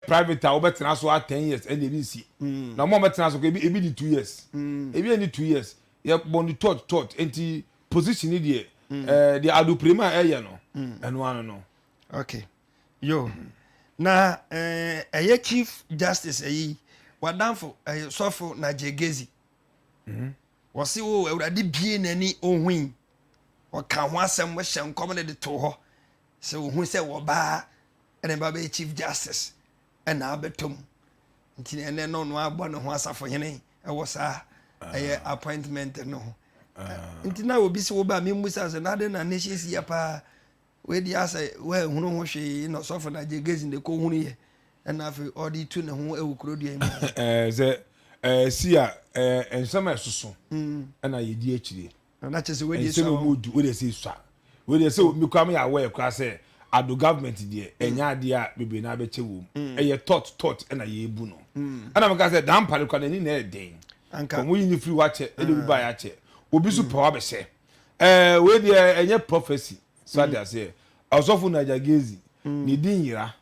Private a wobɛtena so a 10 years ɛna ebi nsi na ɔmo a wɔbɛtena so kɔ, ebi di 2 years, ebi ɛni 2 years. Yɛ bɔ ne tot tot. Nti position ni deɛ, deɛ adoprema a ɛyɛ no, ɛno ano no. Okay, yo, na ɛyɛ Chief Justice ɛyi, wadanfo ɛyɛ Sɔfo Nigel Gaisie, wɔsi wo Awurade bie n'ani ohun, ɔka ho asɛm, hyɛ nkɔm ne de to hɔ sɛ ohun sɛ wɔbaa ɛna ɛba bɛyɛ Chief Justice ɛna abɛtɔ mu. Nti ɛnɛ no, ɔno abɔ ne ho asafohene ɛwɔ saa ɛyɛ appointment no ho. Nti na obi sɛ woba mi musa sɛ n'ade na ne hyɛ si yɛ paa, wedi asɛ wɔahunu ho hwee na Ɔsɔfo Nigel Gaisie de kɔ hunu yɛ, ɛna afei ɔde tu ne ho ɛwɔ kuro dua yi mu. Sɛ si a nsɛm a ɛsoso ɛna yɛdi akyire. Na kyerɛ sɛ wedi nsɛm a ɔmu du wode sɛ sua wode sɛ mi kura mi yɛ awɔ yɛ kura sɛ Ado government deɛ, ɛnyɛ adeɛ a bebree na abɛkyɛ wɔ mu. Ɛyɛ tot tot ɛna yɛrebu no, ɛna mi ka sɛ Dampare kura n'ani na ɛyɛ den. Anka. Wɔn yi ni firi wakyɛ, ɛna obi ba yɛ akyɛ, obi so pɛ wabɛhyɛ. Wei deɛ, ɛnyɛ prophecy so ade aseɛ. Ɔsɔfo Nigel Gaisie ne din yira,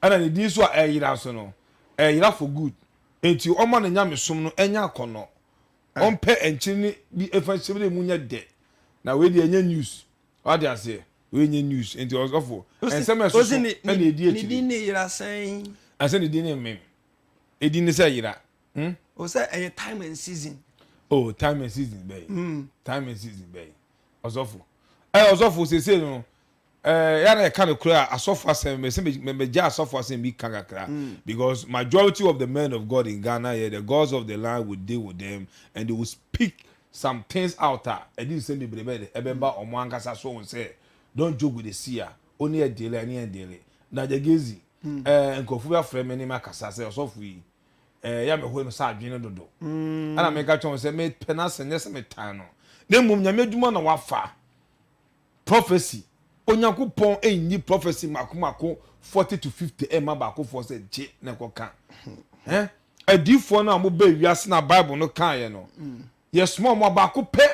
ɛna ne din so a ɛyira so no, ɛyira for good. Nti ɔma ne nyamesom no ɛnyɛ akɔnɔ, ɔmpɛ nkyɛn bi efa nhyɛn bi mu nyɛ dɛ. Na wei deɛ, ɛnyɛ news wade aseɛ, wei nyɛ news. Nti ɔsɔfo, nsɛm ɛsoso Osi ne ɛna edi ne akyire. Din ne yera sɛn? Ɛsɛ ne din ne mmem, edi ne sɛ yira? O sɛ ɛyɛ time and season. Oh, time and season bɛyi, time and season bɛyi. Ɔsɔfo, ɔsɔfo sese no, yàrá ɛka no kura asɔfo asɛm mɛ sɛ mɛ gya asɔfo asɛm bi ka kakra, because majority of the men of God in Ghana here, the gods of the land will deal with them and they will speak some things out a ɛdi nsɛm bebree bɛyɛ de ɛbɛba ɔmo ankasa so wɔn sɛ don't joke with the seer. Oni yɛ deal, ɛni yɛ deal. Nigel Gaisie, nkurɔfo bi afrɛ mi ne ma kasa sɛ ɔsɔfo yi, yà mɛ hɔ no sɛ adwene dodo, ɛna mɛka kyerɛ wɔn sɛ mepɛ n'asɛ, nyɛ sɛ metan no, na mmom Nyame adwuma na wafa prophecy. Onyankopɔn ɛnyi prophecy mako mako 40 to 50 ɛma baakofoɔ sɛ gye na ɛkɔka adiifoɔ no a wɔbɛ wiase na Bible no kaeɛ no, yɛsoma wɔn a baako pɛ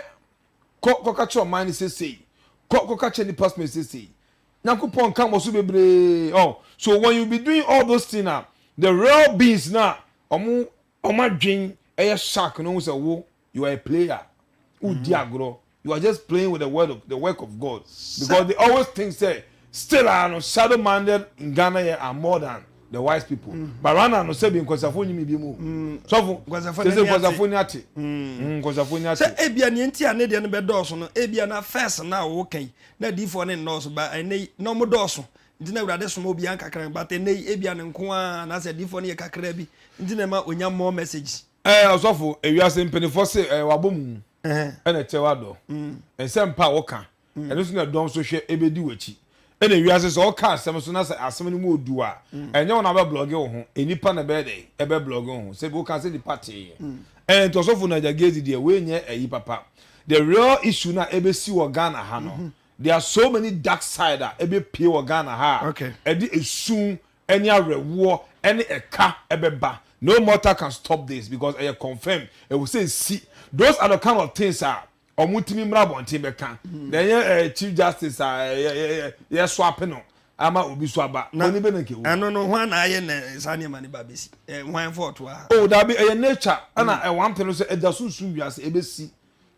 kɔ kɔka kyerɛ ɔman no sesei, kɔ kɔka kyerɛ nipa soma sesei. Nyankopɔn nka mo so bebree. Oh, so when you be doing all those things na the real beings na ɔmo adwen ɛyɛ shark no ho sɛ wo, you are a player, wodi agorɔ. You are just playing with the word of the work of God, because they always think say still ah no shadow minded in Ghana here are more than the wise people. But right now no, sɛ bi nkɔsafo nyimi bi mu sɔfo. Nkɔsafo sɛ n'ani ate. Nkɔsafo ni ate, nkɔsafo ni ate. Sɛ ebia nea nti a ne deɛ no bɛdɔɔso no, ebia na first na awo kan na adiifoɔ ne nnɔɔso ba, ɛnɛ yi na ɔmo dɔɔso nti na Awurade soma obiara nkakra. But ɛnɛ yi, ebia ne nko ara anaasɛ adiifoɔ no yɛ kakra bi nti na ɛma onya more message. Ɔsɔfo, ewiase mpanyinfoɔ se wabɔ mu ɛna ɛkyɛ wadɔ nsɛm pa a wɔka, ɛno nso na dɔm so hwɛ ebedi w'akyi. Ɛna ewiase sɛ ɔka asɛm so na sɛ asɛm no mu odu a, ɛnyɛ wɔn abɛ blog wo ho, enipa na ɛbɛyɛ dɛ ɛbɛ blog wo ho sɛ woka sɛ nipa tee. Nti ɔsɔfo Nigel Gaisie deɛ, wei nyɛ ɛyi papa. The real issue na ebesi wɔ Ghana ha no, there are so many dark side a ebepie wɔ Ghana ha a ɛde esun ɛne awerɛwoɔ ɛne ɛka ɛbɛba. No mortal can stop this because ɛyɛ confirm, ɛwɔ sɛ esi. Those are the kind of things a ɔmo timi mmra abɔnten bɛka na ɛnyɛ Chief Justice a yɛ yɛ yɛ swap no ama obi so aba oni bɛ na nkewu. Ɛno no, hwan na ayɛ na saa nneɛma no ba bɛsi hwan fɔɔto a? O dabi, ɛyɛ nature. Ɛna ɛwɔ ante no sɛ ɛda sunsun wiase ebesi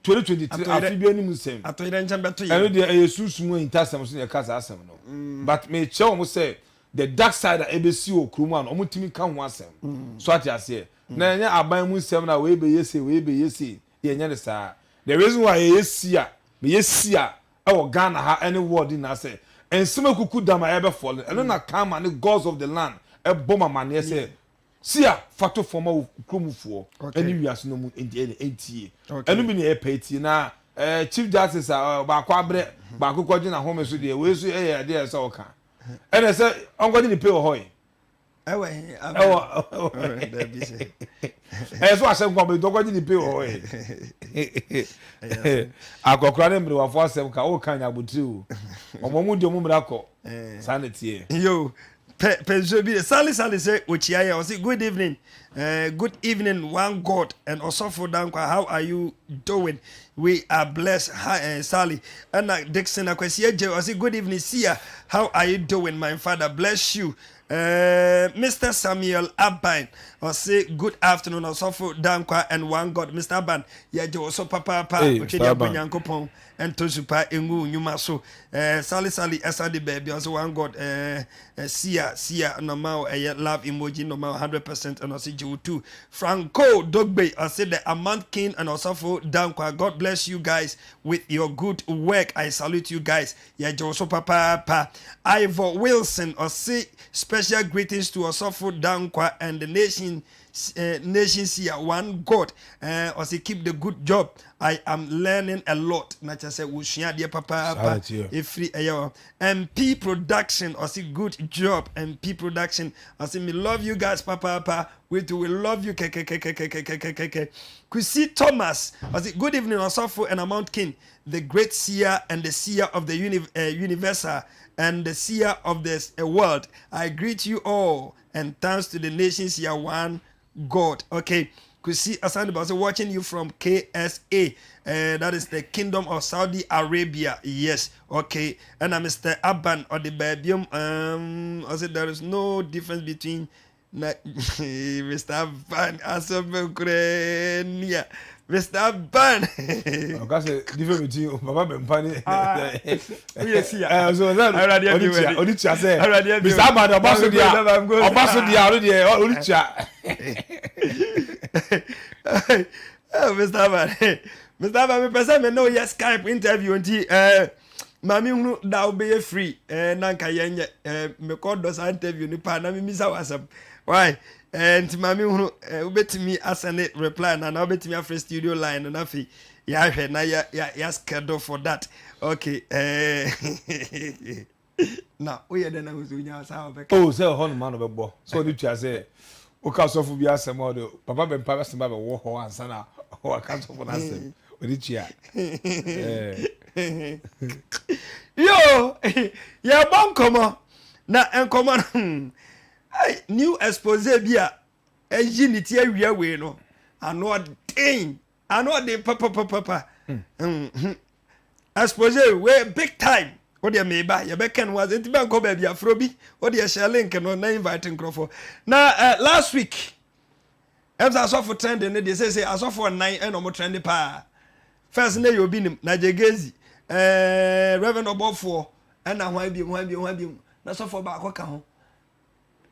2023 afi bi anim nsɛm. Atɔyerɛ nkyɛn bɛto ɛno yɛ. Deɛ, ɛyɛ sunsun ahintasɛm so na yɛka saa asɛm no, but mekyerɛ wɔn sɛ the dark side a ebesi wɔ kurom a no, wɔn tumi ka ho asɛm so ate aseɛ, na ɛnyɛ aban mu nsɛm na wei bɛyɛ se, wei bɛyɛ se, yɛnyɛ ne saa. The reason why yɛyɛ si a meyɛ si a ɛwɔ Ghana ha ɛne world nyinaa sɛ nsɛm ekuku dam a ɛbɛ fall no, ɛno na kama ne gods of the land ɛbɔ mu amaneɛ sɛ si a fato fam a wɔ kuromfoɔ ɛne wiase no mu nti ɛntie. Ɛno bi na yɛ pɛ tie na Chief Justice a baako abrɛ baako kɔgye n'ahome so deɛ, wei so ɛyɛ adeɛ sɛ ɔka ɛna sɛ ɔnkɔgye ne pay wɔ hɔ yi. Ɛwɔ he? Ɛwɔ Dabi sɛ ɛyɛ so ahyɛ nkwa bɛ ɔkɔgye ne pay wɔ hɔ yi. Akɔkora ne mmerewafo asɛm ka ɔka nya abotire o, ɔmo mu di ɔmo mmerɛ akɔ saa na tie. Yo, pɛ pɛ nsuo bi sale sale sɛ okyia yɛ, ɔsi good evening. Good evening one God and Ɔsɔfo Dankwa how are you doing we are blessed hi Sally ɛna Dixon Akwasi Agye ɔse good evening Sia how are you doing my father bless you eh, Mr Samuel Aban ɔse good afternoon Ɔsɔfo Dankwa and one God Mr Aban yɛgye wo so papaapa Hey, otwe Mr. de abɔ Aban. Nyankopɔn Ɛntɔ su pa ngu wo nnwuma so. Eh, Sally Sally ɛsan de baabi ɔsɛ one God eh, eh, Sia Sia na ɔma wo ɛyɛ love emoji na ɔma wo 100% ɛna ɔsɛ gye wo tu. Franco Dogbe ɔsɛ the Amount King and Ɔsɔfo Dankwa God bless you guys with your good work I salute you guys yɛgye wo so papaapa. Ivor Wilson ɔse special greetings to Ɔsɔfo Dankwa and the nation eh, nation sia one God eh, ɔsɛ keep the good job I am learning a lot na kyerɛ sɛ wosua adeɛ papaapa ɛfiri ɛyɛ hɔ MP production ɔsɛ good job MP production ɔsɛ me love you guys papaapa we too we love you kɛkɛkɛkɛkɛkɛkɛkɛ Kusi Thomas ɔsɛ good evening ɔsɔfo and Amount King the great seer and the seer of the uni uh, universal and the seer of the uh, world I greet you all And thanks to the nations ya one God. Okay. Kusi Asante say watching you from KSA. Uh, eh, that is the Kingdom of Saudi Arabia. Yes. Okay. And I'm Mr. Aban or the Babium. I said there is no difference between na Mr. Aban Asobekrenia. Mr. Ban. Ɔka sɛ difference between papa bɛmpa ne. Ah, woyɛ si ya. Ɛɛ so sɛ Awurade ɔde abi tua w'ani. ɔde tua sɛ Awurade abi Mr. Aban de ɔba so deɛ w'ani. ɔba so deɛ ɔno deɛ ɔde tua. Oh, Mr. Aban, Mr. Aban, mepɛ sɛ me ne wo yɛ Skype interview nti eh, maame hunu da wobɛyɛ free eh, na nka yɛnyɛ eh, mekɔ dɔ saa interview no paa na memisa wo asɛm why eh, nti maame hunu eh, wobɛtumi asɛne reply na na wobɛtumi afrɛ studio line no na afei yɛahwɛ na yɛ yɛ yɛ schedule for that okay eh, na woyɛ dɛn na wo sɛ wonya saa wɔbɛka Oh sɛ ɛhɔ nom ano bɛbɔ sɛ ɔde tua sɛ woka sɔfo bi asɛm a ɔde papa bɛmpa asɛm ba bɛwɔ hɔ ansa na waka sɔfo no asɛm ɔde tua eh. Yo yɛbɔ nkɔmmɔ na nkɔmmɔ no hmm, new expose bi a ɛyi ne ti awia wei no ano ɔden ano ɔden papapapapa hmm. Hmm, hmm. expose wei big time wo deɛ meba yɛbɛka no ase nti bɛnkɔ baabi aforo bi wo deɛ hyɛ link no na invite nkurɔfoɔ na uh, last week ɛm sɛ asɔfo trend no deɛ sɛsɛ asɔfo nnan ɛna ɔmo trend paa first na yɛ obi nim na gyegezi ɛɛ eh, reverend ɔbɔfoɔ ɛna hwan biom hwan biom hwan biom na sɔfoɔ baako ka ho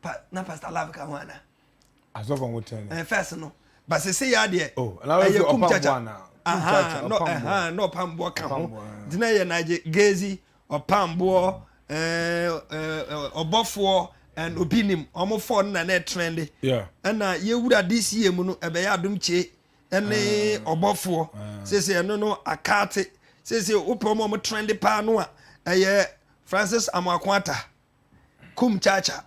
pa na pastor love ka ho ana. Asɔfo ɔmo trend. Ɛɛ first no ba sese yɛ adeɛ. Oh na ɛyɛ kum ɔpamboɔ chacha ana. Kum chacha na ɔpamboɔ. ɛhan na ɔpamboɔ ka ho Ɔpamboɔ ɛɛ. nti na yɛ nagye gezi ɔpamboɔ ɛɛ ɛɛ ɔbɔfoɔ and obi nim ɔmo fɔ no na na ɛtrɛnde. Yeah. Ɛna yɛwura this year mu no ɛbɛyɛ adom kye ɛne ɔbɔfoɔ sese ɛno no akaate sese wopɛ ɔmo ɔmo trɛnde paa no a ɛyɛ Francis Amoako Atta. Kum Chacha,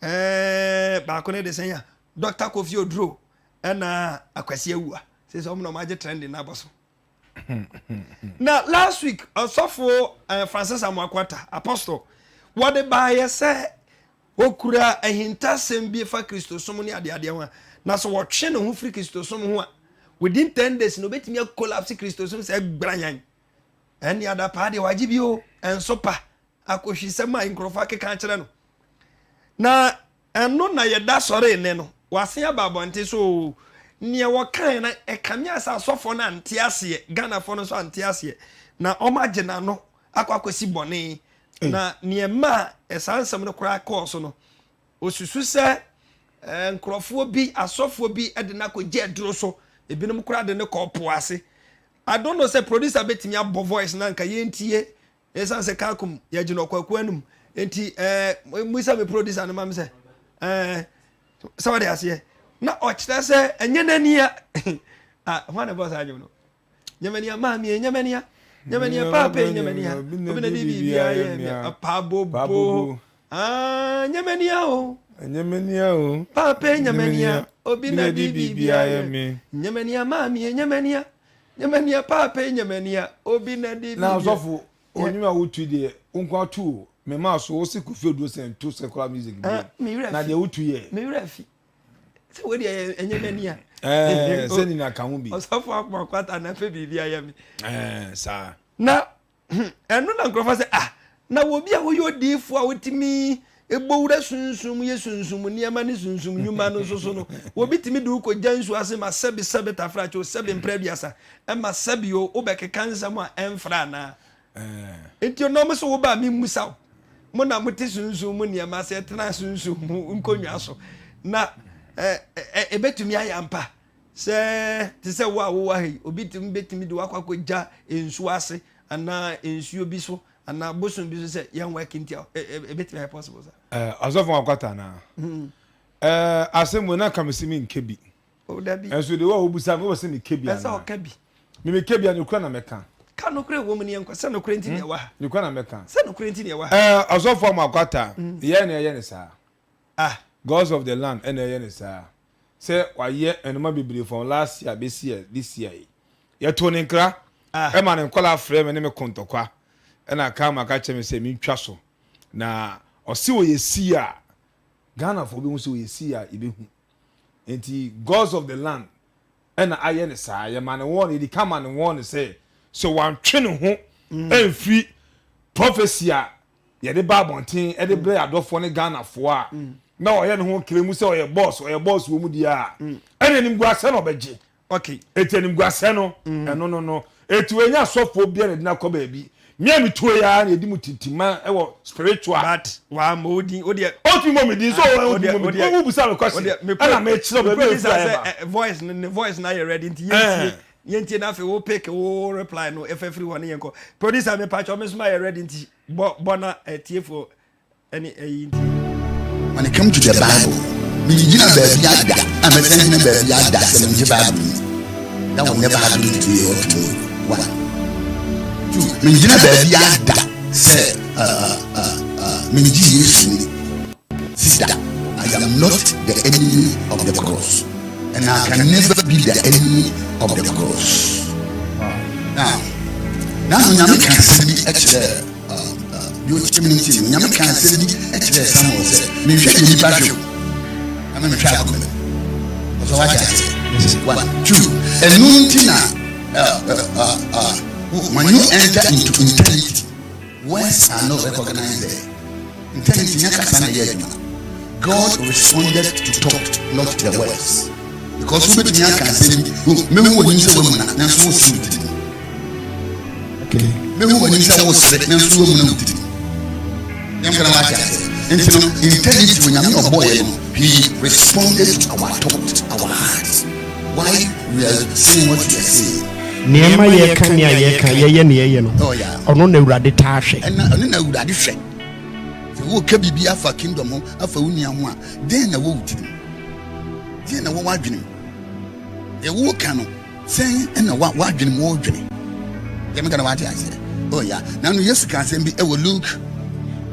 ɛɛ baako ne de sɛn a Dr. Kofi Oduro ɛna Akwasi Awua sɛ sɛ ɔmo na ɔmo agye trending na abɔ so. Na last week ɔsɔfo eh, Francis Amoakwata Apostle wɔde baayɛ sɛ okura ahintasɛm bi fa Kristosom ne adeadeɛ ho a na sɛ wɔtwe ne ho firi Kristosom ho a within ten days na obetumi akolapse Kristosom sɛ gbranyan ɛne adapaa deɛ wagye bi o ɛnso pa akɔhwisɛm a nkurɔfoɔ akeka akyerɛ no. Na ɛno na yɛda sɔre nnɛ no, wasen aba abɔnten so oo, neɛ wɔkaeɛ no ɛkame ayɛ sɛ asɔfoɔ no ante aseɛ, Ghanafoɔ no nso ante aseɛ, na wɔagye n'ano akɔ akɔsi bɔne. Na neɛ ɛmaa saa nsɛm no koraa kɔɔ so no, ɔsusu sɛ eh, nkurɔfoɔ bi, asɔfoɔ bi de no akɔgye aduro so, ebinom koraa de no kɔɔ po ase. I don't know sɛ producer bɛtumi abɔ voice no anka yɛntie Esiane sɛ Kakum yɛgye no ɔkwaku anum nti ɛɛ mmisa me producer no ma me sɛ ɛɛ sɛ wɔde aseɛ na ɔkyerɛ sɛ ɛnyɛ n'ania ah hwan na ɛbɔ saa adwom no nyɛmania maame nyɛmania nyɛmania paape nyɛmania obi na di biribiara yɛ mia pabobo ah nyɛmania o nyɛmania o paape nyɛmania obi na di biribiara yɛ me nyɛmania maame nyɛmania Nyamania paapa yi nyamania obi na di Na ɔsɔfo onyim a wotu deɛ wo nko ato o me maa so wo se Kofi Oduro sɛ nto secular music bio Ah, me werɛ na fi. deɛ wotu yɛ. Me werɛ fi. Sɛ wei deɛ ɛnyɛ m'ani a. Ɛɛ sɛ nina ka ho bi. Ɔsɔfo akoma kwata na fɛ biribi ayɛ me. Ɛɛ saa. Na ɛno na nkurɔfoɔ sɛ ah na wɔ bi a woyɛ odiifoɔ a wotumi bɔ wura sunsum yɛ sunsum nneɛma ne sunsum nnwuma no nso so no wɔbi tumi de wokɔgya nsuo ase ma sɛbi sɛbi tafrakye o sɛbi mprɛ aduasa ɛma sɛbi o wobɛkeka nsɛm a ɛmfra anaa nti ɔno ɔmo so wo ba a memmusa wo mo na mote sunsum mu nneɛma ase ɛtena sunsum mu nkonnwa so na ɛbɛtumi ayɛ ampa sɛ te sɛ wo a wowɔ ha yi obi tumi bɛtumi de wakɔ akɔgya nsuo ase anaa nsuo bi so anaa bosom bi so sɛ yɛn wɔ ɛkinti a ɛbɛtumi ayɛ possible sa. Ɔsɔfo akwata anaa hmm. Asɛm mu na kamesi mi nkɛ bi. O dabi. Ɛnso de wo a wobisa me wɔ sɛ mekɛ bi anaa? Ɛsɛ ɔka bi. Me mekɛ bi a nokorɛ na mɛka. Ka nokorɛ wɔ mu ne yɛnkɔ sɛ nokorɛ nti na ɛwɔ ha. Nokorɛ na mɛka. Sɛ nokorɛ nti na ɛwɔ ha. Ɛɛ ɔsɔfo Amoakwata yɛn na ɛyɛ ne saa. Ah. Gods of the land ɛna ɛyɛ ne saa. Sɛ wayɛ nnoɔma bebree from last year bɛsi ɛ this year yi. Yɛtoo ne nkra Ah. ɛma ne nkwadaa frɛɛ me ne me ko ntɔkwa ɛna Karma ka kyerɛ me sɛ mentwa so na ɔse ɔyɛ sei a Ghanafoɔ bɛhu sɛ ɔyɛ sei a yɛbɛhu. Enti gods of the land na ayɛ no saa. Yɛma no warning, yɛdi kan ma no warning sɛ, sɛ wantwe ne ho amfiri prophecy a yɛde ba abɔnten de brɛ adɔfoɔ ne Ghanafoɔ a, na ɔyɛ ne ho kere mu sɛ ɔyɛ boss, ɔyɛ boss wɔ mu deɛ a, ɛna animguasɛ na ɔbɛgye. Okay. Eti animguasɛ no, ɛno no no. Eti wɔanya asɔfoɔ biara na ɛde no akɔ baabi. Me a metuo yi ara na yɛdi mu tintima wɔ spiritual. But wamma wo din, wo deɛ. Ɔntumi mmɔ me din, so ɔntumi mmɔ me din. Wo bisa me question, ɛna mekyerɛ wo baabi a ɛfiri a ɛba. Voice no, ne voice no ayɛ ready nti yɛntie. Yɛntie na afei wo pick wo reply no ɛfɛ firi hɔ ne yɛnkɔ. Producer mepakyɛw me nso mayɛ ready nti bɔ bɔ na atiefoɔ ɛne ɛyi nti. When it comes to the Bible, mengyina baabi ada a mɛsan gyina baabi ada sɛ mengye Bible ni. That will never happen today or tomorrow. One. Two, mengyina baabi ada sɛ uh, uh, uh, mengye Yesu ni. Sister, I am not the enemy of the cross. And I can never be the enemy of the cross. Now, now Nyame ka asɛm bi kyerɛ Deɛ ɔkyerɛ me no nti no, Nyame kaa asɛm bi kyerɛɛ Samuel sɛ, Menhwɛ deɛ nnipa hwɛ o, na me mehwɛ akoma mu. Ɔsɛ wate aseɛ? One, two, ɛno nti na when you enter into eternity, words are not recognized there. Eternity nyɛ kasa na ɛyɛ adwuma. God responded to thought, not the words. Because wobɛtumi aka asɛm bi, mehu w'anim sɛ woamuna, nanso wosi wo tirim. Mehu w'anim sɛ wosere, nanso woamuna wo tirim. Yɛmfa na wate aseɛ. Nti no, integrity wɔ Nyame ɔbɔɔyɛ no, he responded to our thought, our heart. Why we are saying what we are saying. Nneɛma yɛka ne a yɛka yɛyɛ ne yɛyɛ no, oh, yeah. ɔno na Awurade taa hwɛ. Ɛna ɔno na Awurade hwɛ. Sɛ woka biribi afa kingdom ho, afa wo nua ho a, dɛn na ɛwɔ wo tirim? Deɛn na ɛwɔ w'adwene mu? Deɛ woreka no, sɛn na w'adwene mu wodwene? Deɛ meka no wate aseɛ? Oh yeah. Na no Yesu ka asɛm bi ɛwɔ Luke.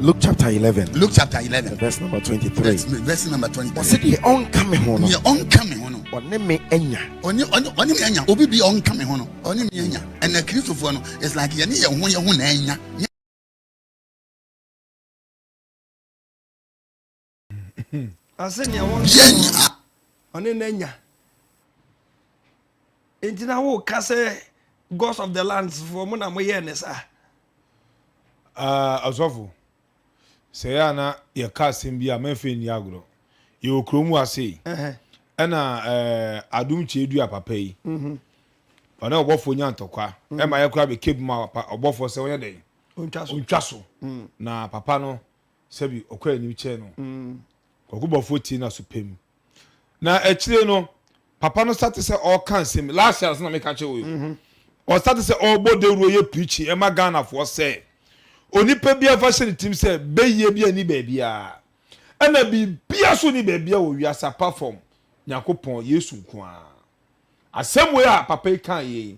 Luke chapter 11. Luke chapter 11. Verse number 23. Verse, verse number 23. Ɔsɛ deɛ ɔnka me ho no. Deɛ ɔnka me ho no. Ɔne me anya. Ɔne ɔne ɔne me anya. Obi bi ɔnka me ho no. Ɔne me anya. Ɛna Kristofoɔ no, it's like yɛne yɛn ho yɛn ho na anya. Ɔse nea wɔn ɔne n'anya nti na woka sɛ gods of the lands foɔ mo na moyɛɛ ne saa. Ah, ɔsɔfo, sɛ yɛ a na yɛka asɛm bi a mɛmfa nni agorɔ. Yɛwɔ kurom ha sei, ɛna eh, Adom Kyerɛdua papa yi, mhm. ɔne ɔbɔfoɔ nya ntɔkwa, mhm. ɛma yɛkora bɛkɛ bi ma ɔbɔfoɔ sɛ ɔnyɛ dɛn? Ɔntwa so. Mm. Na papa no, sɛbi ɔkɔ anim kyɛn no. Kwaku Bɔfoɔ tie no aso pɛ mu. Na akyire no, papa no sate sɛ ɔreka nsɛm, last year na meka kyerɛ wo yi, mhm. ɔsate sɛ ɔrebɔ dawuro yɛ preaching ɛma Ghanafoɔ sɛ onipa bi afa hyɛ ne tirim sɛ bɛyie bi ani baabiara ɛna biribia so ni baabia wɔ wiase apart from Nyankopɔn Yesu nko ara. Asɛm wei a papa yi kaa yɛ yi,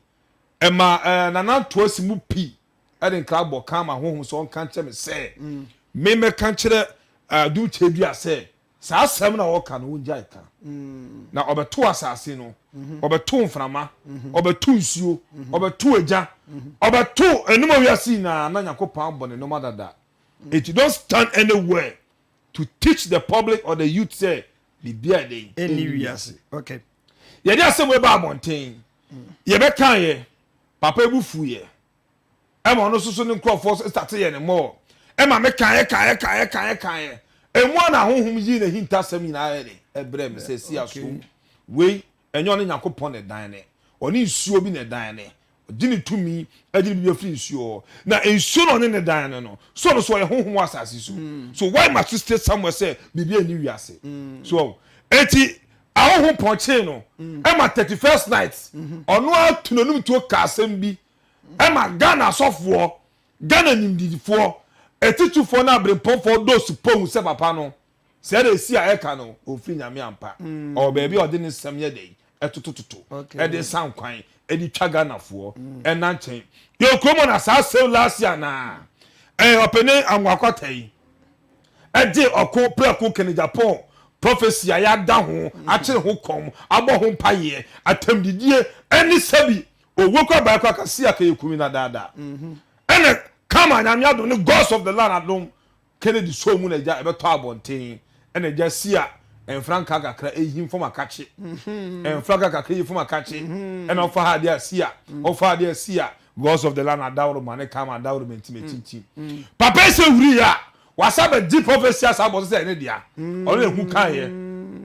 ɛma ɛɛ Nana Ntoasi mu pi de nkra bɔ kan ma honhom sɛ ɔnka nkyerɛ me sɛ memmɛka nkyerɛ Adum Kyedua sɛ saa asɛm na ɔka no wongyae ka. Na ɔbɛto asase no, ɔbɛto mframa, ɔbɛto nsuo, ɔbɛto egya, ɔbɛto nneɛma wiase nyinaa na Nyankopɔn abɔ ne nneɛma dada. Eti don't stand anywhere to teach the public or the youth sɛ Biribiara ɛdɛn? Ɛnni wiase. Okay. Yɛde asɛm wei ba abɔnten. Yɛbɛka yɛ. Papa ebu fu yɛ. Ɛma ɔno nso so ne nkurɔfoɔ nso starte yɛ ne mɔɔ. Ɛma me kaeɛ kaeɛ kaeɛ kaeɛ kaeɛ. Emu a na honhom yii n'ahintasɛm nyinaa yɛ de ɛbrɛ me sɛ si asom. Wei ɛnyɛ ɔne Nyankopɔn na ɛdan ne. Ɔne nsuo bi na ɛdan ne. Ɔgye ne tumi gye ne biribi afiri nsuo hɔ. Na nsuo na ɔne ne dan no no, so ɔno so ɔyɛ honhom wɔ asase so. So why must you stay somewhere sɛ biribi nni wiase? So ɔho. Enti ahonhom pɔnkyee no ɛma 31st night ɔno ara tu n'anum tuo ka asɛm bi ɛma Ghana asɔfoɔ, Ghana nimdifoɔ, atitirifoɔ ne aberempɔnfoɔ dɔɔso pohu sɛ papa no Sɛ deɛ ɛsi a ɛka no, ɔmfiri Nyame ampa. Ɔwɔ baabi a ɔde ne nsɛm yɛ dɛn? Ɛtotototo, ɛde sa nkwan, ɛde twa Ghanafoɔ ɛna nkyɛn. Yɛwɔ kurom hɔ na saa same last year naa, ɛɛ ɔpanin Angoa-Kwata yi, ɛgye ɔko prɛko Kennedy Agyapong prophecy a yɛada ho, akyere ho kɔm, abɔ ho mpaeɛ, atɛmdidie, ɛne sɛbi owuo koraa baeɛ koraa ka si a kɛyɛ kumi na daadaa. Ɛna kama Nyame adom ne gods of the land adom Kennedy sɔɔ mu na agya ɛbɛtɔ abɔnten ɛna agya si a mfrankaa kakra ehim fam akakye mfrankaa kakra eyi fam akakye ɛna ɔfa ha adeɛ asi a ɔfa adeɛ asi a gods of the land adaworo ma ne kama adaworo ma nti mekyinkyim papa ese wuri a wasa bɛ di prophecy asa abɔ so sɛ ɛne dea ɔno na ehu kan yɛ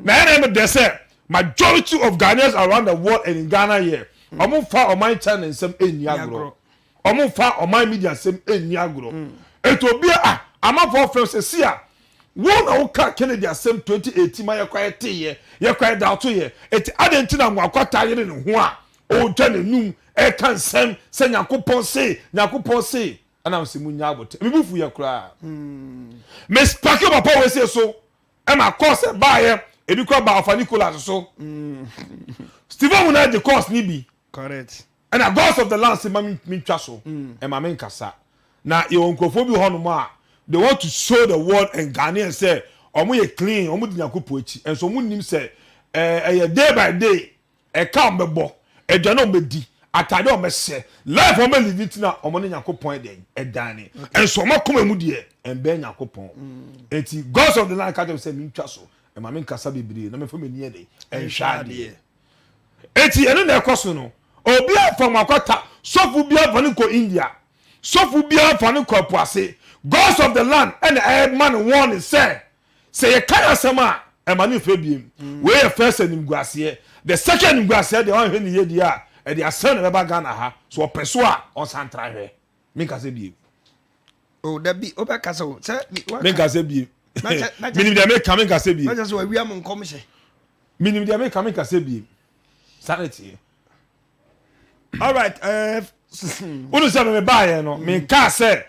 na ɛna ɛmɛ dɛ sɛ majority of Ghanaians around the world and in Ghana here ɔmo nfa ɔman China nsɛm ɛnni agorɔ. Ɔmo nfa ɔman media nsɛm nni agorɔ. Eti obi a amanfoɔ frɛ sɛ sia wo na wo kaa Kennedy asɛm 2018 ma yɛkɔ yɛ tee yɛ, yɛkɔ yɛ doubt yɛ. Eti adɛn nti na Nwakwata yere ne ho a ɔretwa n'anum ɛreka nsɛm sɛ Nyankopɔn se, Nyankopɔn se. Ɛna mese mo nya abotɛ. Me bo fu yɛ koraa. Me sparke papa wei sei so ɛma course ɛbaayɛ ebi koraa baa Ɔfa Nicholas so. Steve Ohuna gye course ne bi. Correct. Ɛna gods of the land se ma me ntwa so, ɛma me nkasa. Na yɛwɔ nkurɔfoɔ bi wɔ hɔnom a, they want to show the world and Ghanaians sɛ wɔn yɛ clean, wɔn di Nyankopɔn akyi. Nso wɔn nnim sɛ ɛɛ ɛyɛ day by day, ɛka a wɔn bɛbɔ, aduane a wɔn bɛdi, ataade a wɔn bɛhyɛ, life a wɔn bɛ live nti na wɔn ne Nyankopɔn ɛdɛn ɛdane. Nso wɔn akoma mu deɛ ɛnbɛn Nyankopɔn. Enti gods of the land ka kyerɛ me sɛ me ntwa so, ɛma me nkasa bebree na memfa m'ani ɛdɛn ɛnhwɛ adeɛ. Enti ɛno na ɛkɔ so no. Obiara mfa mo akwata, sɔfo biara mfa no nkɔ India, sɔfo biara mfa no nkɔ ɛpo ase. Gods of the land ɛna ɛma no warning sɛ, sɛ yɛka yɛn asɛm a, ɛma no mfɛ biem. Wei yɛ first animguaseɛ. The second animguaseɛ deɛ wanhwɛ ne yie deɛ a, ɛde asɛm na ɛbɛba Ghana ha. So ɔpɛ so a, ɔnsan ntra hwɛ. Menkasa biem. O dabi, wobɛkasa o. Sɛ Menkasa biem. Menim deɛ meka, menkasa biem. Na kyerɛ sɛ wawia mo nkɔmhyɛ. Menim deɛ meka menkasa biem. Saa na ɛteɛ. Alright. Uh, Wonu sɛ me mebaeɛ no, menkaa sɛ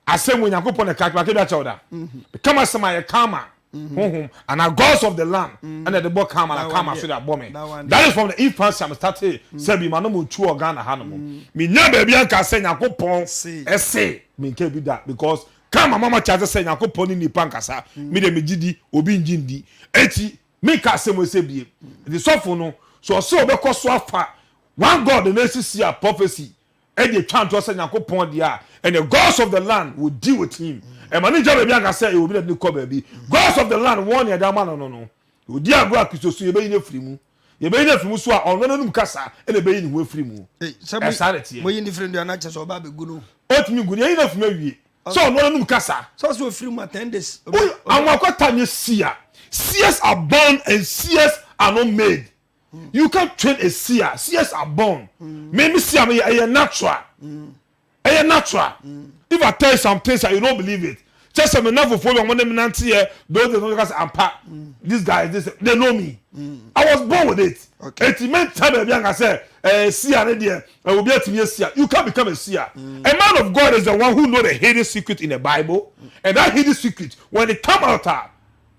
asɛm wɔ Nyankopɔn na ɛka maka bi akyɛw da. Meka m'asɛm a yɛ karma honhom anaa gods of the land ɛna ɛde bɔ karma na karma so de abɔ me. That is from the infancy I'm started sɛ bi ma no mo ntu wɔ Ghana ha no mo. Menya baabi anka sɛ Nyankopɔn ɛse menka bi da because karma mama kyɛ ase sɛ Nyankopɔn ne nipa nkasa. Me deɛ megye di obi ngye ndi. Eti Menka asɛm wei sɛ biem. Nti sɔfo no, sɛ ɔsɛ ɔbɛkɔ so afa one God na esisi a prophecy ɛde atwa ntorɔ sɛ Nyankopɔn deɛ a, ɛnɛ gods of the land will deal with him. Ɛma no ngya baabi anka sɛ ɛyɛ obi na ɛde no kɔ baabi. Gods of the land wɔn nea ɛde ama no no no, ɔdi agorɔ a Kristosom yɛbɛyi no afiri mu. Yɛbɛyi no afiri mu so a, ɔno n'anum kasa na ɛbɛyi ne ho afiri mu. Ɛsaa na ɛteɛ. Moyi no firi mu deɛ na kyerɛ sɛ ɔba abɛgu no. Ɔtumi ngu no, yɛyi no afiri mu awie. Sɛ ɔno ara num kasa. Sɛ ɔsɛ ofiri mu a 10 days. Oy, Amoakwata nyɛ seer. Seers are born and seers are not made. You can't train a seer. Seers are born. Me me seer me ɛyɛ natural. Ɛyɛ natural. If I tell you some things and you don't believe it, kyɛ sɛ me nanfofoɔ bi a wɔn ne me nante yɛ those days wɔn ka sɛ ampa this guy is this they know me. I was born with it. Eti me nta baabi anka sɛ ɛɛ seer ne deɛ Obi atumi asi a, you can't become a seer. A man of God is the one who know the hidden secret in the Bible, and that hidden secret, when it come out a,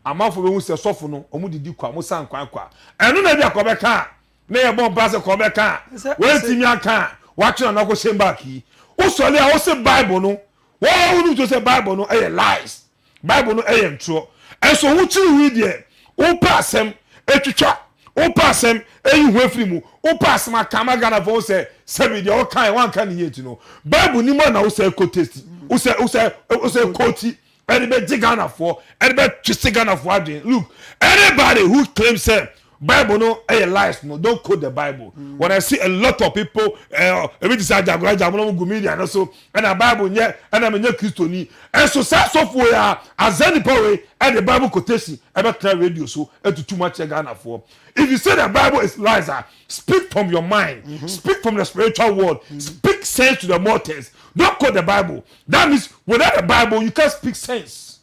amanfo bɛhu sɛ sɔfo no, wɔn didi kwa, wɔn san kwan kwa. Ɛno na ebi a kɔ bɛka a, na yɛ bɔ mpa sɛ kɔ bɛka a, wɔntumi aka a, watwe na n'akɔ hyɛn back yi. Wosɔre a, wose Bible no, wɔn wɔn sɛ Bible no ɛyɛ lies. Bible no yɛ ntorɔ. Nso wo kyiri wui deɛ, wopɛ asɛm atwitwa, wopɛ asɛm ayi ho afiri mu, wopɛ asɛm aka ama Ghanafoɔ ho sɛ sɛbi deɛ wokaeɛ woanka ne yie nti no, Bible ni mu a na wosɛ kɔ testi, wosɛ wosɛ wosɛ kɔɔti. Ɛde bɛgye Ghanafoɔ, ɛde bɛtwese Ghanafoɔ adwene. Look, anybody who claims sɛ Bible no ɛyɛ lies no, don't quote the Bible. When I see a lot of people, ebi te sɛ Agyagora Agyagora gu media no so, ɛna Bible nyɛ, ɛna menyɛ Kristoni. Ɛnso saa asɔfoɔ yi a, azan nipa wei ɛde Bible quotation ɛbɛtena radio so ɛtutu mu akyerɛ Ghanafoɔ. If you say the Bible is lies a, speak from your mind, speak from the spiritual world, speak sense to the mortals. Don't quote the Bible. That means without the Bible, you can't speak sense.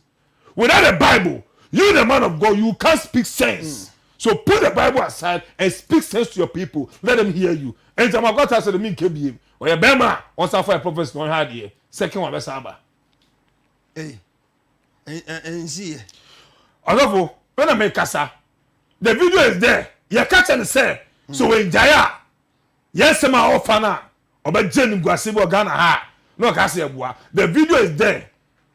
Without the Bible, you the man of God, you can't speak sense. So put the Bible aside and speak sense to your people. Let them hear you. And I'm about to say the mean KBM. Or your bema on some fire prophecy on hard here. Second one, best aba. Hey, nsi yɛ. Ɔsɔfo, when I make kasa, the video is there. Yɛ catch and say, so when Jaya, yes, ma ɔfa na ɔbɛgye animguase bi wɔ Ghana ha a na ɔka sɛ ɛboa. The video is there.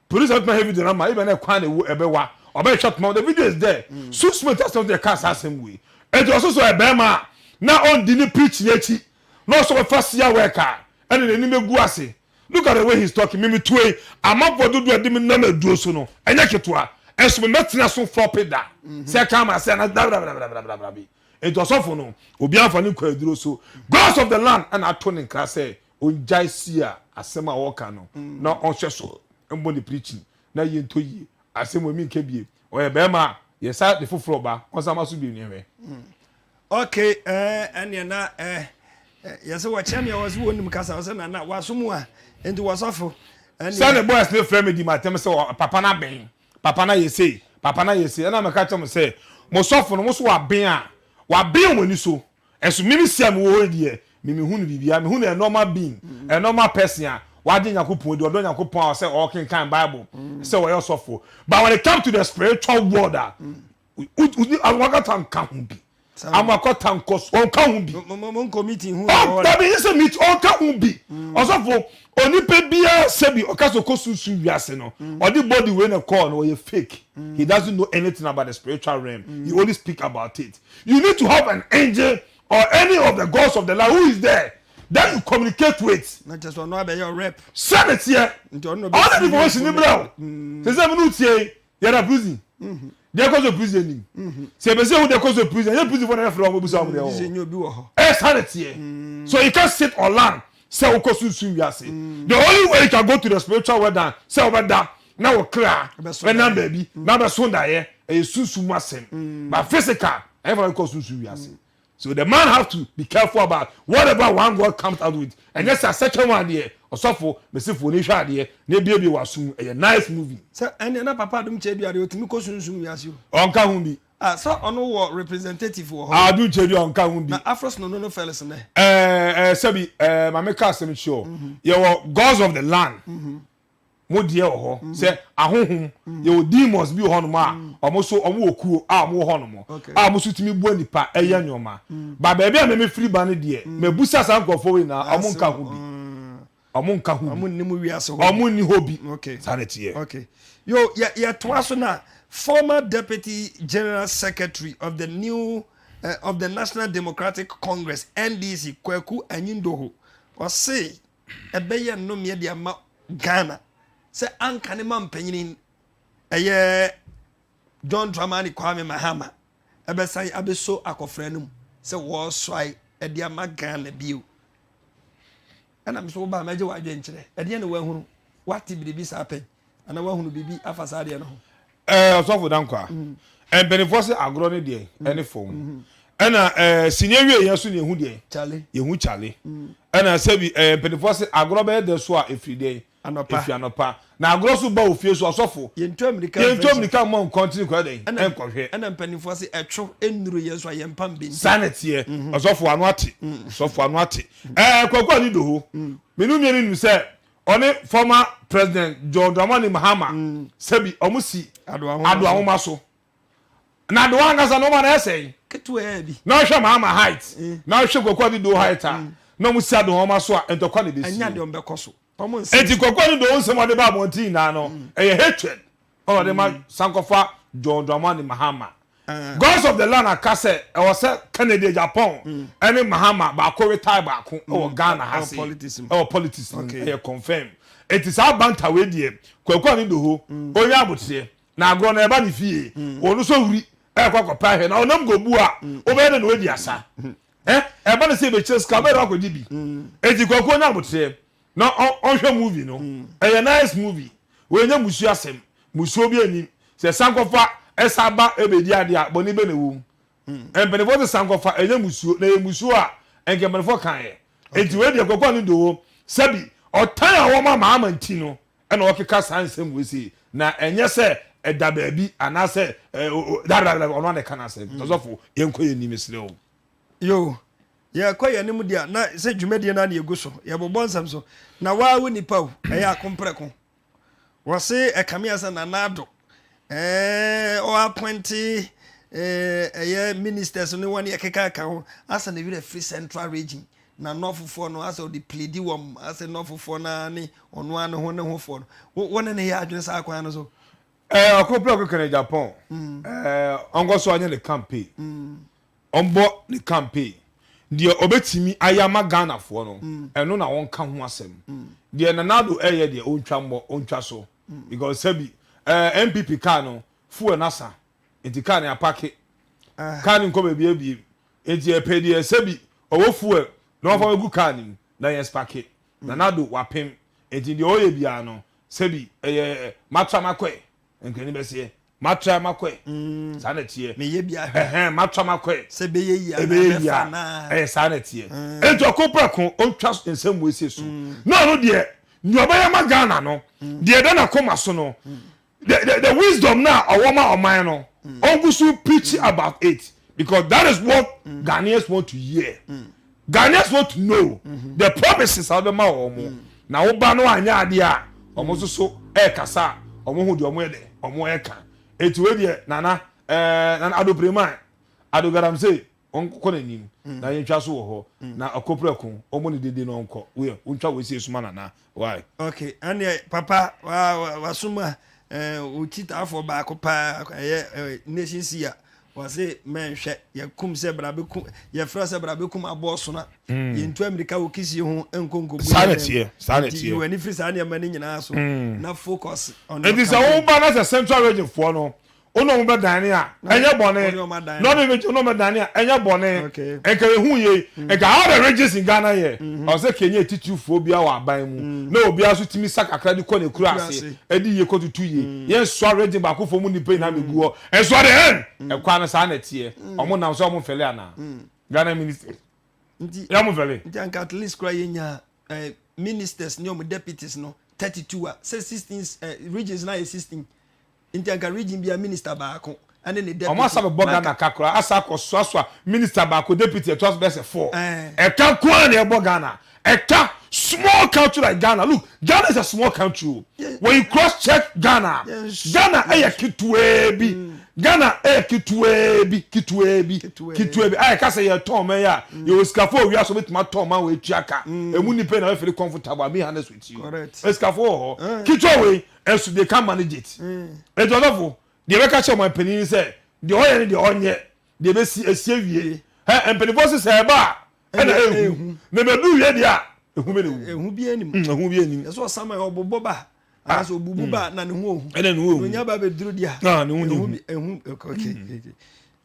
Producer bɛtuma hɛ video no ama even ɛkwan na ewu ɛbɛwa ɔbɛhwɛ tuma the video is there. So smart asɛm to yɛka saa asɛm wei. Eti ɔso so ɛbɛrima a na ɔndi ne preach n'akyi na ɔso bɛfa sia work a ɛna n'anim egu ase. Look at the way he's talking. Mimi tue amanfoɔ dodoɔ ɛde mi nam aduro so no ɛnyɛ ketewa. Ɛso mi mɛtena so flop da. Sɛ kama sɛ na dabrabra bi. Nti ɔsɔfo no obi afa ne nkɔ aduro so. Gods of the land ɛna ato ne nkra sɛ ongyae si a asɛm a ɔka no na ɔnhwɛ so mbɔ ne preaching na yie ntɔ yie. Asɛm wɔ mi nka bie. Ɔyɛ bɛrima a yɛsa de foforɔ ba ɔnsa ma so bie ne hwɛ. Okay, ɛneɛ na yɛsɛ wɔkyerɛ me a wɔ sɛ wɔnim kasa wɔ sɛ nana waso mu a nti wɔsɔfo. Sɛ ne boys ne frɛ me di ma tɛm sɛ papa na bɛn papa na yɛ sei papa na yɛ sei ɛna mɛka kyerɛ mo sɛ mo sɔfo no mo so waben a waben wɔn ani so ɛso mimi si a mi wɔ hɔ deɛ mimi hu no biribiara mi hu no a normal being, a normal person a wagye Nyankopɔn di, ɔdɔ Nyankopɔn a ɔsɛ ɔkenkan Bible sɛ ɔyɛ ɔsɔfo. But when it come to the spiritual world a awakata nka ho bi, amakɔta nkɔ so ɔnka ho bi. Mo nkɔ meeting hu. Ɔ dabi yi sɛ meet ɔnka ho bi. Ɔsɔfo onipa biara sɛbi ɔka sɛ ɔkɔ sunsun wiase no ɔde body wei na kɔɔ no ɔyɛ fake. He doesn't know anything about the spiritual realm. He only speak about it. You need to have an angel or any of the gods of the land who is there that you communicate with. Na kyerɛ sɛ ɔno abɛyɛ rep. Sɛde teɛ nti ɔno na all the information ni brɛ o sɛ sɛ mi n'o tie yɛrɛ prison deɛ kɔ so prison nim sɛ ebesi ehu deɛ kɔ so prison yɛ prison fo na yɛ fɛ wɔn ebusa wɔn deɛ sɛ wɔ nyɛ obi wɔ hɔ. Ɛ sáré teɛ so you can sit on land sɛ wokɔ sunsun wiase. The only way you can go to the spiritual world than sɛ wɔbɛda na wɔ kra Ɛbɛso bɛnam baabi na bɛso daeɛ ɛyɛ sunsun mu asɛm, but physical ɛyɛ fɛ kɔ sunsun wiase. So the man have to be careful about whatever one God comes out with. Ɛnyɛ sɛ second one deɛ ɔsɔfo mesifo ne hwɛ adeɛ na ebiebie wɔ asom ɛyɛ nice movie. Sɛ ɛneɛ na papa Adom kyɛ dua deɛ ɔtumi kɔ sunsum wiase o. Ɔnka ho bi. Ah, sɛ ɔno wɔ representative wɔ hɔ. Adom kyɛ dua ɔnka ho bi. Na Afros no no Felix nɛ. Ɛɛ ɛɛ sɛbi maame ka asɛm kyerɛ o yɛwɔ gods of the land mo deɛ wɔ hɔ sɛ ahohom yɛwɔ demons bi wɔ hɔnom a ɔmo so ɔmo wɔ kuo a ɔmo wɔ hɔnom a ɔmo so tumi bu nipa ɛyɛ nneɛma ba baabi a mɛmɛ firi ba no deɛ mɛbusa saa nkurɔfoɔ wei na ɔmo nka ho bi, ɔmo nka ho ɔmo bi. Nnim wiase hɔ. Ɔmo nni hɔ bi. Saa na ɛteɛ. Okay, yo, yɛ yɛtoa so na former deputy general secretary of the National Democratic Congress, NDC, Kwaku Anyindoho, ɔse ɛbɛyɛ nnomeɛ de ama Ghana sɛ anka ne ma mpanyini ɛyɛ John Dramani Kwame Mahama ɛbɛsan abɛso akɔfra no mu sɛ wɔresɔe ɛde ama Ghana bio. Ɛna nso woba a mɛgye w'adwenkyerɛ ɛdeɛ na wahunu wate biribi saa pɛn anaa wahunu biribi afa saa adeɛ no ho. Ɔsɔfo Dankwa, mpanimfoɔ sɛ agorɔ ne deɛ ɛne fam ɛna sini awie yɛn so ne ehu deɛ Kyale. Yɛhu kyale ɛna sɛbi mpanimfoɔ sɛ agorɔ bɛyɛ dɛ so a efiri deɛ Anɔpa. Efiri anɔpa na agorɔ so ba ofie so ɔsɔfo. Yɛntu amirika. Yɛntu amirika mmɔ nkɔntene kɔ ɛdɛn ɛnkɔhwɛ. Ɛna mpanimfoɔ sɛ ɛtwo nnuru yɛn so a yɛmpa mbɛnti. Saa na teɛ ɔsɔfo ano ate, ɔsɔfo ano ate. Kwaku Anyidoho menu mmienu nim sɛ ɔne former President John Dramani Mahama sɛbi ɔmo si Adoa Adoa ahoma so na adoa ankasa na ɔma na ɛsɛn ketewaa bi. Na ɔhwɛ Mahama height na ɔhwɛ Kwaku Anyidoho height a na ɔmo si adoa ahoma so a ntɔkwa na ebesi. Ɛnya deɛ ɔmbɛkɔ so ɔmo nsa. Eti Kwaku Anyidoho nsɛm ɔde ba abɔnten nyinaa no ɛyɛ hatred ɔna ɔde ma sankɔfa John Dramani Mahama. Gods of the land aka sɛ ɛwɔ sɛ Kennedy Agyapong ɛne Mahama baako retire baako ɛwɔ Ghana ha ɛwɔ se politics mu. Ɛwɔ politics mu. Okay. Ɛyɛ confirm. Eti saa banta wei deɛ Kwaku Anidoho ɔnya aboteɛ na agorɔ no ɛba ne fie ɔno nso wuri ɛkɔ akɔpɛ ahwɛ na ɔnam gobu a wobɛyɛ dɛ na wadi asa ɛ ɛba ne sɛ ɛbɛkyerɛ sika wobɛyɛ dɛ wakɔgye bi. Eti Kwaku ɔnya aboteɛ na ɔnhwɛ movie no ɛyɛ nice movie wei nyɛ musuo asɛm musuo bi anim sɛ sankɔfa ɛsa ba ɛbɛdi adeɛ a bɔne bɛ na ɛwɔ mu. Mpanimfoɔ se sankɔfa ɛnyɛ musuo na ɛyɛ musuo a nka mpanimfoɔ kaeɛ. Enti wei deɛ Kwaku Anu Dowo sɛbi ɔtan a ɔwɔ ma Mahama nti no ɛna ɔkeka saa nsɛm wei sei na ɛnyɛ sɛ ɛda baabi anaasɛ dabi dabi ɔno ara na ɛka n'asɛm. Ɔsɔfo yɛnkɔ yɛn anim mesrɛ wo. Yoo, yɛkɔ yɛn anim deɛ a, na sɛ dwumadie no ara na yɛgu so, yɛbobɔ nsɛm so. Na waa wo nipa o, ɛyɛ akomprɛko. Wɔse ɛkame ayɛ sɛ Nana Addo ɛɛ ɔ appointe ɛɛ ɛyɛ ministers ne wɔn ɛkeka ka ho asɛ ne werɛ firi central region na nɔfofoɔ no asɛ ɔde pleadi wɔn asɛ nɔfofoɔ no ara ne ɔno ara ne ho ne hofoɔ no wo wo ne ne yɛ adwene saa kwan no so. Ɛɛ ɔko prɛko kɛnɛ Japan ɛɛ ɔnkɔ so anyɛ ne campaign. Ɔmbɔ ne campaign. Deɛ ɔbɛtumi ayɛ ama Ghanafoɔ no, ɛno na ɔnka ho asɛm. Deɛ Nana Addo ɛyɛ deɛ, ɔntwa mmɔ, ɔntwa so. Because sɛbi, ɛɛ NPP car no, fuel no asa. Nti car no yɛapake. Car no nkɔ baabiara biem. Nti yɛpɛ deɛ sɛbi ɔwɔ fuel na ɔmfa mmɛgu car no mu na yɛnspake. Nana Addo wapem. Nti deɛ ɔyɛ biara no, sɛbi ɛyɛ matra makɔɛ. Nkrani bɛseɛ. Matra makɔɛ. Mm. Saa na ɛteɛ. Meyɛ bi ahwɛ. Ɛhɛn matra makɔɛ. Sɛ ɛbɛyɛ yie anaa ɛbɛyɛ yie a ɛyɛ saa na ɛteɛ. Mm. Enti ɔko prɛko ɔntwa nsɛm wɔ esie so. Mm. Na ɔno deɛ nea ɔbɛyɛ ma Ghana no mm. deɛ ɛda n'akoma so no mm. the wisdom na ɔwɔ ma ɔman no ɔngu so preach about it because that is what Ghanaians want to hear. Ghanaians want to know the promises a wobɛma wɔn mo na woba no anyɛ adeɛ a wɔn nso so ɛrekasa a wɔn ho deɛ wɔn yɛ dɛ wɔn ɛreka eti wei deɛ nana ɛɛ nana Ado Preman Ado Galamsey wɔn kɔ n'anim na yɛntwa so wɔ hɔ na ɔkɔ prɛko wɔn ne dede na ɔnkɔ woyɛ wontwa wɔ esie soma nana why. Okay ɛnneɛ papa wa wa wasoma ɛɛ okyitaafoɔ baako paa ɛyɛ ɛɛ nation seer Wɔse mɛnhwɛ yɛkum sɛ bra bɛkum yɛfrɛ sɛ bra bɛkum aboɔ sona mm. yɛntu amirika wɔ kisie ho nkɔ nkɔbu saa na teɛ saa na teɛ yi w'ani firi saa nneɛma no nyinaa so mm. na focus on your nti sɛ woba na sɛ central region foɔ no wo na ɔmo bɛdane a ɛnyɛ bɔne northern region wo na ɔmo bɛdane a ɛnyɛ bɔne nka yɛhu yei mm. nka all the regions in Ghana yɛ mm-hmm. ɔsɛ kenya titirifoɔ biara wɔ aban mu mm. na obiara so tumi sa kakra de kɔ ne kura ase ɛde yie kɔtutu yie mm. yɛn soa region baako fo mu nipa nyinaa megu hɔ Nso ɔde hɛn ɛkwan no saa na ɛteɛ. Ɔmo nam sɛ ɔmo nfɛle anaa? Ghana ministers. Nti yɛ ɔmo nfɛle. Nti anka at least koraa yɛnya eh, ministers ne ɔmo deputies no 32 a sɛ 16 eh, regions na yɛ 16 nti anka region bia minister baako ɛne ne deputy. Ɔmo asa bɛbɔ Ghana ka koraa asa akɔ soasoa minister baako deputy ɛtoa so bɛyɛ sɛ 4. Ɛka nko ara na ɛbɔ Ghana. Ɛka small country like Ghana look Ghana is a small country o when you cross check Ghana Ghana ɛyɛ ketewaa bi mm. Ghana ɛyɛ ketewaa bi ketewaa bi ketewaa bi ayɛ kasa yɛ tɔn mɛ yɛ a mm. yɛ wɔ sikafo owia so betuma tɔn ma wɔ etua ka mm. emu nipa na bɛ feel comfortable I'm being honest with you esikafo wɔ hɔ ketewa wei ɛso they can manage it etu ɔsɔfo deɛ bɛka kyerɛ ɔman panyin sɛ deɛ ɔyɛ ne deɛ ɔnyɛ deɛ bɛsi esi awie ɛ mpanyinfoɔ sɛ ɛba a. ɛna ehu na bɛdu wie deɛ a ehu bɛ na ewu. Ehu bi anim. Mm, ehu bi anim. Ɛsɛ ɔsaman ɔbobɔ ba anaasɛ obubu mm. ba na ne ho ohu. Ɛna ne ho ohu. Onya ba bɛduru deɛ a. Na ne ho ehu. Ehu okay okay.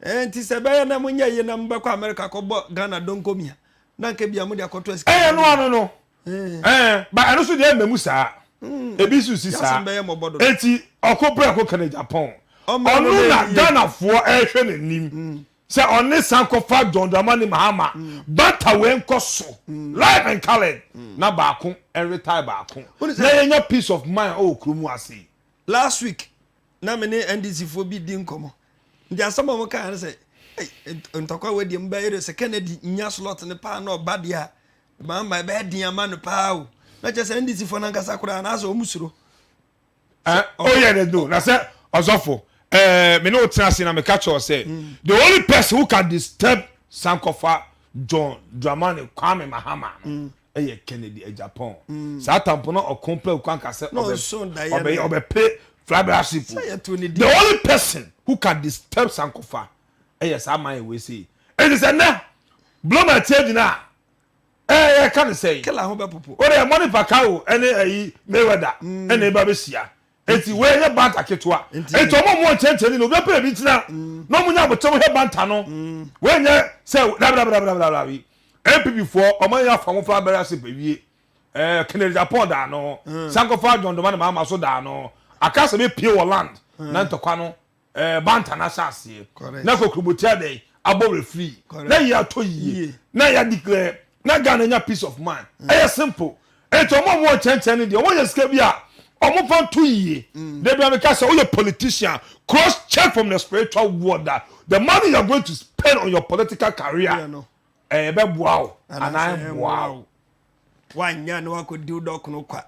Ɛɛ nti sɛ ɛbɛyɛ na mo nyɛ yie na mo bɛkɔ America kɔbɔ Ghana donkomia na nka bia mo de akɔto asika. Ɛyɛ no ano no. Ɛɛ ba ɛno so deɛ ɛmɛ mu saa. Ebi nso si saa. Eti ɔkɔ pɛ ɛkɔ kɛnɛ Japan. Ɔno na Ghanafoɔ ɛrehwɛ n'anim. Sɛ ɔne san kɔfa John Dramani Mahama bata wei nkɔ so live and coloured na baako retire baako na yɛnya peace of mind ɔwɔ kurom ase yi. Last week na me ne NDC foɔ bi di nkɔmɔ nti asɛm a wɔn kaa ne sɛ ntɔkwa wei deɛ mo bɛyere sɛ Kennedy nya slot no paa na ɔba deɛ a Mahama ɛbɛyɛ den ama no paa o na kyerɛ sɛ NDC foɔ no ankasa koraa na asɛ wɔn suro. Eh, oh yeah, no, na sɛ ɔsɔfo, eh, me ne wo tena ase na meka kyerɛ sɛ mm. the only person who can disturb Sankofa John Dramani Kwame Mahama no mm. ɛyɛ Kennedy Agyapong. Mm. Saa tampo no ɔko pɛ kwan ka sɛ ɔbɛ ɔbɛpɛ flagship. The only person who can disturb Sankofa ɛyɛ saa man wei sei. Ɛnti sɛ nnɛ Bloma tie gyina a. Ɛɛ yɛka ne sɛn? Killer ho bɛpopo. O deɛ Money Pacquiao ɛne ɛyi Mayweather ɛna ɛba bɛhyia. Eti wei ɛnyɛ banta ketewa. Eti ɔmo a ɔmo wɔ nkyɛnkyɛn ni no obi apɛ ebi tena na ɔmo nya abotam hwɛ banta no. Wei nyɛ sɛ dabidabidabidabi. NPP foɔ ɔmo ayɛ afa ɔmo fa abɛrɛ ase pɛ wie. Ɛɛ Kennedy Agyapong da ano. Sankofa John Dramani Mahama so da ano. Aka sɛ bɛ pie wɔ land na ntɔkwa no. Eh, banta no ahyɛ aseɛ na kokromoti adɛn abɔ refri na yɛ atɔ yie na yɛ declare na Ghana nya peace of mind mm. Ɛyɛ simple. Eti ɔmo a ɔmo wɔ nkyɛnkyɛn no deɛ ɔmo yɛ sika bi a ɔmo fa nto yie mm. Debi ameka sɛ ɔyɛ politician, cross check from the spiritual world that the money you are going to spend on your political career ɛyɛ bɛ boa o anaa ɛboa o. Woanyɛ a na woakɔdi wo dɔkono kwa.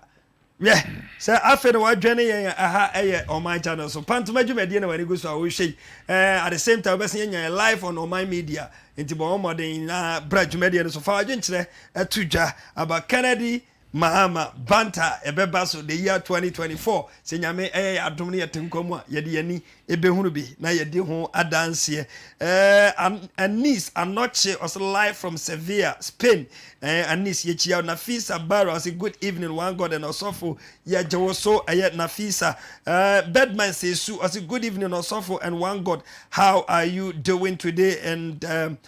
Wiɛ, sɛ afei na woadwɛne yɛn a, ɛha yɛ Ɔman Channel so. Pantoma dwumadie na w'ani gu so a wohwɛ yi. Eh, at the same time, wobɛsan anya yɛn live on Ɔman Media. Nti bɔ ho mmɔden na bra dwumadie no so. Fa w'adwenkyerɛ to dwa about Kennedy Mahama Banta ɛbɛba so the year 2024. Sɛ Nyame ɛyɛ yɛn adom na yɛte nkwa mu a, yɛde yɛn ani ɛbɛhunu bi na yɛdi ho adanseɛ. Eh, Anis Anɔkye ɔsɛ live from Sevilla, Spain. Eh, Anis yɛkyia wo. Nafisa Bara ɔsɛ good evening one God and ɔsɔfo yɛgye wo so ɛyɛ Nafisa. Eh, Bedman Sesu ɔsɛ good evening ɔsɔfo and one God how are you doing today and um,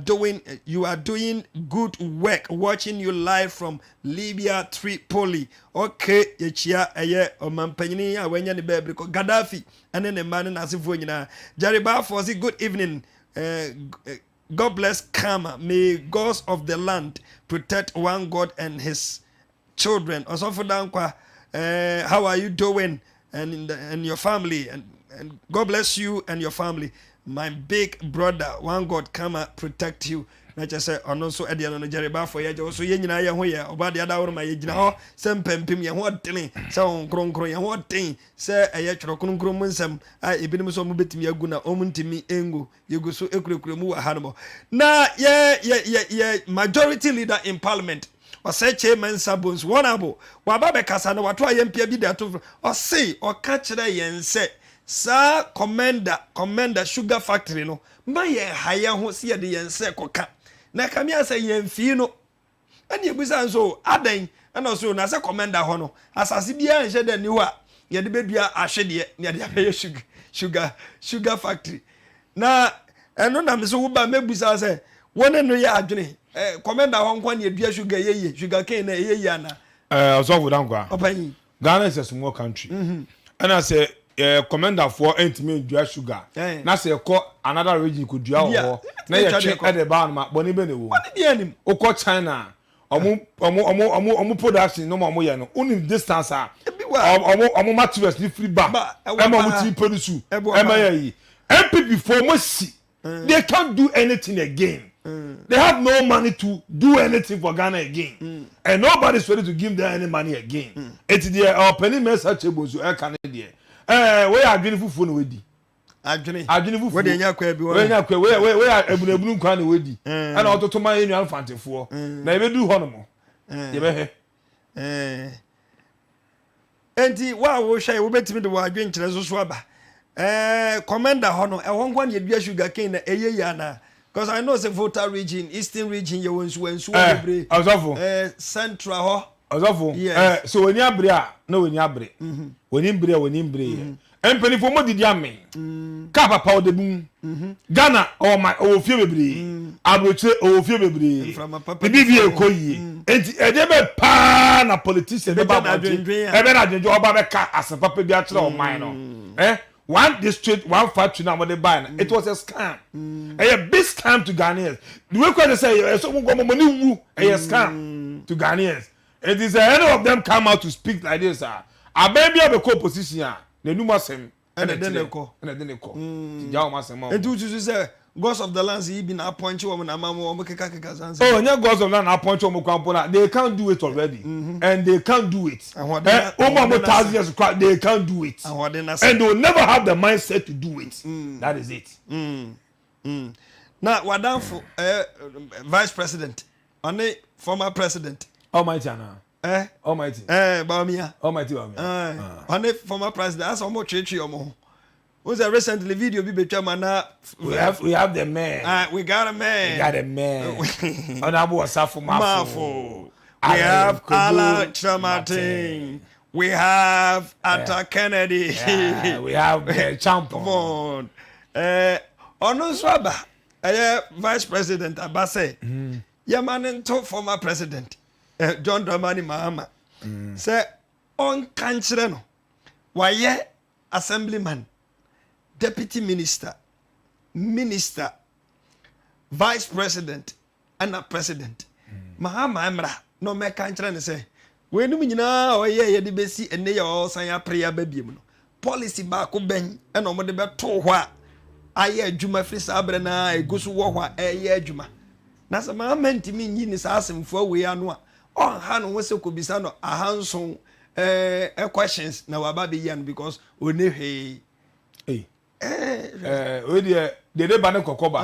doing you are doing good work watching you live from Libya Tripoli. Okay, yɛkyia ɛyɛ ɔmampanyini a wanya ne baabi kɔ Gaddafi ɛne ne mma ne n'asefoɔ nyinaa. Jerry Balfour se good evening eh, God bless Kama may gods of the land protect one God and his children. Ɔsɔfo Dankwa eh, how are you doing and, and your family and, and God bless you and your family my big brother one God Kama protect you. Na kyerɛ sɛ ɔno nso ɛdeɛ no no Jerry Balfour yɛgye wo so yɛn nyinaa yɛn ho yɛ ɔba deɛ adaworo ma yɛgyina hɔ sɛ mpampim yɛn ho ɔdene sɛ wɔn kronkron yɛn ho ɔden Sɛ ɛyɛ Twerɛ Kronkron mu nsɛm a ebinom nso wɔbɛtumi agu na wɔntumi ngu, yɛgu so kurakura mu wɔ hanom. Na yɛ yɛ yɛ yɛ majority leader in parliament, Osei Kyei Mensah Bonsu, Honourable, waba abɛkasa na wato ayɛmpea bi de ato Ɔse ɔka kyerɛɛ yɛn sɛ saa Komenda, Komenda sugar factory no, mma yɛnha yɛn ho sɛ yɛde yɛn nsa rekɔka. Na ɛkame ayɛ sɛ yɛmfii no. Ɛna yɛbisaa no sɛ, O, adɛn? Ɛna ɔse, O, na sɛ kɔmɛnda hɔ no, asase biara nhyɛ da nni hɔ a yɛde bɛdua ahwedeɛ na yɛde abɛyɛ sugar, sugar, sugar factory. Na ɛno na me so woba mɛbusa sɛ, wo ne no yɛ adwene? Eh, kɔmɛnda hɔ nko na yɛdua sugar ɛyɛ yie, sugar cane na ɛyɛ yie anaa? Eh, Ɔsɔfo Dankwa. Ɔpanyin. Ghana is a small country. Ɛna sɛ eh, commanderfoɔ ntumi ndua sugar Eh. na sɛ ɛkɔ another region kɔ dua wɔ Di a, hɔ na yɛbɛtumi atwa yɛtwe de kɔ. ɛde ba no ma bɔne bɛ na ɛwɔ mu. Bɔne biara nnim. Wokɔ China a, ɔmo ɔmo ɔmo ɔmo ɔmo production no ma ɔmo yɛ no, wonim distance a Ebi wɔ a. ɔmo ɔmo ɔmo materials no firi ba Ba, ɛwɔ ɛma ɔmo paa. tumi produce Ɛboa ɛma paa. yɛ yi. NPP foɔ ɔmo si They can't do anything again. They have no money to do anything for Ghana again. And nobody is ready to give them any money again. Eti deɛ ɔpanin Mensah Kyebozu ɛka ne deɛ. Ɛɛ wei yɛ adwene fufuo na wadi. Adwene. Adwene fufuo. Wei deɛ nya kwa bi wɔn. Wei nya kwa wei wei wei yɛ ebunebunu nkwa na wadi. Ɛna ɔtoto ma yɛn nua mfantefoɔ. Na yɛbɛduru hɔ nom. Yɛbɛhwɛ. Enti wo a wohwɛ yi, wobɛtumi de w'adwenkyerɛ nso so aba. Ɛɛ Komenda hɔ no, ɛhɔ nko na yɛdua sugar cane na ɛyɛ yie anaa? Because I know sɛ Volta region, Eastern region yɛwɔ nsuwa nsuwa Eh, bebree. ɔsɔfo. Ɛɛ Central hɔ. Ɔsɔfo, Yes. eh, sɛ w'ani abere a, na w'ani abere. W'ani mbere a, w'ani mbere yɛ. Mpanyinfoɔ mo didi amee. Kaa papa ɔda bi mu. Ghana ɔwɔ ma ɔwɔ fie bebree. Aburokyire ɔwɔ fie bebree. Mframa papa Ne bi biribi fa ɛkɔ yie. Enti ɛdeɛ bɛ paa na politician bɛba Ɛbɛgya abɔnten. n'adwendwen a. Ɛbɛ n'adwendwen ɔba bɛka asɛm papa bi akyerɛ ɔman no. Eh, one district one factory na wɔde bae no, it was a scam. Ɛyɛ big scam to Ghanaians. The way kura sɛ ɛyɛ ɛsɛ wɔn wɔn ani wu ɛyɛ scam to Ghanaians. Enti sɛ any of them come out to speak like this a, aban bi a bɛkɔ opposition a, n'anum asɛm ɛna ɛde ne kɔ. Ɛna ɛde ne kɔ. Nti gya wɔn asɛm ma wɔn. Nti wosusu sɛ Gods of the Lands yi bi na apɔnkye wɔn na ama wɔn keka keka saa nsɛm? Oh, nyɛ Gods of the Land na apɔnkye wɔn koraa mpo na they can't do it already and they can't do it. Ahoɔden Eh, na- wɔn a ahoɔden wɔn na thousand years koraa they can't do it. Ahoɔden na And they will never have the mindset to do it. That is it. Na wadanfo eh, vice president ɔne former president. Almighty ana. Eh? Almighty. Eh, Bawumia. Almighty Bawumia. Eh, ɔne former president asɛ ɔmo twetwe ɔmo ho. Wo sɛ recently video bi betwa mu ana. We have the man. We got a man. We got a man. Honorable Osafo Maafo. Maafo. We have Alan Kyerematen. We have Arthur Kennedy. Yeah, we have Champon. Ɔno nso aba, ɛyɛ vice president aba sɛ yɛma ne nto former president John Dramani Mahama sɛ ɔnka nkyerɛ no, wayɛ assemblyman, deputy minister, minister, vice president ɛna president. Mahama mmra na ɔmɛka nkyerɛ no sɛ weinom nyinaa a ɔyɛ yɛde bɛsi ɛnɛ yɛ ɔsan apere aba biem no, policy baako bɛn ɛna ɔmode bɛtoo hɔ a ayɛ adwuma firi saa berɛ no a ɛgu so wɔ hɔ a ɛyɛ adwuma? Na sɛ Mahama ntumi nyi ne saa asɛmfoɔ wei ano a, ɔnha ne ho sɛ kɔbisa no 700 questions na waba bɛyi ano because ɔne hwee. Hey. Wei deɛ, dede ba ne kɔkɔ ba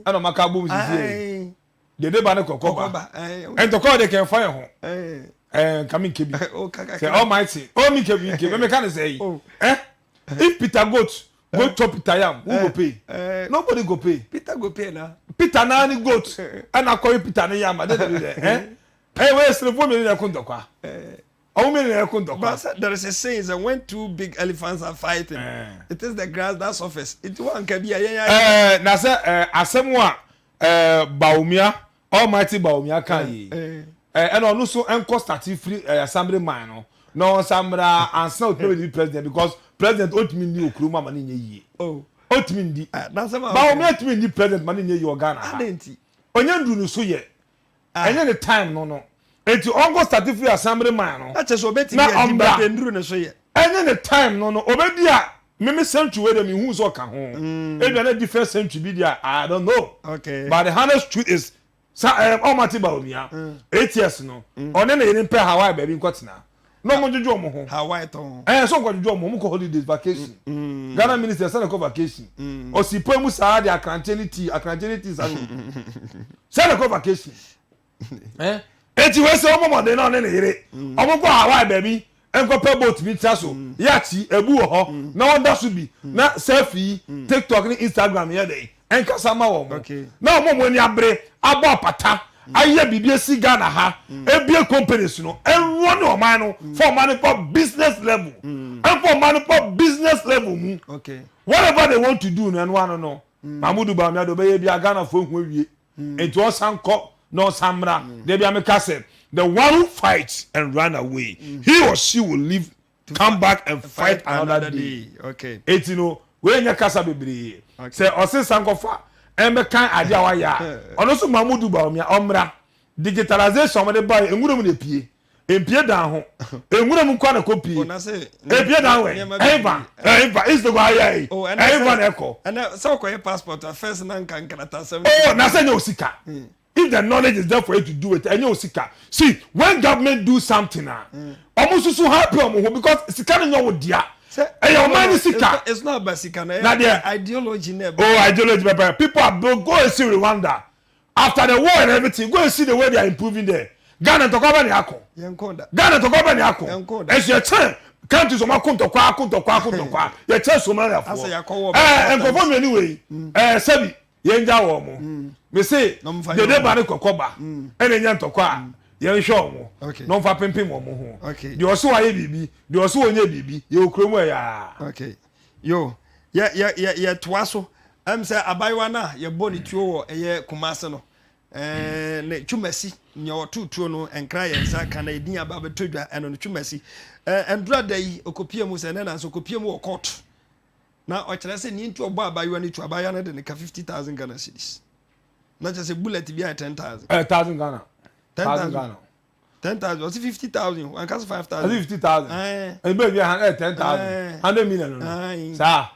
ɛna ɔma ka bom sisi yɛ dede ba ne kɔkɔ ba. Ntɔkɔ de kɛn fa yɛn ho nka mi nke bi sɛ Almighty oh, mi nke bi, nke bi meka ne sɛ yi if Peter goat go chop Peter yam, who go pay? Nobody go pay. Peter go pay na. Peter naa ni goat ɛna akɔyi Peter ne yam ade de de wei sirifo mi ne ko ntɔkwa, ɔmo mi ne ko ntɔkwa. But there is a saying that when two big elephants are fighting, it is the grass that suffers. Nti wọn nka bi a yɛn ayɛ. Na sɛ asɛm a Bawumia, Almighty Bawumia kan yi, ɛna ɔno nso nkɔ start firi assembly man no na ɔnsa mmra ansa otumi bɛ di president, because president otumi ndi okuro mu ama ne nye yie. Otumi ndi. Bawumia tumi ndi president ma ne nye yie wɔ Ghana ha. Onye ndu no so yɛ ɛnyɛ ne time no, eti ɔnkɔ start firi assembly man no. Ɛkyɛ sɛ obetumi adi ba nduru ne so yɛ. Ɛnyɛ ne time no, obedi a mímí century wey dem ihu sɛ ɔka ho ebi na different century bi di a, I don't know. But the honest truth is sa Almighty Bawumia 8 years no, ɔne ne yere mpɛ Hawaii baabi nkɔtena na ɔmo dwodwo ɔmo ho. Hawaii tɔn. So nkɔ dwodwo ɔmo ho, ɔmo kɔ holidays, vacation. Ghana minister sɛ ne kɔ vacation, ɔsi pɔn mu saa de akrante ne tii, akrante ne tii saa sɛ ne kɔ vacation. Eti wei sɛ ɔmo mɔden na ɔne ne yere ɔmo kɔ Hawaii baabi nkɔpɛ boat bi tira so, yacht ebu wɔ hɔ na ɔda so bi na selfie, TikTok ne Instagram yɛ dɛ nkasa ma wɔn na wɔn mo ani abere abɔ apata ayɛ biribi esi Ghana ha, ebie companies no, ɛnwɔ ne ɔman no fɔ ɔman no kɔ business level, ɛnfɔ ɔman no kɔ business level mu. Whatever they want to do no, ɛno ano no Mamudu Bawumia de ɔbɛyɛ bi a Ghana fo ehu ewie, nti ɔsan kɔ na ɔsan mmra. Debi ameka sɛ the one who fights and run away, he or she will live, come back and fight another day. Eti no wei nyɛ kasa bebree sɛ ɔse sankɔfa ɛmbɛkan adeɛ a wayɛ a, ɔno nso Mamudu Bawumia ɔmmra digitalization ɔmode ba yɛ nwura mu na epie mpie dan ho, nwura mu nkwa na kɔ pie epie dan wɛ ɛnfa ɛnfa Instagram ayɛ yi ɛnfa na ɛkɔ. Ɛnɛ sɛ ɔkɔyɛ passport a, first na nka nkratasɛm. Oh, na sɛ nyɛ osika, if the knowledge is there for you to do it, ɛnyɛ osika. See, when government do something ah, ɔmo soso happy ɔmo ho because sika no nyɛ wo dea, ɛyɛ ɔman ni sika. It's not about sika na. Na deɛ ideology na. Oh, ideology pɛpɛ. People are go and see Rwanda after the war and everything, go and see the way they are improving there. Ghana, ntɔkwa bɛ ni akɔ. Ghana, ntɔkwa bɛ ni akɔ. Ɛsɛ yɛ kyɛn countries ɔmo ako ntɔkwa, ako ntɔkwa, ako ntɔkwa, yɛ kyɛn Somaliafoɔ. Nkɔfɔ mmienu wei sɛbi yɛn gya wɔn mo mese dede ba ne kɔkɔ ba ɛna nya ntɔkwa a yɛn hwɛ wɔn na wɔn fa pimpim wɔn ho. Deɛ ɔso wayɛ biribi, deɛ ɔso wɔnyɛ biribi, yɛ wɔ kurom ɛyaa. Okay, yo, yɛ yɛ yɛ yɛ toa so. Sɛ abayewa no a yɛbɔ ne tuo wɔ ɛyɛ Kumase no, ne Twumasi, nea ɔto tuo no nkra yɛn nsa ka na edin aba abɛtɔ dwa. Ɛno no Twumasi ndura da yi okopie mu sɛ ne nanso okopie mu wɔ court na ɔkyerɛ sɛ ne nti ɔbɔ abayewa no tuo. Abayewa no de ne ka 50,000 Ghana cedis na kyerɛ sɛ bullet bi ayɛ 10,000. 1,000 Ghana. 1,000 Ghana. 10,000. Ɔsi 50,000, wankasa 5,000. Ɔsi 50,000. Ɛn bɛɛ bi 10,000, 100 million no saa.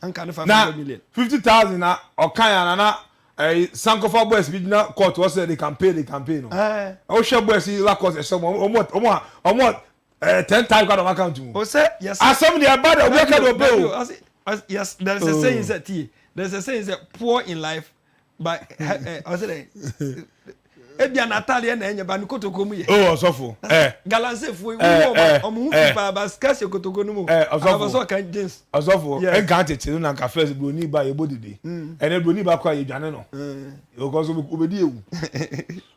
Anka ne 500 million. 50,000 na ɔkan ya nana Sankofa boys bi gyina court wɔ sɛ they campaign no. Ɔhwɛ boys yi Lacoste ɛhyɛ ɔmo ɔmo ɔmo ɔmo 10,000 kɔ account mu. O sɛ yes. Asɛm deɛ ɛba de obi aka de ɔbɛ o. Yes, there is a saying sɛ tie, there is a saying sɛ poor in life but ɔsɛ dɛ. Ebia n'ataadeɛ na ɛnyɛ ba ne kotokuo mu yɛ. Oh ɔsɔfo ɛ. Galamseyfoɔ yi wohu wɔn a wɔn ho fi paa ba sika hyɛ kotokuo no mu. Ɛ ɔsɔfo. Anaa sɛ ɔka jeans. Ɔsɔfo nka tete no na nka first broni ba yɛbɔ dede. Ɛnɛ broni ba koraa yɛdwane no. Because obedi ewu.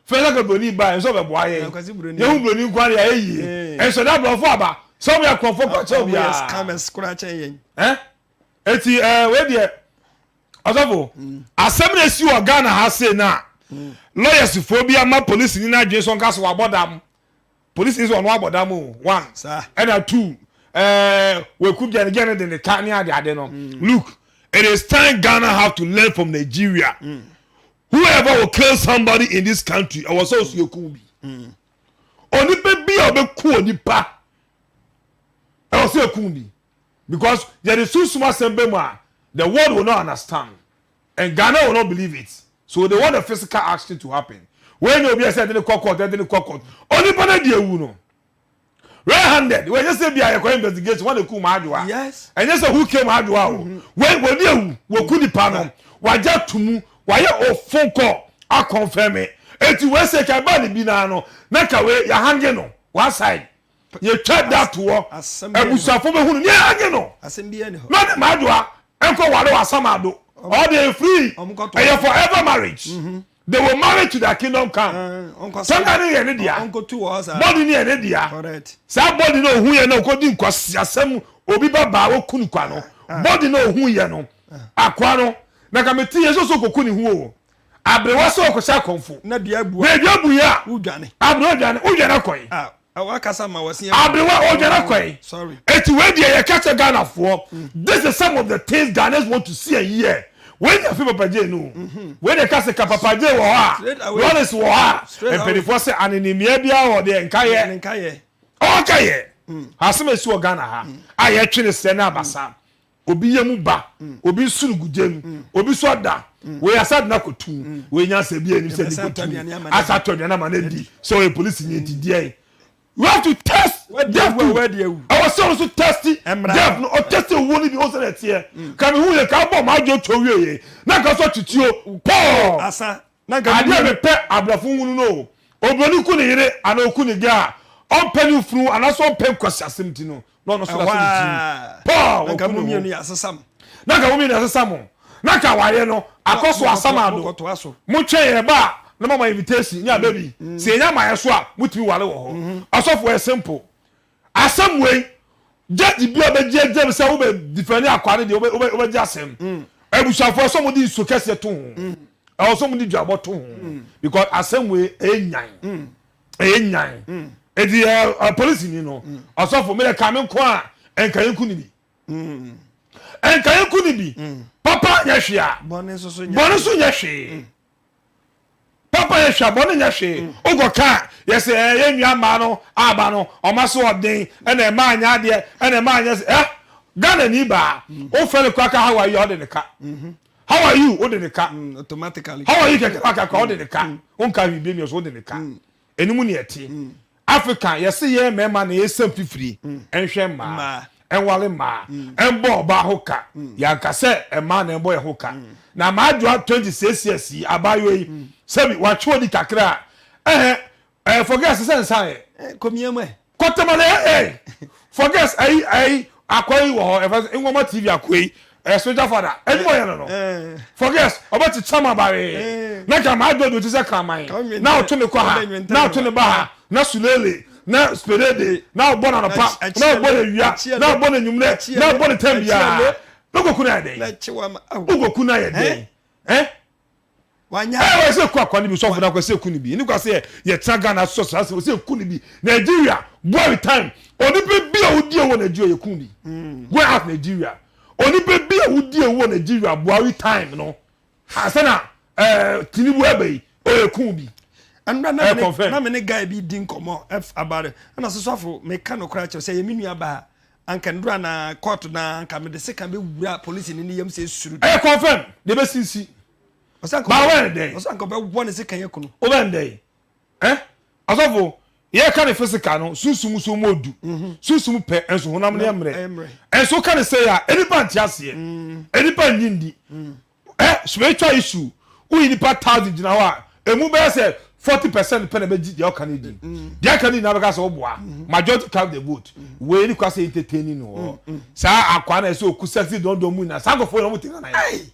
First anka broni ba nso ɔbɛboa yɛn. Yɛhu broni nko ara yɛ yie. Nso na aborɔfo aba sɛ wɔn yɛ korɔmfo koraa kyɛn obiara. Wɔn yɛ scammers koraa kyɛn yɛn. Ɛ eti ɛɛ wei deɛ. Ɔsɔfo, asɛm na esi wɔ Ghana ha sei na lawyers foɔ bi ama polisi ni n'adwene so nka so wabɔ dam. Polisi ni sɛ ɔno abɔ dam o, one. Ɛna two, ɛɛ weku gɛne gɛne de ne ka ne ade ade no. Look, it is time Ghana have to learn from Nigeria. Whoever will kill somebody in this country, ɛwɔ sɛ osu eku bi. Onipa bi a ɔbɛku onipa, ɛwɔ sɛ eku bi. Because yɛde sunsum asɛm ba mu a, the world will not understand and Ghana will not believe it. So they want the physical action to happen. Wei nyɛ obi a sɛ yɛde no kɔ court, yɛde no kɔ court. Onipa no adi awu no. Red handed. Wei nyɛ sɛ bi a yɛkɔ investigation wɔn na eku Maadwoa. Yes. Ɛnyɛ sɛ who came Maadwoa o. Mm-hmm. Wei wɔdi awu, wɔku nipa no. Wagya to mu, wayɛ o phone call akɔnfɛme. Eti wei sɛ ka ɛbaa ne bi naa no, na ka wei yɛahange no one side. Yɛtwa da to hɔ, abusuafo bɛhu no, nea anye no na ɔde m'adoa nkɔ ware wɔ asamado. Ɔde ɛyɛ free, ɛyɛ forever marriage. Mhm. They will marry to their kingdom come. Sanga ne yɛ ne dea, body ne yɛ ne dea. Saa body na ohun yɛ na okodi nkwasiasɛm obi ba baa oku ne kwa no. Ah. Body na ohun yɛ no, ah. akoa no, na ka mete yɛ sɛ ɔsɛ okoku ne ho o. Aberewa sɛ ɔkɔhyɛ akɔmfo. Na dua bu a. Na dua bu yɛ a. Wodwane. Aberewa dwane, wodwane akɔe. Ah. Wakasa ma wɔsi abu. Aberewa odwane akɔe. Sorry. Eti wei deɛ yɛka kyɛ Ghanafoɔ. This is some of the things Ghanaians want to see and hear. Wei nyɛ afe Papa Jay no. Wei deɛ ka sɛ ka Papa Jay wɔ hɔ a, Lawrence wɔ hɔ a, mpanimfoɔ sɛ anenimia biara wɔ deɛ nkayɛ. Nkayɛ. Ɔnkayɛ. Asɛm a esi wɔ Ghana ha a yɛtwe ne srɛ ne abasa. Obi yam ba, obi nso no gu gya mu, obi nso ada. Wei asa de no akɔtu. Wei nyansa bi anim sɛ de kɔtu. Asa atɔ aduane ama no adi. Sɛ ɔyɛ polisi ni nti deɛn. You have to test death too. Ɛwɔ sɛ ɔno nso test death no. Ɔtest owuo no bi ɔhu sɛdeɛ ɛteɛ. Ka mehu yɛ ka abɔ m'adwene to wie yɛ. Na nka so ɔtete o. Pɔɔ. Adeɛ a mepɛ abrɔfo nhunu no o. Obroni ku ne yere anaa oku ne girl a, ɔmpɛ ne funu anaasɛ ɔmpɛ nkwaseasɛm nti no, na ɔno nso da so ne tirim pɔɔ Na nka wɔku mo ne mmienu ho. yɛ asesa mo. Na nka mo mmienu asesa mo. Na nka awareɛ no akɔ so asam ado. Mokɔtoa so. Motwɛn yɛn ba a na moama invitation ne aba bi. Sɛ yɛnya ma yɛn so a, motumi ware wɔ hɔ. Ɔsɔfo ɛyɛ simple. Asɛm wei, judge bi a ɔbɛgye agyam sɛ wobɛ defend akwaa no deɛ wobɛ wobɛgye asɛm. Abusuafoɔ ɛsɛ wɔde nsuo kɛseɛ to ho. Ɛwɔ sɛ wɔde duabɔ to ho because asɛm wei ɛyɛ nyan. Ɛyɛ nyan. Eti ɛ ɛ polisi ni no ɔsɔfo mi dɛ ka mi nko a nka yɛn ku ni bi. Nka yɛn ku ni bi. Papa nyɛ hwee a. Bɔne nso so nyɛ hwee. Papa yɛ hwɛ a bɔne nyɛ hwee. Wokɔ ka a yɛsɛ ɛɛ yɛn nua mmaa no aba no ɔma so ɔden ɛna ɛma anyɛ adeɛ ɛna ɛma anyɛ sɛ ɛ Ghana ni baa wofrɛ no koraa ka how are you a ɔde ne ka how are you wode ne ka automatically how are you kɛkɛ kaka wode ne ka wonka hwee bi so wode ne ka ɛno mu ne ɛte Africa yɛse yɛn mmarima na yɛsam fifiri nhwɛ mmaa nware mmaa mbɔ ɔbaa ho ka yɛanka sɛ mmaa na ɛbɔ yɛn ho ka na maadwoa 26 years yi abaayewa yi sɛbi watwe odi kakra a ɛhɛ ɛɛ forget sɛ nsa yɛ kɔmia mu ɛ kɔtɛmale ɛ forget ayi ayi akwa yi wɔ hɔ ɛfɛ nwoma tv akwa yi ɛ spiritual father ɛnum ɔyɛ no no forget ɔbɛ kyekyɛ ma bare na nka maa dɔ do ti sɛ kraman na ɔto ne kɔ ha na ɔto ne ba ha na sulele na spedede na ɔbɔ na nɔpa na ɔbɔ na wia na ɔbɔ na nwumrɛ na ɔbɔ ne tɛm biara na ogoku na yɛ dɛn ogoku na yɛ dɛn ɛ Wanya. Ɛ wɔ sɛ ku akwa no bi sɔfo na akɔ sɛ ku no bi ne kwa sɛ yɛ tena Ghana sɔ saa sɛ wɔ sɛ ku no bi Nigeria boy time onipa bi a wodi wɔ Nigeria yɛ ku bi go ask Nigeria onipa bi a wodi wɔ Nigeria Buhari time no asɛ na ɛɛ Tinubu ɛbɛ yi ɔyɛ ku bi. Ɛnura na me ne na me ne guy bi di nkɔmɔ ɛf about it ɛna sɛ sɔfo meka no koraa kyerɛ sɛ yɛ me nua baa anka ndura na court na anka mede sika bɛ wura polisi ne ne yam sɛ suru. Ɛyɛ confirm de bɛ sinsi. Ɔsɛ anka Ba wɛn dɛn? Ɔsɛ anka ɔbɛ wɔ ne sika yɛ kunu. Wobɛn dɛn? Eh? Asɔfo, yɛ ka ne physical no, sunsum so mu odu. Mhm. Sunsum pɛ, nso honam no yɛ mmerɛ. Nso ka ne sɛ a, enipa nte aseɛ. Mm. Enipa nyi ndi. Mm. Eh, spiritual issue, woyi nipa thousand gyina hɔ a, emu bɛyɛ sɛ 40% pɛ na ɛbɛgye deɛ ɔka no di. Deɛ aka no nyinaa bɛka sɛ woboa. Majority cast the vote. Wei ne kwa sɛ entertaining no hɔ. Saa akwaa na ɛsɛ oku sexy dɔndɔn mu nyinaa. Saa nkurɔfoɔ yɛn wɔn ti Ghana yɛ.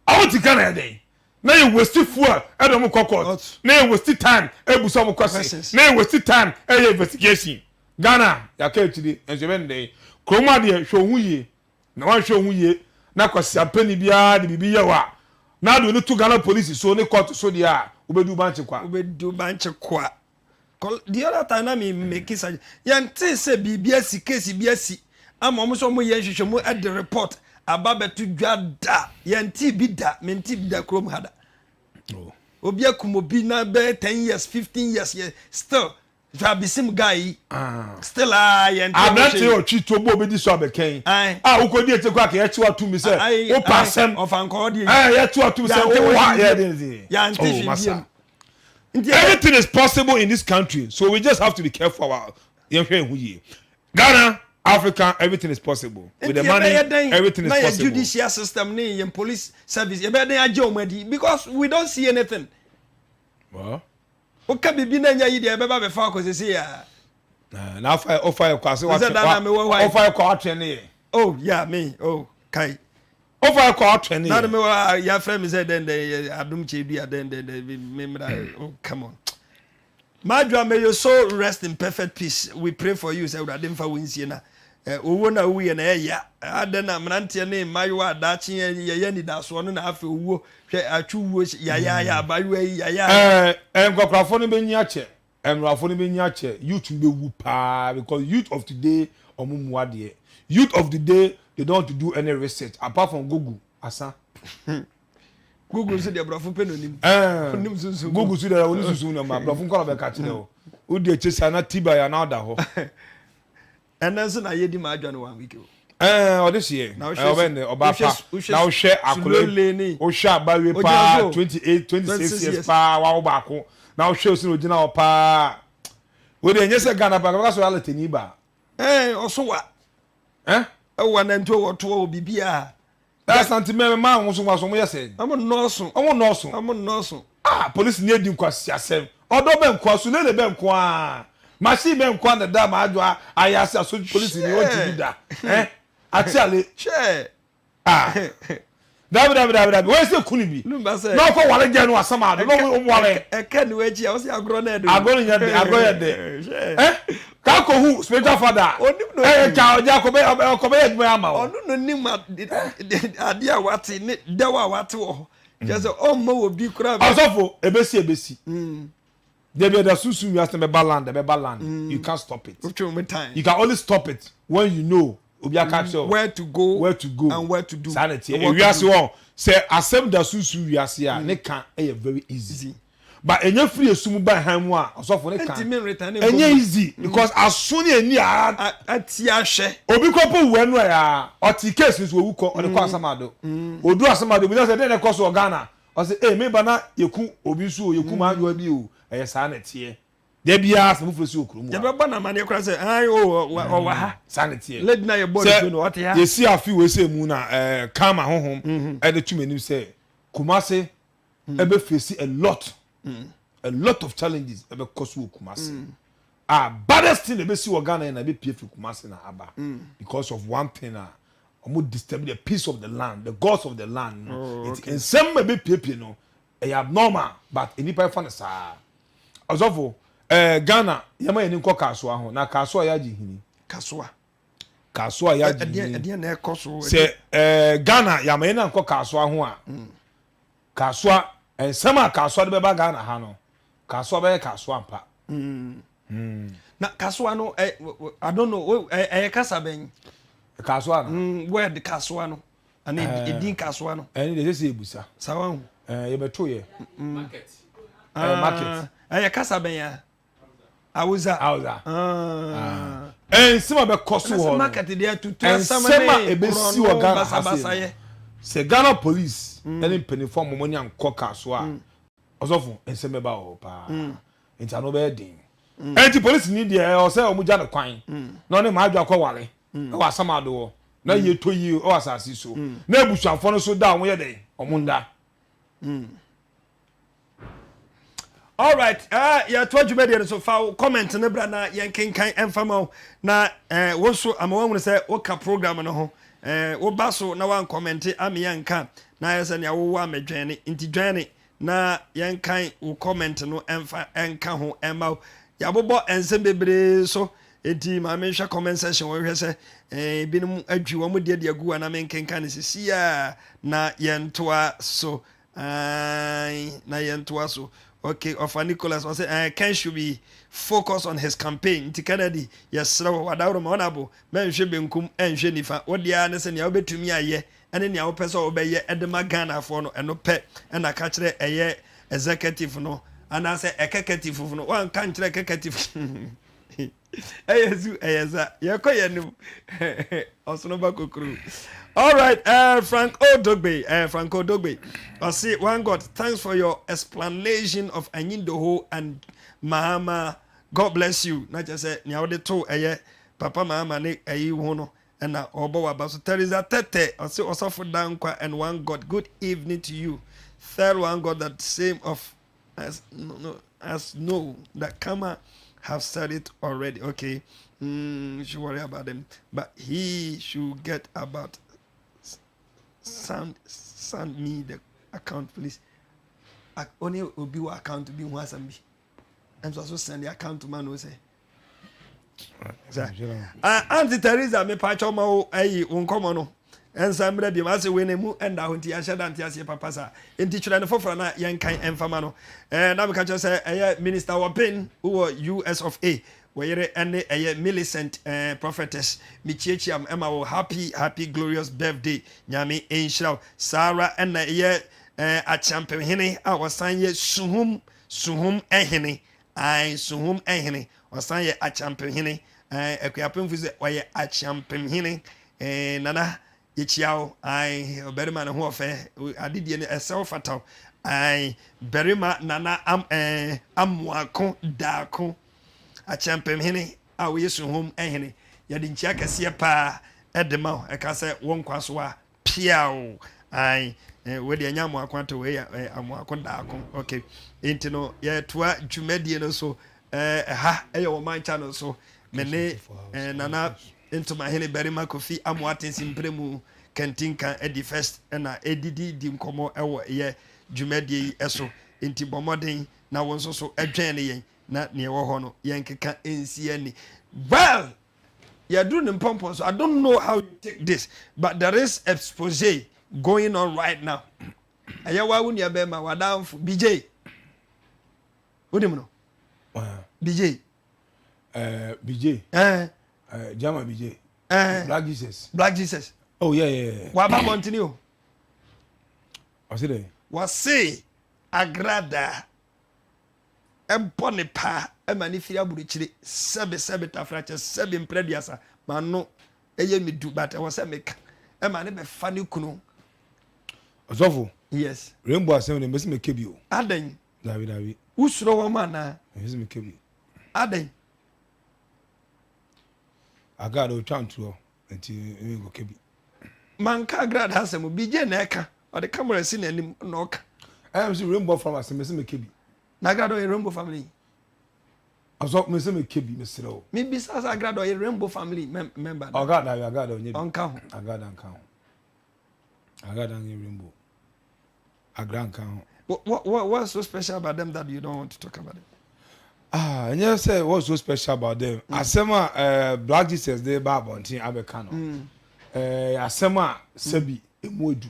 Wɔn ti Ghana yɛ dɛn? Na yɛ waste fuel ɛde wɔn kɔ court. Na yɛ waste time ɛbusa wɔn questions. Na yɛ waste time ɛyɛ investigation. Ghana yɛaka akyiri nso yɛbɛ ne dɛn? Kurom adeɛ hwɛ ohun yie. Na wanhwɛ wo ho yie na kwasiampani biara de biribi yɛ wo a, na ade w'ani to Ghana polisi so ne kɔɔto so deɛ a, wobɛdi wo bankye kwa. Wobɛdi wo bankye kwa. The other time na me make such yɛntee sɛ biribi asi case bi asi ama wɔn sɛ wɔn yɛ nhwehwɛmu de report aba bɛto dwa da yɛntee bi da mentee bi da kurom ha da. Oh. Obi akum obi na bɛyɛ 10 years 15 years yɛ still Hwɛ abesim guy yi. Ah. Still a yɛn ti. Aberante yɛ ɔtwi tuo bɔ obi di so abɛkɛn. A wokɔ di ekyir kɔ akɛyɛ kyew atum bi sɛ wopa asɛm. Ɔfa nkɔɔ deɛ. Ɛɛ yɛ kyew atum sɛ wo ha yɛ de de. Yante hwee oh, bi Everything is possible in this country so we just have to be careful about yɛn hwɛ ehu yie. Ghana, Africa, everything is possible. With the money, everything is possible. Na yɛ judicial system ne yɛn police service yɛ bɛ dɛn agye wɔn adi because we don't see anything. Well. Woka biribi na ɛnyɛ yi deɛ ɛbɛba bɛfa akɔ sese ya. Na afa ɔfa yɛ kɔ ase wa ɔfa yɛ kɔ atwɛn ne yɛ. Oh yeah me oh kai. Ɔfa yɛ kɔ atwɛn ne yɛ. Na me wa ya frɛ me sɛ dɛn dɛn adum kyɛ dua dɛn dɛn dɛn me mra oh come on. Madwa may your soul rest in perfect peace we pray for you sɛ awurade mfa wo nsie na owuo na owuiɛ na ɛyɛ adɛn na mmeranteɛ ne mmayewa a daakye yɛyɛ anidasoɔ no na afei owuo Hwɛ atwo wuo yayaaya abayewa yi yayaaya. Ɛɛ nkwakorafo no bɛnyi akyɛ mmerafoɔ no bɛnyi akyɛ youth no bɛwu paa because youth of today ɔmo mu adeɛ youth of today they don't want to do any research apart from google asa. Google nso deɛ borɔfo pɛ na onim. Ɛɛ Onim sunsun. Google so deɛ onim sunsun na ma borɔfo nkɔla bɛka kyerɛ o wodi akyire saa na tiba yɛ anaa ɔda hɔ. Ɛnɛ nso na yɛdi ma adwa no one week o. Ɛɛ ɔde seɛ ɛɛ ɔbɛn dɛ ɔba pa na wohwɛ akɔla wohwɛ abawe paa 28 26 years paa wawo baako na wohwɛ osi na ogyina hɔ paa wei deɛ nyɛ sɛ Ghana paa kɔbɛka sɛ ɔyɛ alatani ba. Ɛɛ ɔso wa. Ɛɛ. Ɛwɔ anantuo wɔ toɔ wɔ biribiara. Asante mɛ mmaa wɔn so wɔn aso wɔn yɛ sɛ. Wɔn nnɔɔso. Wɔn nnɔɔso. Wɔn nnɔɔso. Ah polisi ni edi nkwasiasɛm ɔdɔ bɛ nkoa sulele bɛ nkoa machine bɛ nkoa na da maa adwa ayɛ ase aso polisi ni ɔnti bi da eh atiale. Hwɛ. Ah dabi dabi dabi dabi wɔyɛ sɛ kunu bi na ɔkɔ wale gɛ no asam ado na ɔmo wale. Ɛkɛ ni wɔakyi a ɔsi agorɔ na ɛdo. Agorɔ nyɛ de agorɔ yɛ de eh kakɔ hu spiritual father ɛyɛ kya ɔgya kɔbɛ ɔkɔbɛ yɛ adwuma yɛ ama wo. Ɔno na onim adeɛ a wate ne dɛw a wate wɔ hɔ kyerɛ sɛ ɔmma wɔ bi koraa. Ɔsɔfo ebesi ebesi debi ɛda sunsun wiase na ɛbɛba land ɛbɛba land you can't stop it you can only stop it when you know obi aka kyerɛ where to go where to go and where to do saa na ɛteɛ ewiase wɔn sɛ asɛm da sunsun wiase a ne ka ɛyɛ very easy but ɛnyɛ firi esum ba han mu a ɔsɔfo ne ka ɛnyɛ easy because aso ne ani a ati ahwɛ obi kɔ po wu ɛnu ɛya ɔte case nso owu kɔ ɔde kɔ asamado odu asamado obi sɛ den na ɛkɔ so wɔ Ghana ɔsɛ ee mi ba na yɛku obi nso o yɛku maa adwoa bi o ɛyɛ saa na ɛteɛ da biara sɛ foforɔ si wɔ kurom a yɛbɛbɔ no amaneɛ koraa sɛ ae o ɔwɔ ha saa na ɛteɛ lady na yɛbɔ no tuo no ɔte ha yɛsi afe wei sɛ mu na ɛɛ kama honhom ɛde tum anim sɛ Kumase ɛbɛ face a lot a lot of challenges ɛbɛ kɔ so wɔ Kumase a baddest thing ɛbɛ si wɔ Ghana yɛ na ɛbɛ pie fi Kumase na aba because of one thing a wɔn disturb the peace of the land the gods of the land no oh, nti nsɛm ɛbɛ piepie no ɛyɛ abnormal but nnipa ɛfa no saa ɔsɔfo ɛɛ Ghana yɛma yɛn ni nkɔ Kasoa ho na Kasoa yɛ agye hini Kasoa Kasoa yɛ agye hini ɛdeɛ na ɛkɔ so sɛ ɛɛ Ghana yɛama yɛn ni nkɔ Kasoa ho a. Mm. Kasoa, nsɛm a Kasoa de bɛba Ghana ha no, Kasoa bɛyɛ Kasoa ampa. Mm. Na Kasoa no, eh, I don't know, ɛyɛ kasa bɛn? Kasoa no. Word Kasoa no. Ana edin Kasoa no. Ɛne deɛ sɛ ebusa. Sawa ho. Eh, yɛbɛto yɛ. Market. Eh, market. Ɛyɛ kasa bɛn ya? Awuza. Awuza. Ah. Ah. Nsɛm a bɛkɔ so hɔ no. Nsɛm a ebesi wɔ Ghana ha se no. Sɛ Ghana police ɛne mpanyinfoɔ a wɔn ani ankɔ kaa so a, ɔsɔfo nsɛm bɛba wɔ hɔ paa. Nti ano bɛyɛ den. Ɛnti polisi ni deɛ ɛwɔ sɛ wɔn gya no kwan na ɔne maa adwa kɔ ware ɛwɔ asamado hɔ na yie tɔ yie ɛwɔ asase so na abusuafoɔ no so da a wɔn yɛ dɛ wɔn nda. Alright, eh, yɛtoa dwumadie no so. Fa wo comment no bra na yɛnkenkan ɛmfa ma wo na eh, wo nso ama woahunu sɛ woka program no ho. Eh, woba so na woankɔmmɛnte ame yɛnka na ayɛ sɛ nea wowɔ amɛdwɛne nti dwɛne na yɛnkan wo comment no ɛmfa ɛnka ho ɛmma wo. Yɛabobɔ nsɛm bebree so nti ma menhwɛ comment section wɔhwɛ sɛ eh, ebinom adwi wɔn deɛ de agu anaa menkenkan no sisi a na yɛntoa so. Ae, na yɛntoa so. Okay, ɔfa Nicholas ɔsɛ eh, Ken should be focus on his campaign. Nti Kennedy, yɛsrɛ wo, wadaworo ma ɔnabo, mɛnhwɛ benkum, ɛnhwɛ nifa. Wo deɛ ara ne sɛ nea wobɛtumi ayɛ ɛne nea wopɛ sɛ wobɛyɛ de ma Ghanafoɔ no, ɛno pɛ ɛna ka kyerɛ ɛyɛ executive no anaasɛ executive no. Wanka nkyerɛ executive. Ɛyɛ zu, ɛyɛ za. Yɛkɔ yɛn anim. Ɔsono ba kokoro. All right, Frank Odogbe, Frank Odogbe. Ɔse, one God, thanks for your explanation of Anyindoho and Mahama. God bless you. Na kyerɛ sɛ nea wode to ɛyɛ Papa Mahama ne ɛyi ho no ɛna ɔbɔ waba so. Teresa Tete, ɔse ɔsɔfo Dankwa and one God. Good evening to you. Third one God, that same of as no, no, as no that Kama have said it already. Okay, should worry about them, but he should get about send me the account, please. Only obi wɔ account bi ho asɛm bi. Ɛnso so send the account man no say. Auntie Teresa, me pa kyɛw ma wo ayi wo nkɔmɔ no ɛnsa mmerɛ biom ase wei na mu ɛnda hɔ nti yɛahyɛ da nte aseɛ papa saa nti twerɛ no foforɔ na yɛnkan ɛmfama no ɛɛ na meka kyerɛ sɛ ɛyɛ Minister Wɔpen wɔ US of A wɔyere ɛne ɛyɛ Millicent ɛɛ prophetess mekyiakyia m ɛma wo happy happy glorious birthday Nyame nhyira wo saa ara ɛna ɛyɛ ɛɛ Akyeampemhene a wɔsan yɛ Suhum Suhum ɛhene Ae, Suhum hene, ɔsan yɛ Akyampemhene. Ae, Akuapemfo sɛ ɔyɛ Akyampemhene. Ee, Nana, yɛkyia wo. Ae, ɔbarima ne ho ɔfɛ, adedie no ɛsɛ wo fata wo. Ae, barima Nana am, eh, Amoako Daako, Akyampemhene a woyɛ Suhum hene. Yɛde nkyia kɛseɛ paa ɛde ma wo. Ɛka sɛ wo nkwa so a Piaw! Ae, eh, wei deɛ ɛnyɛ amoako ato, wei yɛ eh, amoako daako. Okay. Nti no, yɛtoa dwumadie no so. Eh, ɛha ɛyɛ wɔ mancha no so. Me ne eh, Nana Ntomahene Barima Kofi Amoaten Simpremu Kantinka adi first ɛna ɛdidi di nkɔmmɔ ɛwɔ yɛ dwumadie yi ɛso. Nti bɔ mmɔden na wo nso so ɛdwɛn ne yɛn na neɛ ɛwɔ hɔ no yɛnkeka nsi ani. Well! Yɛaduru ne mpɔmpɔn so. I don't know how you take this, but there is expose going on right now. Ɛyɛ wa wo nua bɛrima w'adamfo BJ. Wonim no? BJ. BJ. Jama BJ. Black Jesus. Black Jesus. Oh yeah yeah. yeah. Waba abɔntene o. Ɔse dɛ. Wɔse agrada. bɔ ne paa ma ne firi aburokyire sɛbe sɛbe tafrakyɛ sɛbe mprɛduasa m'ano ɛyɛ me du but ɛwɔ sɛ meka ɛma ne bɛfa ne kunu. Ɔsɔfo. Yes. Rainbow asɛm de mbɛsi mɛka bi o. Adɛn. Dabi dabi. Wosuro wɔn anaa? Mbɛsi mɛka bi. Adɛn. Agrada otwa ntorɔ nti nkɔka bi. Manka agrada asɛm BJ na ɛka ɔde camera si n'anim na ɔka. Ɛyɛ mi sɛ rainbow farm asɛm mɛsi mɛka bi. Na agrada ɔyɛ rainbow family. Ɔsɔ mɛsi mɛka bi mesrɛ o. Mi bisa sɛ agrada ɔyɛ rainbow family member. Agrada agrada ɔnyɛ bi. Ɔnka ho. Agrada nka ho. Agrada nyɛ rainbow. Agra nka ho. What, what, what's so special about them that you don't want to talk about them? Ah, ɛnyɛ sɛ what's so special about them. Asɛm a eh, Black Jesus de ba abɔnten abɛka no. Eh, asɛm a sɛbi emu edu.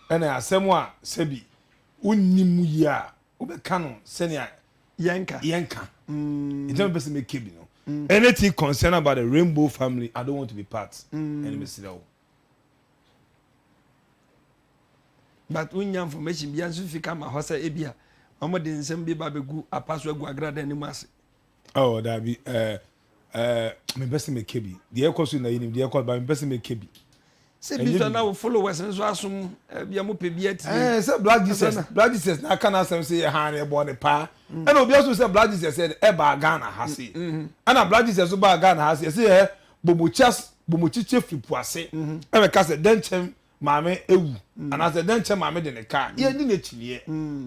Ɛna asɛm a sɛbi wonni mu yie a wobɛka no sɛnea yɛnka. Yɛnka. Nti na mepɛ sɛ meka bi no. Anything concern about the rainbow family, I don't want to be part. Ɛna mesrɛ wo. But wonnya information bia nso fi kama hɔ sɛ ebia wɔn de nsɛm bi ba bɛgu apa so agu agrada anim ase. Oh, dabi, ɛɛ ɛɛ mepɛ sɛ meka bi. Deɛ ɛkɔ so na yɛnim deɛ ɛkɔ ba mepɛ sɛ meka bi. Sɛ bi nso na wo followers nso asom ebia mo pɛ bi atie. Ɛɛ sɛ Black Jesus Black Jesus na aka n'asɛm sɛ yɛ haa no yɛbɔ ne paa. Ɛna obi aso sɛ Black Jesus yɛ ɛbaa Ghana ha se. Ɛna Black Jesus so baa Ghana ha se yɛsɛ yɛ bɔmɔkyi bɔmɔkyikyɛ firi po ase. Ɛbɛka sɛ dɛnkyɛm. maame ewu anaasɛ dɛn kyɛ maame de ne kaa yɛdi n'akyiniɛ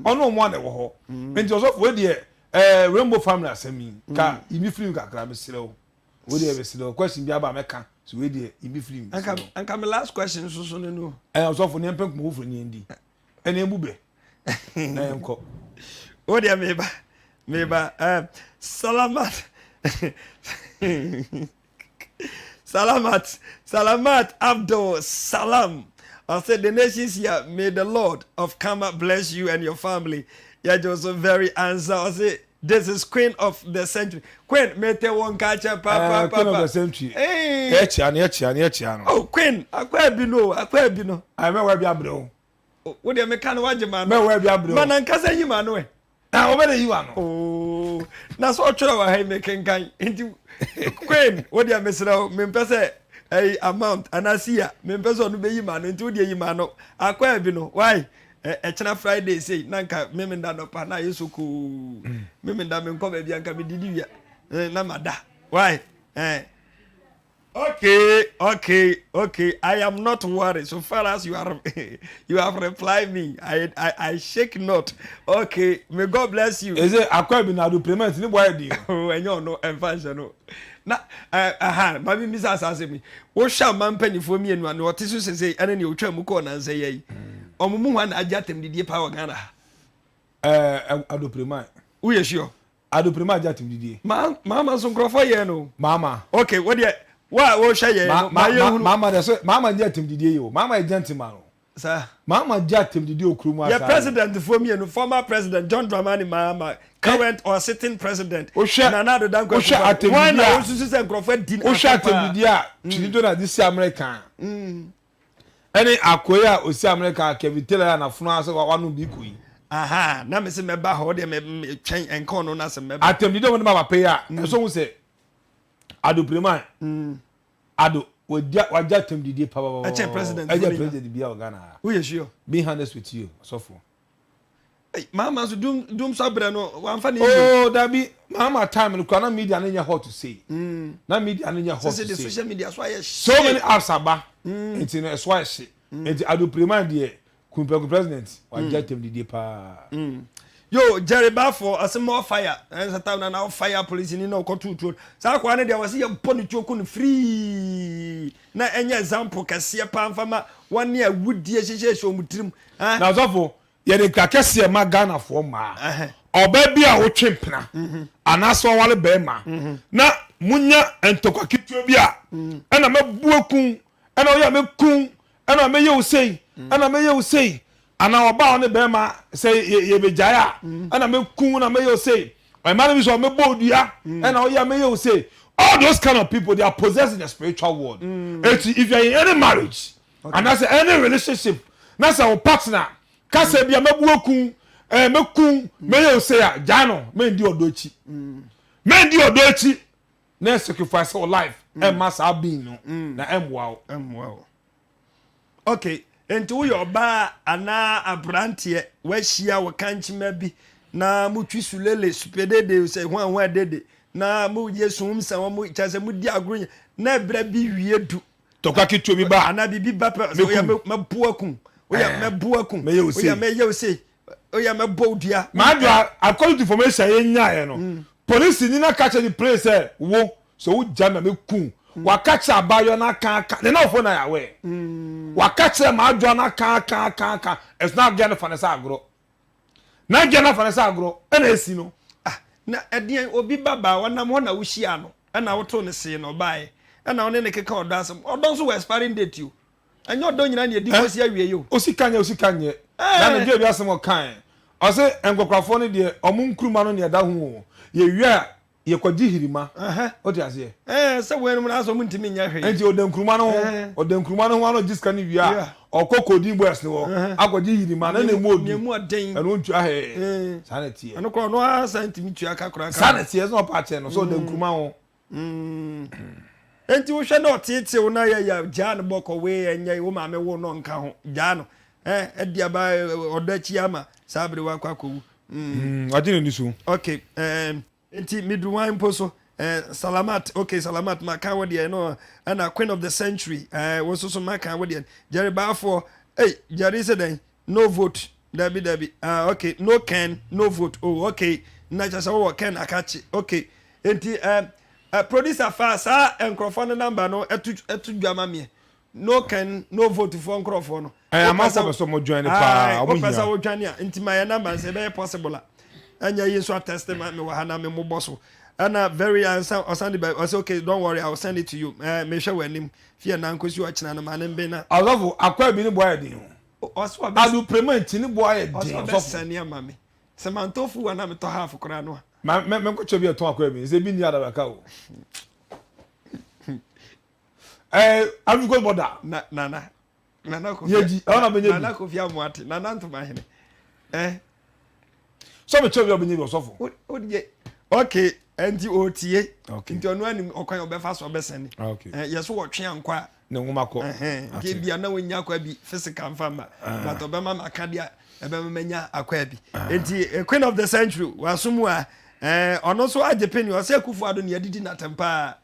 ɔno ɔmo ana ɛwɔ hɔ nti ɔsɔfo wei deɛ ɛɛ rainbow family asɛm yi ka yi mi firi mu kakra mesrɛ wo wei deɛ mesrɛ wo question bi aba mɛka so wei deɛ yi mi firi mu Anka anka me last question nso so no no. Ɛɛ ɔsɔfo ne mpɛ nkɔmɔ foforɔ ne yɛn di ɛne yɛn bu bɛ na yɛn kɔ. Wo deɛ meba meba salamat salamat salamat Abdul Salam. I said the nations here may the Lord of Karma bless you and your family. Yeah, also very answer. I say this is queen of the century. Queen mete won kacha pa pa pa. Queen of the century. Hey. Yɛkyia no yɛkyia no yɛkyia no. Oh queen akwa bi no akwa bi no. Ayi mɛwɛ bi abrɛ o. Wo deɛ meka no wagye ma no. Mɛwɛ bi abrɛ o. Ma nankasa yi ma no ɛ. Na wɔbɛ de yi wa no. Oh, na sɛ ɔtwerɛ wɔ ha yi mekenkan nti queen wo deɛ mesrɛ wo mempɛ sɛ ɛyi amount anaa siya mempɛ sɛ ɔno bɛyi ma no nti wo deɛ yi ma no akwa bi no why ɛkyena Friday sei na nka memenda nɔpa na ayɛ so koo memenda menkɔ baabi anka medidi wia na mada why eh. Okay, okay, okay. I am not worried. So far as you are, you have replied me. I shake not. Okay, may God bless you. Eze akwa bi na do payment ni boy di. Oh, enyo no emfa nhyɛ no. Na eh aha, ma mi misa asase mi. Wo hwɛ man panyimfo mienu ano ɔte so sese ene ne otwa mu kɔ na nsa yi. Ɔmo mu hwan na agye atem didie pa wɔ Ghana ha. Eh, ado payment. Wo yɛ sure? Adoprema agye atem didie. Ma maama nso nkurɔfoɔ yɛɛ no. Maama. Okay, wo deɛ wo a wohwɛ yɛn no ma yɛn hunu. Maama deɛ so maama ngye atem didie yi o. Maama yɛ gentleman o. Saa. Maama gye atem didie o kurom asa. Yɛ president foɔ mmienu former president John Dramani Mahama current or sitting president Wohwɛ Nana Addo Dankwa wohwɛ Akufo-Addo. atem Wɔn didie na a wosusu sɛ nkurɔfoɔ adi wohwɛ n'asɛm atem paa. didie a Twene Jonah de si America Ɛne akoa yi a ɔsi Amerika a Kevin Taylor yɛ anafono ara sɛ wanom bi kɔ yi. Ahaa, na mese mɛba hɔ, wodeɛ me, twɛn, ɛnka ɔno no asɛm mɛba. Atɛmdidi a wɔde ma papa yi a, ɛsɛ ɔhu sɛ Ado Preman, Ado, wagya, wagya atɛmdidie papapapa. Ɛkyɛn president Ɛkyɛn president biara wɔ Ghana ha. Woyɛ sure? Being honest with you, ɔsɔfo. Ei, Mahama nso dum dum sɔ brɛ no wamfa ne yie. Oh dabi Mahama time no kura na media no nyɛ hot sei. Mm. Na media no nyɛ hot sei. Sese de social media so ayɛ hye. So many apps aba. Mm. Nti no ɛso ayɛ hye. Mm. Nti Ado Preman deɛ Kumprɛko president wagya mm. tɛm didie paa. Mm. Yo Jerry Bafo ɔsɛ more fire ɛnsa tam na na fire police ni na ɔkɔ tutuo saa akɔa no deɛ wɔsɛ yɛ bɔ ne tuo ko no free na ɛnyɛ example kɛseɛ paa nfa ma wɔn ne awudie hyehyɛ hyɛ wɔn tirim. Na ɔsɔfo Yɛde nkra kɛseɛ ma Ghanafoɔ mmaa. Ɔbaa bi a wotwe mpena anaasɛ waware barima na monya ntɔkwa ketewa bi a, ɛna mɛbu aku, ɛna woyɛ a mɛku, ɛna mɛyɛ wo sei, ɛna mɛyɛ wo sei, anaa ɔbaa a ɔne barima sɛ yɛbɛgyae a, ɛna mɛku, ɛna mɛyɛ wo sei, mmaa no bi sɛ mɛbɔ wo dua, ɛna woyɛ a mɛyɛ wo sei. All those kind of people, they are possessed in the spiritual world. Eti if you are in any marriage, anaasɛ any relationship na sɛ wo partner ka sɛ bia mɛbu aku ɛɛ mɛku mɛyɛ ose a gyaa no mɛndi ɔdɔ akyi mɛndi ɔdɔ akyi na sacrifice wo life ɛmma saa being no na ɛmmoa wo. Ɛmmoa wo. Okay, nti woyɛ ɔbaa anaa aberanteɛ woahyia wo kankyema bi na motwi sulele supedede sɛ hwan hwan dede na moyɛ sum sɛ wɔn kyɛ sɛ modi agorɔ na ɛberɛ bi wie du Tɔkwa ketewa bi ba a. Anaa biribi ba pɛ sɛ oyɛ mɛbo aku oyɛ eh, mɛbo aku mɛyɛ ose oyɛ mɛyɛ ose oyɛ mɛbɔ odua. Maadua according to information yɛn nyaeɛ no mm. polisi ni na ka kyerɛ ne play sɛ wo sɛ wo gya na mɛku mm. waka kyerɛ abaayɔ no aka aka ne nawofo na yɛawɛ mm. waka kyerɛ maadwoa no aka aka aka aka ɛso na agya no fa ne sɛ agorɔ na agya no afa ne sɛ agorɔ ɛna esi no. Ah, na ɛdeɛn obi ba baa wɔnam hɔ na wohyia no ɛna wotoo no see na ɔbaeɛ ɛna wo ne no keka ɔdɔ asɛm ɔdɔ nso wɔ expiring date o ɛnyɛ ɔdɔ nyinaa na ɛdi kɔsi awie o. Osika nyɛ osika nyɛ na ne dwe bi asɛm ɔkae ɔse nkɔkorafoɔ no deɛ ɔmo nkuruma no na ɛda ho o yɛwie a yɛkɔgye hirima wote aseɛ. Ɛɛ sɛ wɔn na asɛ ɔmo ntumi nyɛ hwee. Nti ɔda nkuruma no ho ɔda nkuruma no ho ano gye sika no wie a ɔkɔ codeine boys no hɔ akɔgye hirima na na emu odu ɛno ntua hɛɛ saa na ɛteɛ. Ɛno koraa ɔno ara san ntumi tua ka koraa ka. Saa na ɛteɛ sɛ ɔpa akyɛ no sɛ ɔda nkuruma ho. Enti wohwɛ na ɔteetew na yɛ yɛ gyaa no bɔkɔ wei ɛnyɛ wo maame wo no nka ho gyaa no ɛ ɛdi aba ɔdɔ akyi ama saa bere wakɔ akɔwu. Wagye n'ani so. Okay ɛɛm nti meduru wan mpo so. Eh, Salamat, okay, Salamat, maka wo deɛ no, ɛna Queen of the Century, eh, wo nso so maka wo deɛ. Jerry Baafoɔ, hey, Jerry sɛ dɛn? No vote, dabi dabi, ah, okay, no Ken, no vote, oh, okay, na kyerɛ sɛ wowɔ Ken akakye, okay. Enti, eh, eh, producer fa saa nkurɔfoɔ no number no ɛto ɛto dwa ma meɛ. No Ken, no vote foɔ nkurɔfoɔ no. Ɛɛ amanfoɔ pɛ sɛ ɔmo join paa, ɔmo hia. Wopɛ sɛ wo join a, nti ma yɛ number sɛ ɛbɛyɛ possible a. Ɛnyɛ yi nso atɛste ma me wɔ ha na me mobɔ so. Ɛna very ansa ɔsan de ba ɔsɛ okay don't worry I will send it to you. Ɛɛ mehwɛ wɔ anim fie na nkosi ɔkyena no ma ne mben na. Ɔsɔfo akwa bi ne bo ayɛ den o. Ɔsɛ ɔbɛ. Adu prema nti ne bo ayɛ den ɔsɛ ɔbɛ send ama me. Sɛ mantɔ fuwa na metɔ half koraa no a. Ma me me nkɔkyɛ bi ɛtɔn akwa bi sɛ bi ni adabaka o. Ɛɛ African border. Na nana Nana Kofi Yɛgyi ɛhɔ na bɛnya bi. Nana Kofi Amoate Nana Ntomahene eh. Sɛ mekyerɛ bi a ɔbɛnya bi ɔsɔfo. O o deɛ okay nti ɔtie okay. Nti ɔno anim ɔkwan ɔbɛfa so ɔbɛsɛne. Okay. Eh, yɛ so wɔtwe ankɔ a. Ne nwoma kɔ. Nti ebia na wɔnya akwa bi physical nfa mma ah. But ɔbɛma ma aka deɛ ɛbɛma manya akwa bi. Ah. Nti eh, Queen of the Century waso mu a eh, ɔno nso agye peni ɔsɛ Akufo Addo ne adidi n'atɛm paa.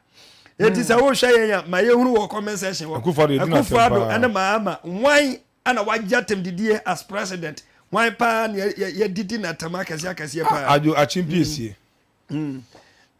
Eti sɛ wohwɛ yɛn a ma yɛhunu wɔ comment section hɔ. Akufo Addo yɛdi n'atɛm Akufo Addo paa. ɛne Mahama hwan ɛna wagye atɛm didie as president? Hwan paa na yɛdidi n'atɛm akɛseɛ akɛseɛ paa? Addo Akyem-Piesie.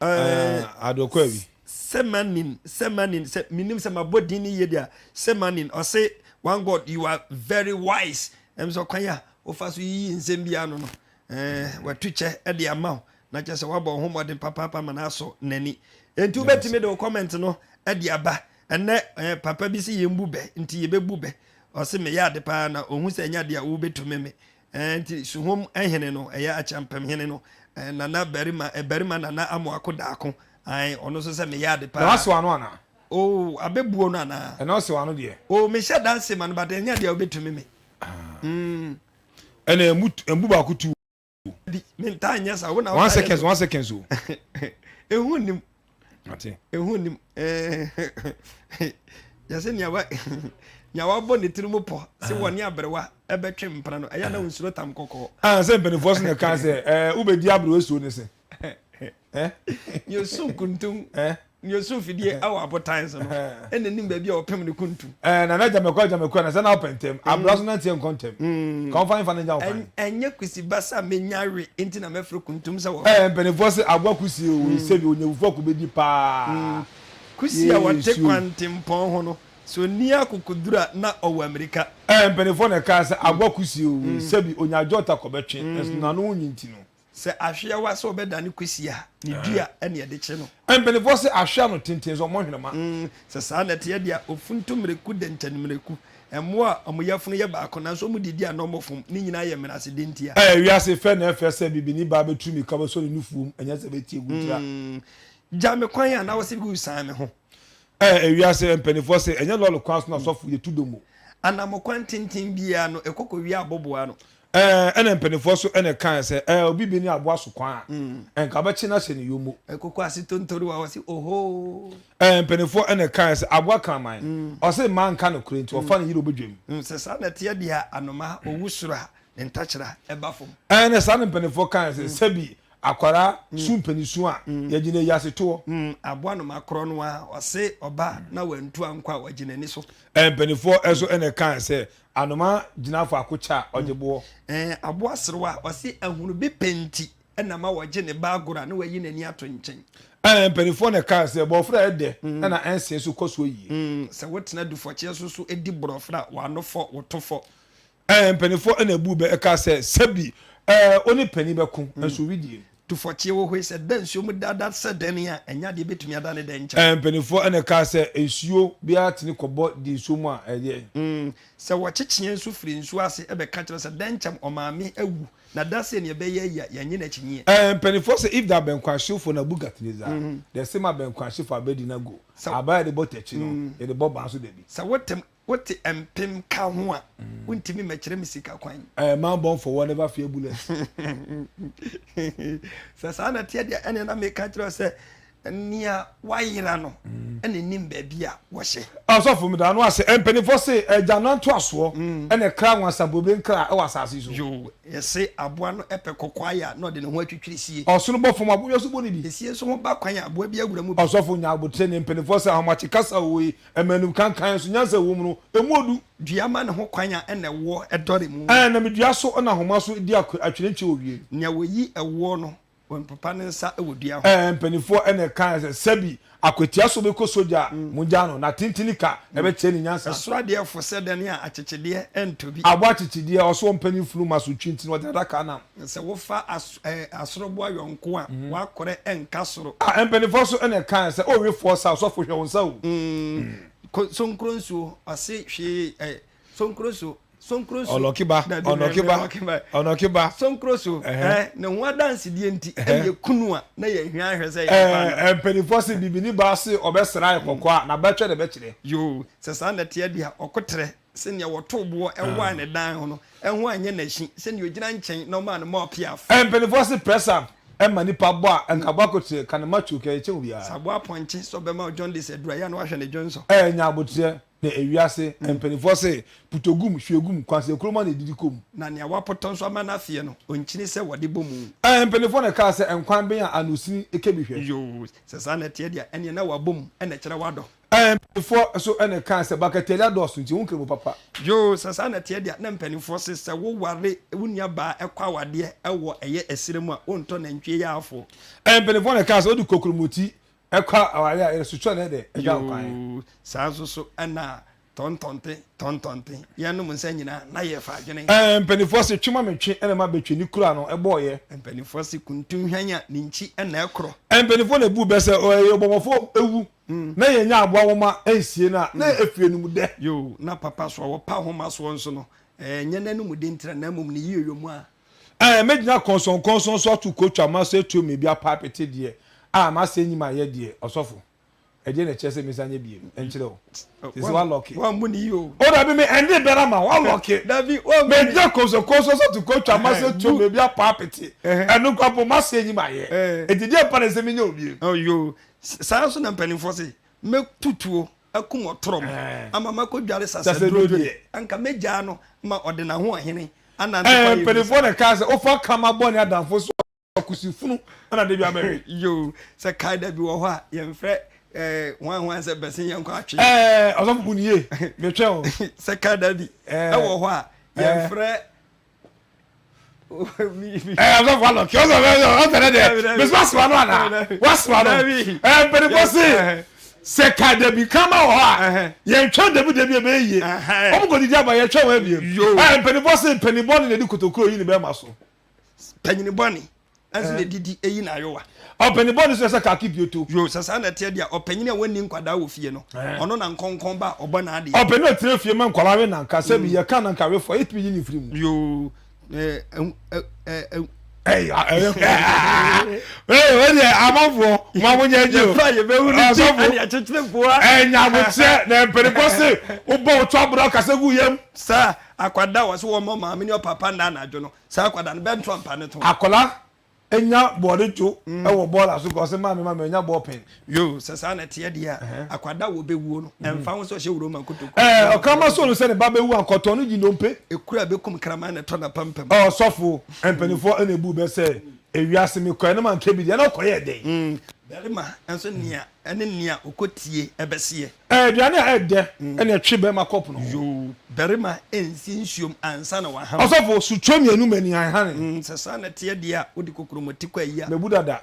Addo Kwabi. Semanin, Semanin, sɛ menim sɛ mabɔ din no yie deɛ a, Semanin, ɔse one God you are very wise. Ɛm sɛ ɔkwan a wofa so yiyi nsɛm bi ano no, ɛɛ watu kyɛ de ama wo. Na kyerɛ sɛ woabɔ wo ho mmɔden papaapa ma no asɔ n'ani. Enti wobɛtumi de wo comment no de aba. Ɛnnɛ eh, papa bi se yɛmbu bɛ, nti yɛbɛbu bɛ. Ɔse meyɛ ade paa na ɔhu sɛ ɛnyɛ ade a wobɛtumi me. Eh, nti Suhom hene no, ɛyɛ Akyɛmpem hene no, eh, Nana Barima, eh, Barima Nana Amoako Daako, ae, ɔno nso sɛ meyɛ ade Na paa. wasew ano anaa? Oh, abɛbuo no anaa? Ɛna ɔsew ano deɛ. Oh, mehyɛ da nse ma no, but ɛnyɛ ade a wobɛtumi me. Mm. Ɛna emu, emu baako tu. Bi mentaa nyɛ saa wo na one seconds one seconds o. Ehu nim. Ate. Ehu nim. Yɛsɛ nea wa nea wabɔ ne tiri mu pɔ sɛ ah. wɔne aberewa ɛbɛtwe mpena no ɛyɛ na nsuro tam kɔkɔɔ. Ah sɛ mpanimfoɔ so na ɛka sɛ ɛɛ wobɛdi aberewa suo ne se. Nea osu nkuntum, nea osu fidie wɔ abotan so no, ɛna nim baabi a ɔpem ne kuntum. Ɛɛ nana gyamekɔ gyamekɔ na sɛ na ɔpɛ ntɛm abira so na nteɛ nkɔ ntɛm ka ɔfa nfa ne nya ɔfa. Ɛnyɛ kusi basa menya we nti na mɛfrɛ kuntum sɛ wɔ. Ɛɛ mpanimfoɔ se aboa kusie o sɛbi onyawufoɔ ko bɛdi paa. Kusie a wɔte kwantempɔn ho no, sɛ ɔnni akokoduru a na ɔwɔ amirika. Ɛɛ mpanimfoɔ na ɛkaa sɛ aboa kusie o sɛbi onya jɔta kɔbɛtwe nso n'ano nwi nti no. Sɛ ahweawa sɛ ɔbɛdane kusi a, ne dua na yɛde kye no. Mpanimfoɔ se ahwe ano tenten sɛ ɔmmɔ hwenema. Sɛ saa na ɛteɛ deɛ a, ofuntum mmireku dɛnkyɛn mmireku. Mmoa a wɔn yafunu yɛ baako nanso wɔdidi a na wɔfom, ne nyinaa yɛ mmerɛasede ntia. Ɛɛ wiase fɛ na ɛfɛ sɛ bibini baa bɛtu mmirika bɛsɔ ne nufuo mu, ɛnyɛ sɛ bɛtie gu ntira. Gya me kwan a na wose woresan me ho. Ɛɛ wiase mpanimfoɔ se ɛnyɛ lɔre kwan so na sɔfo yɛtu domo. Anammɔkwan tenten biara no, ɛkɔ kɔwie aboboano. Ɛɛ, ɛna mpanimfoɔ so ɛna ɛkaeɛ sɛ, ɛɛ, obi bi ne aboa so kwan a, ɛnka ɔbɛkye no ahyɛ ne yommo. Ɛkoko ase tontori wa ɔse ohoo. Ɛɛ, mpanimfoɔ ɛna ɛkaeɛ sɛ, aboa kraman, ɔse mmaa nka nokorɛ nti ɔfa ne yere ɔbɛdwam. Sɛ saa na ɛteɛ deɛ a, anomaa, ɔwu soro a, ne ntakyera ɛba fam. Ɛɛ, na saa na mpanimfoɔ kaeɛ sɛ, sɛbi akwadaa su mpanisu a, yɛgye no ayiasetoɔ. Aboa noma korɔ no ara, ɔse ɔba na wantu ankɔ a, wagye n'ani so. Ɛɛ, mpanimfoɔ nso ɛna ɛkaeɛ sɛ, Anoma gyina faako kyɛ a, ɔgye boɔ. Ɛɛ aboa serew a, ɔse ahunu bi pɛ nti na ma wɔgye ne ba agorɔ a na wayi n'ani ato nkyɛn. Ɛɛ mpanimfoɔ na ɛkaa sɛ, bɔɔfrɛ a ɛdɛ na ɛnsee so kɔ soɔ yie. Sɛ wotena dufɔkyeɛ so so di borɔfrɛ a, w'ano fɔ, wo to fɔ. Ɛɛ mpanimfoɔ na ɛbuu bɛ kaa sɛ, sɛbi ɛɛ wo ne panin bɛko nso wedeɛ. Tufɔkyeɛ wɔ hɔ yi, sɛ ɛda nsuo mu dada sɛ dɛn a, ɛnyɛ adeɛ ɛbɛtumi adane dɛnkyɛm. Ɛɛ mpanimfoɔ na ɛkaa sɛ, nsuo biara tene kɔbɔ di nsuo mu a, ɛdeɛn? Sɛ wɔkyekyeɛ nso firi nsuo ase bɛka kyerɛ sɛ dɛnkyɛm ɔmaame awu, na da sei na yɛbɛyɛ ayi a, yɛnnye no akyinnyeɛ. Ɛɛ mpanimfoɔ sɛ, if the abɛnkwanhyewfo na bugatneza, the same abɛnkwanhyefo abɛdi na go, aba a yɛde bɔ takyi no, yɛde bɔ ban so dabi. Sɛ wote Wote mpem ka ho a, wontumi mmɛkyerɛ me sika kwan. Eh, man born for war never fear bullet. Sɛ saa na ɛteɛ deɛ, ɛneɛ na meka kyerɛ wo sɛ, Nea wayera no na ɛnim baabi a wɔhyɛ. Ɔsɔfo, meda ano ase. Mpanimfoɔ se, Agyanan ntoasoɔ na ɛkra nwansabobe nkra wɔ asase so. Yoo, yɛse aboa no pɛ kɔkɔɔ ayɛ a na ɔde ne ho atwitwiri sie. Ɔsono bɔ fam, abonnwa so bɔ ne bi. Esie nso ho ba kwan a aboa bi awura mu bi. Ɔsɔfo, nya aboterɛ ne mpanimfoɔ se, ahomakye kasa wɔ yi, ɛma anum kankan, nso nyansa wɔ mu no, emu odu. Dua ma ne ho kwan a ɛna ɛwoɔ dɔre mu. Ɛnam dua so na ahoma so di atwenetwe wɔ wiem. Nea wɔyi ɛwoɔ no, Wɔmpepa ne nsa wɔ dua ho. Ɛɛ mpaninfoɔ na ɛkaeɛ sɛ, Sɛbi akwatia so bɛkɔ sogya a, mongyaa no, na tentene ka ɛbɛkyerɛ ne nyansa. Ɛsoro adeɛ fo sɛ dɛn a akyekyedeɛ ntɔ bi. Aboa akyekyedeɛ, ɔso ɔmpɛ ne mfunumu asotwe nti na ɔde adaka nam. Sɛ wofa asoroboa yɔnko a, w'akorɛ nka soro. A Mpaninfoɔ nso na ɛkaeɛ sɛ, O wefoɔ sa, ɔsɔfo hwɛ wo nsa o. Sonkro nsuo, ɔse hwee ɛ, sonkro nsuo, sonkro nsuo. Ɔnɔke ba, ɔnɔke ba, ɔnɔke ba. Sonkro so, ɛ, ne ho adansedie nti, ɛna ekunu a na yɛhwɛ ahwɛ sɛ yɛmfa no. Ɛ, mpanimfoɔ se bibini baa se ɔbɛsra kɔkɔɔ a, n'abatwa na ɛbɛkyerɛ. Yoo, sɛ saa na ɛteɛ deɛ a, ɔkoterɛ sɛ nea wɔtoo boɔ ɛwaa ne dan ho no, ɛho anyɛ n'akyi, sɛ nea ɔgyina nkyɛn na ɔmaa no mɔɔ piaf. Ɛ, mpanimfoɔ se press up ɛma nipa bɔ a, nka bɔ akoterɛ, ka ne macho kɛ, ɛkyɛn obiara. Sɛ aboa apɔnkye sɛ ɔbɛma wo jaundice aduru a, ɛyɛ a na wahwɛ ne dwonsɔ. Ɛ, nya aboterɛ, Na ewiase mpanimfoɔ se, Putɔ gum, hwie gum, kwansɛnkuruma na edidi kɔ mu. Na nea wɔapotɔ nso ama no afeɛ no, ɔnkyini sɛ wɔde bɔ mu. Ɛɛ, mpanimfoɔ na ɛkaa sɛ, Nkwan ben a ano sini ka bi hwɛ. Yoo, sɛ saa na ɛteɛ deɛ a, ɛnneɛ na wabɔ mu na ɛkyerɛ wadɔ. Ɛɛ, mpanimfoɔ nso na ɛkaa sɛ, Bakatali adɔɔso nti, wonkra mu papa. Yoo, sɛ saa na ɛteɛ deɛ a, na mpanimfoɔ se, sɛ woware wo nuabaa kɔ awadeɛ wɔ ɛyɛ ɛserɛ mu a, wontɔ nantwie yaafoɔ. Ɛɛ, mpanimfoɔ na ɛkaa sɛ, Wode kokuromoti Ɛkɔ aware a, yɛsotwa na ɛdɛ ɛgya wo kwan. Yoo, saa nso so ɛna tɔntɔnte tɔntɔnte, yɛnom nsa nyinaa na yɛfa adwene. Ɛɛ mpaninfoɔ se twe ma me twe ɛna ma bɛtwe ne kura no ɛbɔɔyɛ. Mpaninfoɔ se kuntu hwan a ne nkyi ɛna ɛkorɔ. Mpaninfoɔ na ɛbuu bɛ sɛ ɛyɛ ɔbɔmmɔfoɔ ɛwu na yɛnya aboa nwoma ɛnsie no a na ɛfiri anum dɛ. Yoo, na papa so a wɔpa nhoma soɔ nso no, ɛnyɛ n'anum de ntira na mmom ne yieyɔ mu a. Ɛɛ mɛgyina kɔnsɔnkɔnsɔn so ato kotwa m'asɔ atuo me bi apa apete deɛ a m'asɛ nyim ayɛ deɛ ɔsɔfo ɛdeɛ na ɛkyerɛ sɛ mensan nyɛ biem ɛnkyerɛ wo sese wa lɔke Wammu ne yie o. O dabi me ɛnde bɛra ma wa lɔke Dabi wammu ne mɛgyina kɔnsɔnkɔnsɔn so ato kotwa m'asɔ atuo me bi apa apete ɛno koraa mpo m'asɛ nyim ayɛ enti deɛ mpa na ɛsɛ menyɛ wo biem. Ɔyoo saa nso na mpanimfoɔ se mɛtu tuo akum ɔtorɔm ama makɔdware sasaduro deɛ, anka mɛgyaa no ma ɔde n'ahoɔhene anante kwaeɛ mu. Mpanimfoɔ na ɛkaa sɛ, Wofa kraman bɔne adamfo so a, kusifunu na da bi abɛwe. Yoo, sɛ kae da bi wɔ hɔ a, yɛmfrɛ hwan hwan sɛ bɛsen yɛnkɔ atwe. Ɔsɔfo bu no yie, metwɛn o. Sɛ kae da bi wɔ hɔ a, yɛmfrɛ Ɔsɔfo alɔki ɔsɔfo ɔsɛ dɛ dɛ mesi wasoma no ana wasoma no ɛɛ mpanyinfoɔ se sɛ ka dabi kama wɔ hɔ a yɛn twɛn dabi dabi ebe yie wɔn kɔ didi aba yɛn twɛn wɔn abiem ɛɛ mpanyinfoɔ se mpanyin bɔne na edi kotokuro yi ne bɛrima so. Panyin bɔne nso na edidi eyi na ayowa. Ɔpanyin bɔne nso sɛ kaki pioto. Yoo sɛ saa na ɛteɛ deɛ ɔpanyin a wɔnni nkwadaa wɔ fie no ɔno na nkɔnkɔn ba a ɔbɔ n'adeɛ. Ɔpanyin a ɔtena fie ma nkwadaa we nanka sɛbi yɛka nanka we fɔ yɛtumi yi ne firi mu. Yoo ɛɛ ɛ ɛ. Ɛyɛ ɛyɛ deɛ amanfoɔ mo a mo nyɛ gye o. Yɛfa yɛbɛhu no ti ɛne akyekyere mpoa. Ɛnya abokyerɛ na mpanimfoɔ se wobɔ wo to aboro kasa gu yam. Saa akwadaa wɔ so wɔn maame ne ɔpapa nna anadwo no saa akwadaa no bɛnto ampa ne to. Akwadaa nya bɔɔde dwo wɔ bɔɔla so kɔ ɔsɛ maame maame ɔnya bɔɔl pɛn. Yoo sɛ saa na ɛteɛ deɛ a akwadaa wɔ bɛwuo no ɛmfa ho sɛ ɔhyɛ wuro ma kotoku. Ɛɛ ɔkraman so no sɛ ne ba bɛwu a nkɔtɔn no gye nnompe. Ekuro a ɛbɛkum kraman na ɛtɔ n'apampam. Ɔsɔfo mpanimfoɔ na ebu bɛ sɛ ewiase mekɔɛ no manka bi deɛ na ɔkɔyɛɛ dɛn. Barima nso nea ɛne nea ɔkɔtie ɛbɛseɛ. Aduane a ɛdɛ na ɛtwe bɛrima kɔp no ho. Yoo, barima nsi nsuom ansa na waham. Ɔsɔfo, sutwa mmienu ma ni hanhane. Sɛ saa na ɛteɛ deɛ a, wode kokuromoti kɔ ayi a. Mabu dada.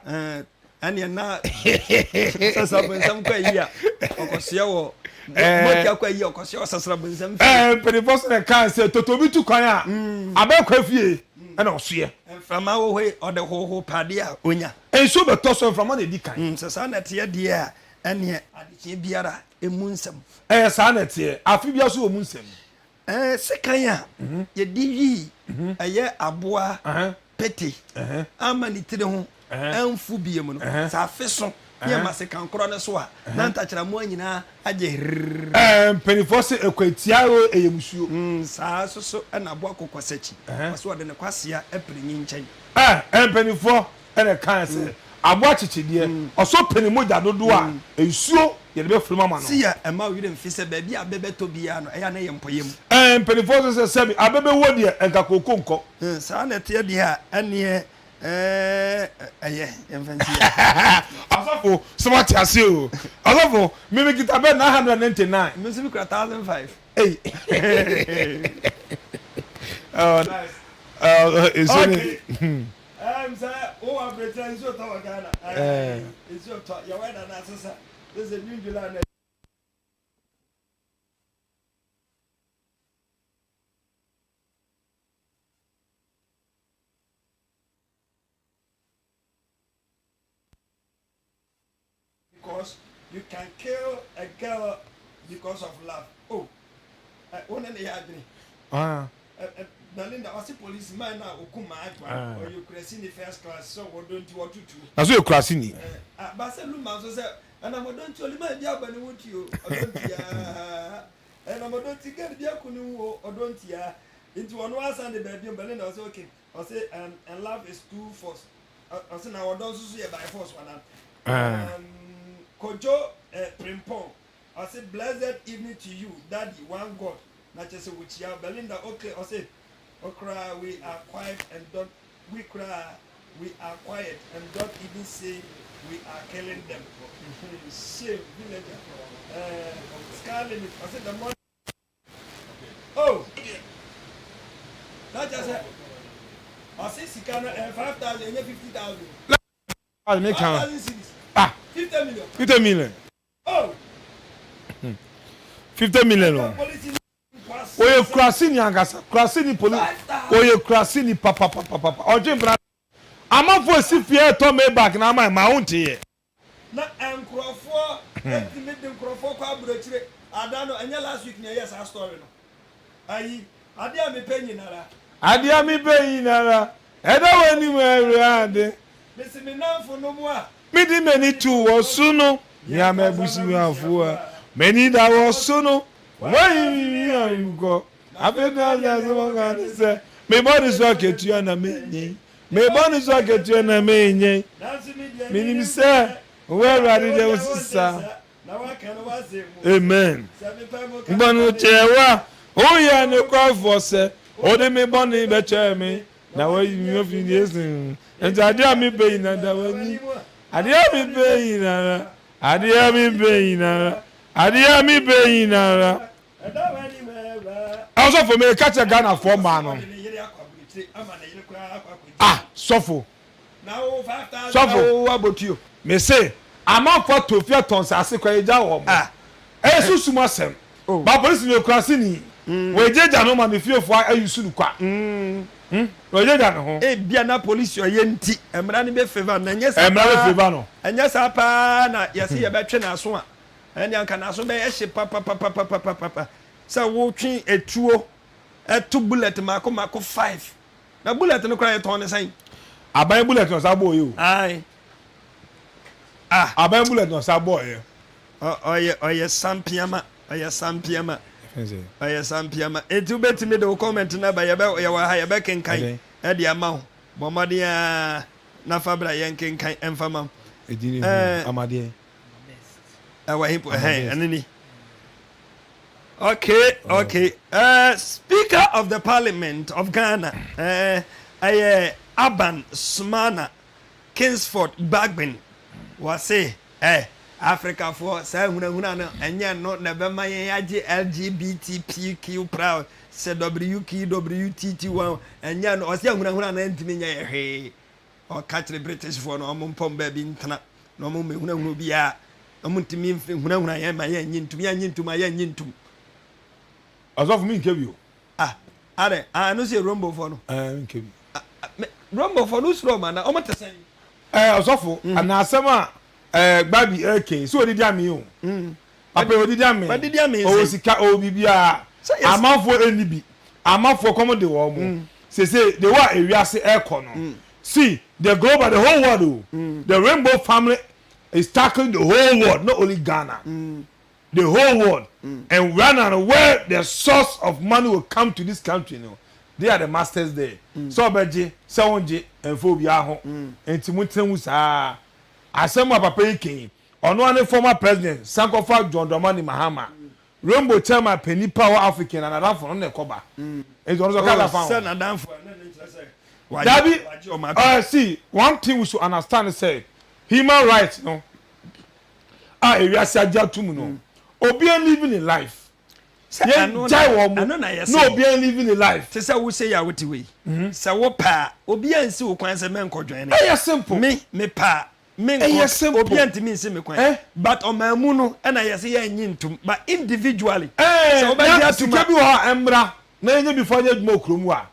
Ɛneɛ na sasrabonsam kɔ ayi a, ɔkɔsoɛ wɔ mɔtia kɔ ayi a, ɔkɔsoɛ wɔ sasrabonsam fie. Mpanimfoɔ so na ɛkaa sɛ totobi tu kwan a, abɛnkwa fie na ɔsoɛ. Mframa wɔ hɔ yi, ɔde hoho padeɛ a, ɔnya. Nsuo bɛtɔ so a, mframa na ɛdi kan. Sɛ saa na ɛteɛ deɛ a, Ɛneɛ adekyeɛ biara ɛmu nsɛm. Ɛyɛ saa na ɛteɛ, afe biara nso wɔ mu nsɛm. Ɛɛ sekan a yɛde yii ɛyɛ aboa pete amma ne tiri ho amfu biom no, sɛ afe so ne yɛma sekan korɔ no so a, na ntakyeramoa nyinaa agye herrrr. Ɛɛ mpanimfoɔ se ɛkwantia oo ɛyɛ musuo. Saa nso so na aboa kokɔsakyi, ɔse ɔde ne kwasea apiri nyinkyɛn. Ɛɛ mpanimfoɔ na ɛkae sɛ. Aboa kyekyedeɛ, ɔsɔ pɛ ne mogya dodoɔ a, nsuo yɛde bɛfiri mu ama no. Siya, mma wo werɛ mfi sɛ baabi a abɛ bɛtɔ biara no, ɛyɛ a na ɛyɛ mpɔeɛ mu. Ɛɛ, mpanimfoɔ nso sɛ, sɛbe abɛ bɛwɔ deɛ, nka kooko nkɔ. Saa na ɛteɛ deɛ a, ɛnneɛ ɛɛ, ɛyɛ, yɛmfa nsi ha. Ɔsɔfo, sɛ woate aseɛ o. Ɔsɔfo, me mekita bɛ 999. Me nso mekura 1005. Ei. Oh, nice. Oh, nsuo ne. Okay. Ɛm sɛ wowɔ abirekyerɛ nsuo tɔ wɔ Ghana. Ɛɛ nsuo tɔ yɛ wɛda no asesa. Sɛ sɛ June July na. Because you can kill a girl because of love oh ɛ wo ne ne yɛ adwene Ah. ɛ ɛ Belinda ɔse police man na okum maa adwa Ah. ɔyɛ kurasini first class sɛ wɔdɔ nti wɔto tuo Na so yɛ kurase ni. ɛ ah ba sɛ Luma nso sɛ ɛnam ɔdɔ nti ɔlima bi aba ne ho tuo ɔdɔ nti aa ɛnam ɔdɔ nti girl bi aku ne ho ɔdɔ nti aa nti ɔno asan de baabi Belinda ɔse okay ɔse um, and love is too force Ɔse na ɔdɔ nso so yɛ by force wana. Um, Kojo eh, Primpong ɔse blessed evening to you daddy one God na kyerɛ sɛ wɔkyia Belinda okay ɔse okra we are quiet and don't we koraa we are quiet and don't even say we are killing them shame villager eh, sky limit ɔse the money Oh! Na kyerɛ sɛ ɔse sika no ɛyɛ 5000 ɛnyɛ 50000. Na me kan. 5000 cedis. Ah. 50 million. 50 million. Oh. 50 million o. Oye kurasi ni ankasa kurasi ni poli oye kurasi ni papapapapa ɔdwe mpena amanfo esi fie ɛtɔ Maybach na ama ma wonte yɛ. Na nkurɔfoɔ tumi de nkurɔfoɔ kɔ aburokyire ada no ɛnyɛ last week na ɛyɛ saa story no ayi adeɛ a mepɛ nyinara. Adeɛ a mepɛ nyinara ɛda w'anim Awurade. Mese me nnamfo nom a. Mede m'ani to wɔ so no mea m'abusuafoɔ a m'ani da wɔ so no wɔayi me ankɔ afei na asase wɔka ne sɛ me bɔne so akatua na menya yi. Me bɔne so akatua na menya yi. Menim sɛ wo Awurade deɛ wo sesa. Amen. Bɔne kyɛ wo a, woyɛ nokwafoɔ sɛ wode me bɔne bɛkyɛ me na wayi me afiri deɛ ɛsen. Nti adeɛ a mepɛ nyina da w'anim. Adeɛ a mepɛ nyinara, adeɛ a mepɛ nyinara, adeɛ a mepɛ nyinara. Ɔsɔfo meka kyerɛ Ghana foɔ mmaa no ah sɔfo sɔfo mese amanfoɔ atɔ fie atɔ nsaase kora yɛgya wɔn ah ɛyɛ susum asɛm oh. Ba polisi ni okura se ni mm. wɔgyagya no ma ne fiefoɔ ayusu no kwa mm. hmm? wɔgyagya ne ho. Ebia na polisi ɔyɛ nti mmara no bɛ favour no ɛnyɛ saa mmara bɛ favour no ɛnyɛ saa paa na yɛsi yɛbɛtwe n'aso a. Ɛnde anka n'aso bɛyɛ hye papapapapapapa sɛ wotwe etuo to bullet mako mako five. Na bullet no koraa yɛtɔn no sɛn? Aban bullet na ɔsan bɔɔ yɛ o. Ae. Ah. Aban bullet na ɔsan bɔɔ yɛ. Ɔyɛ ɔyɛ sampiama ɔyɛ sampiama ɔyɛ sampiama. Eti wobɛtumi de wo comment no aba yɛbɛ yɛwɔ ha yɛbɛkenkan ɛde ama wo. Bɔ mmɔden ara na fa bra yɛnkenkan ɛmfa ma wo. Edin ne hu amadeɛ. Ɛwɔ he po ɛhɛn ɛno ni. Okay okay uh, Speaker of the Parliament of Ghana ɛyɛ uh, Aban Sumana Kingsford Bagbin wɔse eh, Afrikafoɔ saa hunahuna no ɛnyɛ no na ɛbɛma yɛn agye LGBTPQ proud sɛ WQWTT1 ɛnyɛ no ɔse ahunahuna no ɛntumi nyɛ yɛ hwee. Ɔka kyerɛ Britishfoɔ no wɔn mpɔm baabi ntena na wɔn mmɛhunahuna obiara. Wɔn ntumi nhunahuna yɛn ma yɛn nye ntum, yɛn nye ntum a yɛn nye ntum. Ɔsɔfo mi nkɛ bi o. Ah, adɛ, ah, ɛno nso yɛ Rombofoɔ no. Ɛɛ, mi nkɛ bi. Ah, me, Rombofoɔ no suro wɔn anaa? Wɔn te sɛn? Ɛɛ, ɔsɔfo, mm. ana asɛm a ɛɛ Gbabi ɛɛkɛn, sɛ odidi amee o. Mm. Papa yi odidi amee. Wadidi amee Ɔwɔ sɛn? sika, ɔwɔ biribiara. Sɛ yɛs. Amanfoɔ nni bi. Amanfoɔ kɔm de wɔn. Sese the way a ewiase ɛrekɔ no. See, the global, the whole world o. The rainbow family is tackling the whole world, not only Ghana. The whole world. And right now, where the source of money will come to this country no, they are the masters there. Sɛ ɔbɛgye, sɛ ɔngye, ɛmfa obiara ho. Nti mo ntena mu saa. Asɛm a papa yi ka yi, ɔno ara ne former president Sankofa John Dramani Mahama, Rainbow chairman panyin pa a ɔwɔ African na n'adamfo no na ɛkɔba. Nti ɔno nso ɔka Oh, fa ho. sɛ n'adamfo a, na ɛno nkyerɛ sɛ wagye Dabi, wagye wɔn atom. see, one thing we should understand sɛ human rights no a ewiase agye atum no, obiara living in life. Sɛ Yɛn ɛno na gyae wɔn mo ɛno na yɛse na obiara living in life. Te sɛ wo sei a wote hɔ yi, sɛ wo pɛ a, obiara nsi wo kwan sɛ mɛnkɔ join. Ɛyɛ simple. Me, me pɛ a, menkɔ. Ɛyɛ simple. Obiara ntumi nsi me kwan. Eh? But ɔman mu no ɛna yɛse yɛnnye ntom. But individually, Eh, sɛ wobɛgye na atom sika a. bi wɔ hɔ a ɛmmra na yɛnyɛ bi fa nyɛ adwuma wɔ kurom a.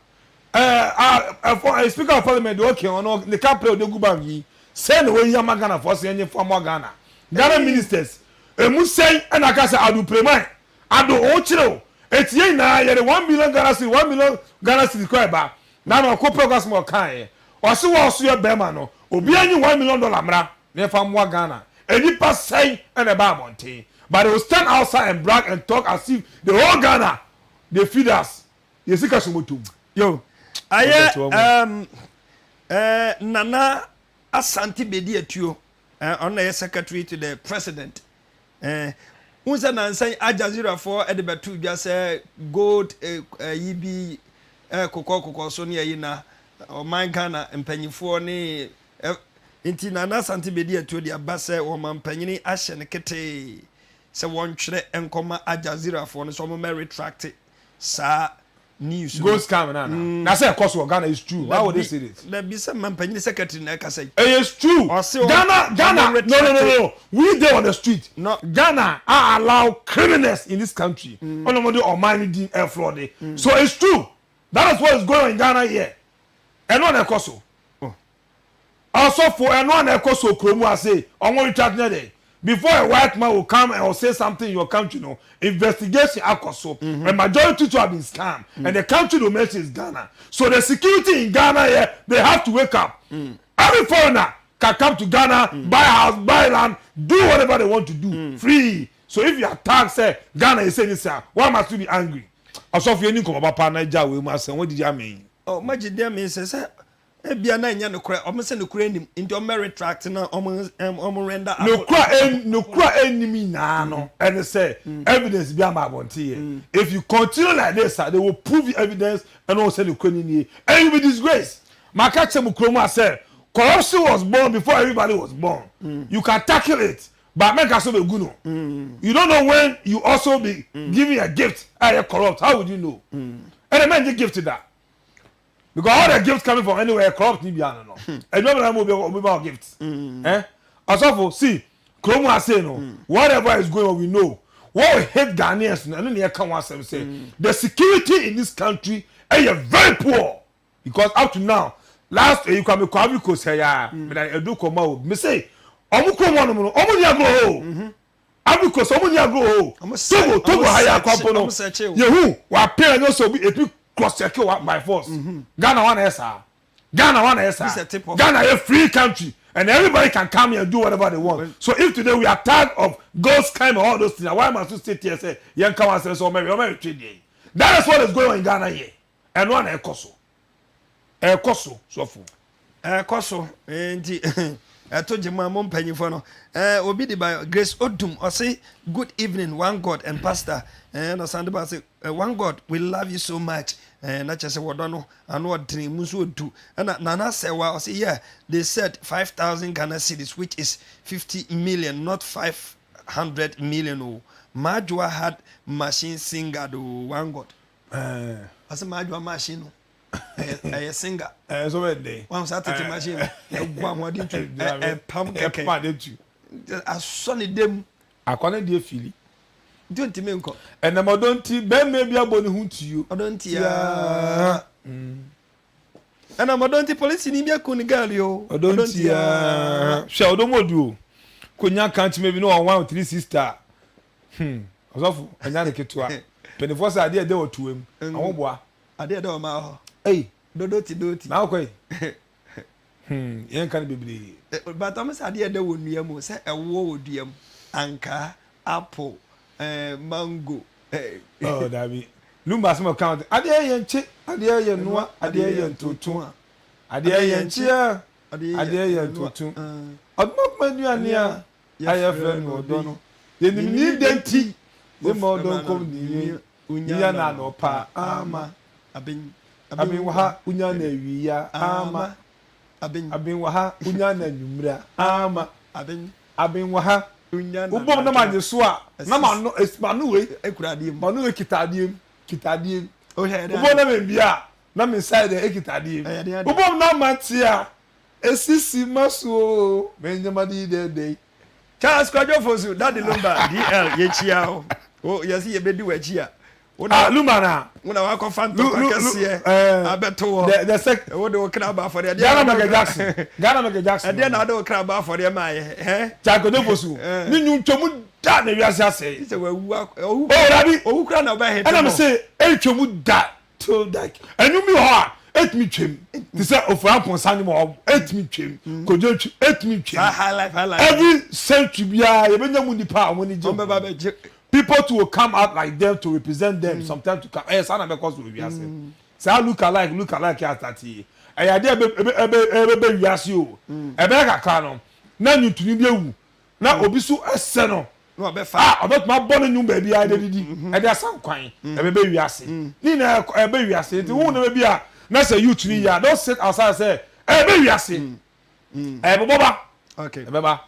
Eh, ah, ɛfɔ, eh, Speaker of Parliament deɛ ɔka ɔno ne ka pere ɔde gu bank yi, sɛn na wayi ama Ghanafoɔ sɛ yɛnyɛ fa mmoa Ghana. Ghana ministers, emu sɛn ɛna aka sɛ Ado Preman, Ado wo ho kyere wo, enti yɛn nyinaa yɛde 1 million Ghana cedis, 1 million Ghana cedis kɔ ɛba. Na na ɔko pɛ asɛm a ɔkaeɛ. Ɔse wo a ɔso yɛ bɛrima no, obiara nyi $1 million mmra na yɛmfa mmoa Ghana. Nnipa sɛn ɛna ɛba abɔnten. But they will stand outside and brag and talk as if the whole Ghana they feed us. Yɛ sika so motom. Yo, ayɛ um, eh, Nana Asante Bediatuo, eh, ɔno na ɛyɛ secretary to the president. Eh, wohu sɛ nansa yi Al Jazeera foɔ de bɛto dwa sɛ gold eh, eh, yi bi eh, kokɔ kokɔ so ne ayi na ɔman Ghana mpanyinfoɔ ne eh, nti Nana Asante Bediatuo de aba sɛ wɔn mpanyini ahyɛ no ketee sɛ wɔntwerɛ nkɔma Al Jazeera foɔ no sɛ wɔn mɛ retract saa news no. Gold scam na na. Na sɛ ɛkɔ so wɔ Ghana is true. Why would they say this? Dabi sɛ mampanyini secretary na ɛkasa yi. It is true. Ɔse Ghana, Ghana, ɔmo no, no, no, retract. no. We dey on the street. No. Ghana a allow criminals in this country. Ɔna mo de ɔman no din ɛflɔde. So it's true. That is what is going on in Ghana here. Ɛno na ɛkɔ so. Ɔsɔfo ɛno na ɛkɔ so kurom ase. Ɔmo retract ne de. Before a white man will come and will say something in your country, no investigation akɔ so. A majority to have been scammed, and the country they mention is Ghana. So the security in Ghana here, they have to wake up. Every foreigner can come to Ghana, buy house, buy land, do whatever they want to do, free. So if you attack, say Ghana is saying this, why must you be angry? Ɔsɔfo yɛn ni nkɔmɔ papa na gya wei mu asɛm wɔn didi amee. Oh, magye deɛ me sɛ ebia na ɛnyɛ nokorɛ, ɔmo sɛ nokorɛ nim nti ɔmo bɛ retract na ɔmo render Nokura nokura enim nyinaa no ɛne sɛ evidence bi ama abɔnten yɛ. If you continue like this ah, they will prove you evidence ɛna wɔn sɛ nokura ni nie and you be disgraced. Maka kyerɛ mu kurom a sɛ corruption was born before everybody was born. You can tackle it but mɛnka so bɛ gu no. You don't know when you also be giving a gift a yɛ corrupt. How would you know? Ɛna mɛn gye gift da. Because all the gifts coming from anywhere corrupt ni bia no. Ɛdwuma bi na mo obi obi ma gift. Eh? Ɔsɔfo see kurom ase no whatever is going on, we know what we hate Ghanaians no, ɛno na yɛka ho asɛm sɛ the security in this country ɛyɛ very poor, because up to now, last eyi kwa mi kɔ Ivory Coast ɛ ya mɛ edu kɔ ma o mi se ɔmo kurom hɔ nom no, ɔmo ni agorɔ o. Ivory Coast, ɔmo ni agorɔ o. Togo, Togo ha yɛ akɔmpo no yehu wa pay ɛnyɛ sɛ obi epi cross check wa by force. Ghana wa na yɛ saa? Ghana wa na yɛ saa? Ghana yɛ free country and everybody can come here and do whatever they want. So if today we are tired of gold scam and all those things, why must we sit here say yɛn ka wa sɛ ɔmɛ retwe deɛ yi? That is what is going on in Ghana here. Ɛno ana ɛkɔ so, ɛkɔ so, sɔfo. Ɛkɔ so nti ɛto gye mu a mo mpanyinfoɔ no obi de ba Grace Odum, ɔse good evening, one God and pastor. Na ɔsan de ba sɛ, "One God, we love you so much." Na kyerɛ sɛ wɔdɔ no ano ɔdene mu nso odu. Ɛna Nana Sɛwa ɔse, "Yeah, they said 5,000 Ghana cedis, which is 50 million, not 500 million o. Maadwoa had machine singer do, one God." Ɔsɛ Maadwoa machine no ɛyɛ singer. Ɛɛ so bɛ den. Wɔn sa tete machine no ɛgu ahoɔden tu ɛpam kɛkɛ. Ɛpam ade tu. Asɔ ne dɛm. Akwa ne deɛ fili. Nti ntumi nkɔ. Ɛnam ɔdɔ nti bɛrima bi abɔ ne ho tuo. Ɔdɔ nti yaa. Ɛnam ɔdɔ nti polisi ni bi aku ne girl yo. Ɔdɔ nti yaa. Hwɛ, ɔdɔ mu odu o. Konya kankyema bi na wɔn one three sister. Ɔsɔfo ɛnya ne ketewa. Mpanimfoɔ sɛ adeɛ ɛdɛ wɔ tuo mu. Ahoboa. Adeɛ ɛdɛ wɔ maa hɔ. Ɛyi. Dodo ti do ti. Na akɔ yi. Yɛn ka no bebree. But ɔmo sɛ adeɛ ɛdɛ wɔ nnua mu sɛ ɛwoɔ wɔ dua mu, ankaa, apple, mango. Oh dabi. Lumba asɛm ɔka ɔte. Adeɛ yɛ nkye, adeɛ yɛ noa, adeɛ yɛ ntoto. Adeɛ yɛ nkye, adeɛ yɛ ntoto. Ɔdomankoma aduane a a yɛfrɛ no ɔdɔ no, yɛnim ne dɛ nti, yɛma ɔdɔ nkɔm ne yɛn, wonya no anɔpa ama, aben wɔ ha, wonya no awia ama, aben wɔ ha, wonya no anwummere ama, aben wɔ ha, wobom na magye so a, na m'ano, m'ano wei, m'ano wei kita adeɛ mu, kita adeɛ mu, wobom na membie a, na me nsa yɛ dɛ, ekita adeɛ mu, wobom na mate a, Esisi m'aso oo, me nneɛma de yi dɛɛdɛ yi. Charles Kwadwo Fosu, Daddy Lumba, DL, yɛkyia wo. Wo yɛse yɛbɛdi w'akyi a. Wo na, ah, Lumba na. Wo na wakɔfa ntɔkwa kɛseɛ eh, abɛto hɔ. The, the sec. Wo de wo kra ba afɔdeɛ. Ghana Michael Jackson. Ghana Michael Jackson. Ɛdeɛ na wode wo kra ba afɔdeɛ maa yɛ. Eh? Charles Kwadwo Fosu. Eh. Ne nwuntwamu da na wiase asɛe. Sɛ wawu owu. Oh, Rabi. Owu kra na ɔbɛhete. Ɛna me se, ɛntwamu da. Till like ɛnwom bi wɔ hɔ a ɛtumi twam te sɛ ofura mponsa nwom wɔ hɔ ɛtumi twam mm. kodwo twi ɛtumi twam every century biara yɛbɛnya mu nipa a wɔn ani gye people to will come out like them to represent them mm. sometimes to come ɛyɛ saa na bɛkɔ so wɔ wiase mm. saa look alike look alike yɛ asate yi ɛyɛ adeɛ ɛbɛ ɛbɛ ɛbɛbɛ wiase o ɛbɛyɛ kakra no na nwuntuni bi ewu na obi so ɛsɛ no na ɔbɛfa a ɔbɛtumi abɔ ne nnwom baabi a ɛde didi mm-hmm. ɛde asan kwan mm. ɛbɛbɛ wiase mm. ne nyinaa ɛbɛ wiase nti wohu nneɛma bi a na sɛ youth ni yɛ a don't sit outside sɛ ɛbɛ wiase ɛbɛbɔ ba ɛbɛba.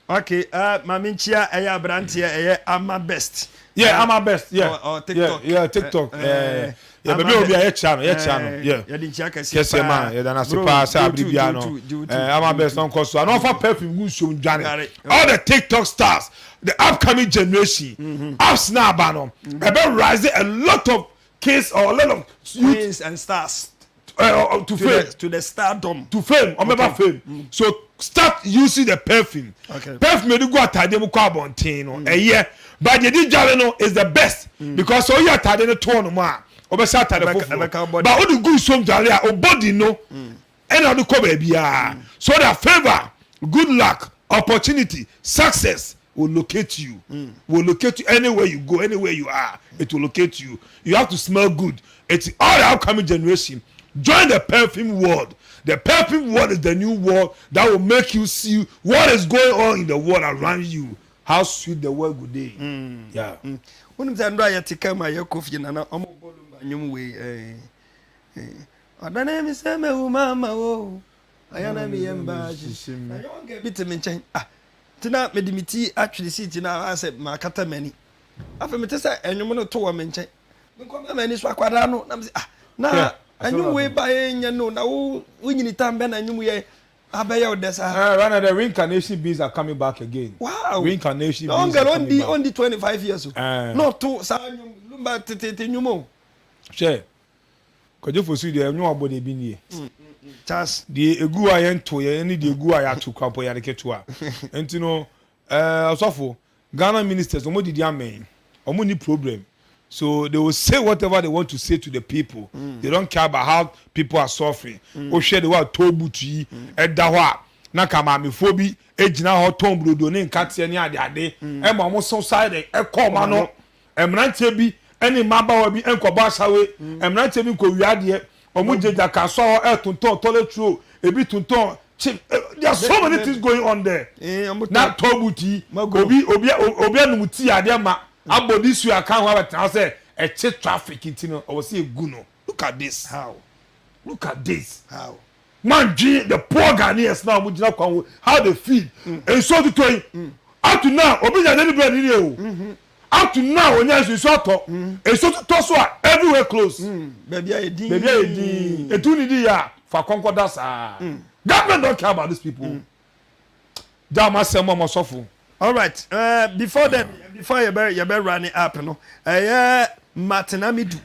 Okay, uh, maame nkyia ɛyɛ aberanteɛ ɛyɛ ama best. Yeah, ama best. Yeah, uh, TikTok. Yeah, yeah TikTok. Uh, uh, yeah, baabi a obi a yɛkyia no yɛkyia no. Yeah, yɛde nkyia kɛseɛ paa. Kɛseɛ ma yɛda no ase paa sɛ abiri bia no. Ama best na nkɔ so a na ɔfa perfume gu nsuom dwane. All the TikTok stars, the upcoming generation, mm-hmm. apps na aba no, ɛbɛ rise a lot of kids or a lot of youth Queens and stars. To fame to the stardom to fame ɔmɛba okay. fame mm. So start using the perfume. Okay. Perfume yɛde gu ataadeɛ mu kɔ abɔnten no ɛyɛ but yɛde dware no is the best mm. because ɔyɛ ataadeɛ no toɔ no mu a ɔbɛhyɛ ataade foforɔ but ɔde gu nsuom dware a o body no ɛna ɔde kɔ baabiara so that favour, good luck, opportunity, success will locate you mm. will locate you anywhere you go, anywhere you are, it will locate you. You have to smell good. It's all the upcoming generation, join the perfume world. The perfume world is the new world that will make you see what is going on in the world around you, how sweet the world go dey. Yeah. Wonim sɛ ndɔ a yɛte ka mu a yɛkɔ fie nana ɔmo bɔ lumba nnwom wei ɔdane me sɛ mawu mama wo ayɛ na meyɛ mbaa hyehye me na yɔnka bi te me nkyɛn ah nti na mede me ti atwere seat no a sɛ makata m'ani afei mete sɛ ɛnwom no to wɔ me nkyɛn menkɔma m'ani so akwadaa no na mese ah na ɛnwom wei ba yɛ nyɛ no na wo wonyini tam bɛ na ɛnwom yɛ abɛyɛ wo dɛ saa. Uh, right now the reincarnation beings are coming back again. Wow. Reincarnation no, beings are coming ondi, back. Ondi 25 years o. Na ɔto saa nnwom lumba tetete nnwom o. Hwɛ, Kwadwo Fosu deɛ nnwom abɔ deɛ ebi nie. Charles. Deɛ egu a yɛnto yɛ ne deɛ egu a yɛato kura mpo yɛ ade ketewa. Nti no, ɛɛ ɔsɔfo, Ghana ministers wɔn didi amɛn, wɔn ni problem. So they will say whatever they want to say to the people. They don't care about how people are suffering. Wohwɛ de wa toll booth yi ɛda hɔ a na ka maamefoɔ bi gyina hɔ tɔn brodo ne nkateɛ ne adeade ɛma wɔn so side ɛkɔ wɔn ano. Mmeranteɛ bi ne mmabaawa bi nkɔbɔ asawe, mmeranteɛ bi nkɔwia adeɛ, wɔn gyinagyina kasoa hɔ ɛretontɔn toilet roll, ebi tontɔn chip. There are so many things going on there. Na toll booth yi, obi obi obi anum tii adeɛ ma abɔ ne su aka ho abɛtena hɔ sɛ ɛkye traffic nti no ɔwɔ sɛ egu no. Look at this. How? Look at this. How? Man dwen the poor Ghanaians na wɔn gyina kwan ho how they feel. Nsuo tutɔ yi. Up to now obi nya daily bread ni o. Up to now onya nsuo nsuo atɔ. Nsuo tutɔ so a everywhere close. Baabi ayɛ din. Baabi ayɛ din. Etu ni di yɛ a fa kɔnkɔ da saa. Government don't care about these people. Gya wɔn asɛm wɔn ɔsɔfo. Alright, uh, before then, before yɛbɛ yɛbɛ run it up no, ɛyɛ Martin Amidu,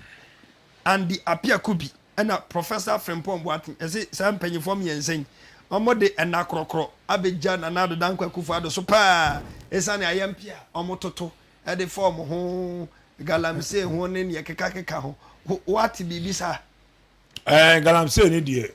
Andy Appiah-Kubi, ɛna Professor Frimpong Boateng, ɛsɛ saa mpanyinfoɔ mmiɛnsa yi, wɔn de ɛna korɔkorɔ abɛgya Nana Addo Dankwa Akufo-Addo so paa, esiane ayɛmpe a wɔn toto ɛde fa wɔn ho, galamsey ho ne nea ɛkekakeka ho. Woate biribi saa? Eh, galamsey ni deɛ.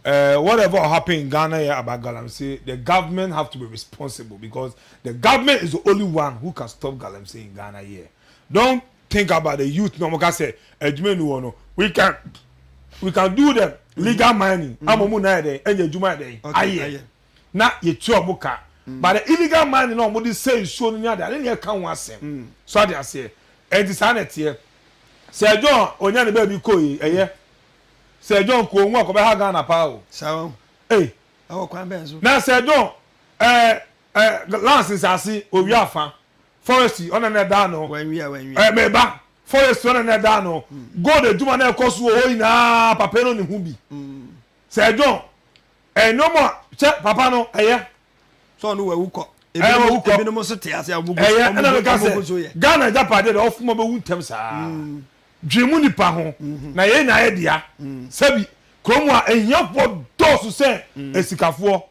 Eh, whatever will happen in Ghana here about galamsey, the government have to be responsible because the government is the only one who can stop galamsey in Ghana here. Don't think about the youth na wɔn ka sɛ adwuma ni wɔ no. We can do the legal mining. Ama mu na yɛ dɛ ɛnyɛ adwuma yɛ dɛ ayɛ. na yɛtua ɔmo ka. But the illegal mining na ɔmo de sɛ nsuo no ne ade ade ne yɛka ho asɛm so ade aseɛ. Ɛnti saa na ɛteɛ. Sir John onya ne baabi kɔ yi, ɛyɛ Sir John kɔ ohun akɔbɛha Ghana paa o. Saa o. Ei. Ɛwɔ kwan bɛn so? Na Sir John ɛɛ ɛɛ lands nsaase owia afa forestry ɔna na ɛda ano. Wanwia wanwia. Ɛɛ mɛba forestry ɔna na ɛda ano. Gold adwuma na ɛkɔ so wɔ hɔ nyinaa papa no ne ho bi. Sir John ɛɛ nneɛma a kyɛ papa no ɛyɛ. Sɛ ɔno wawu kɔ. Ɛɛ wawu kɔ. Ebinom nso te ase a wɔn gu so. Ɛyɛ ɛna meka wɔn gu so yɛ. sɛ Ghana agyapadeɛ deɛ ɔfom ɔbɛwu ntɛm saa. Dwen mu nipa ho na yɛn nyinaa yɛ dea. Sɛbi kurom a ahiafoɔ dɔɔso sɛ asikafoɔ.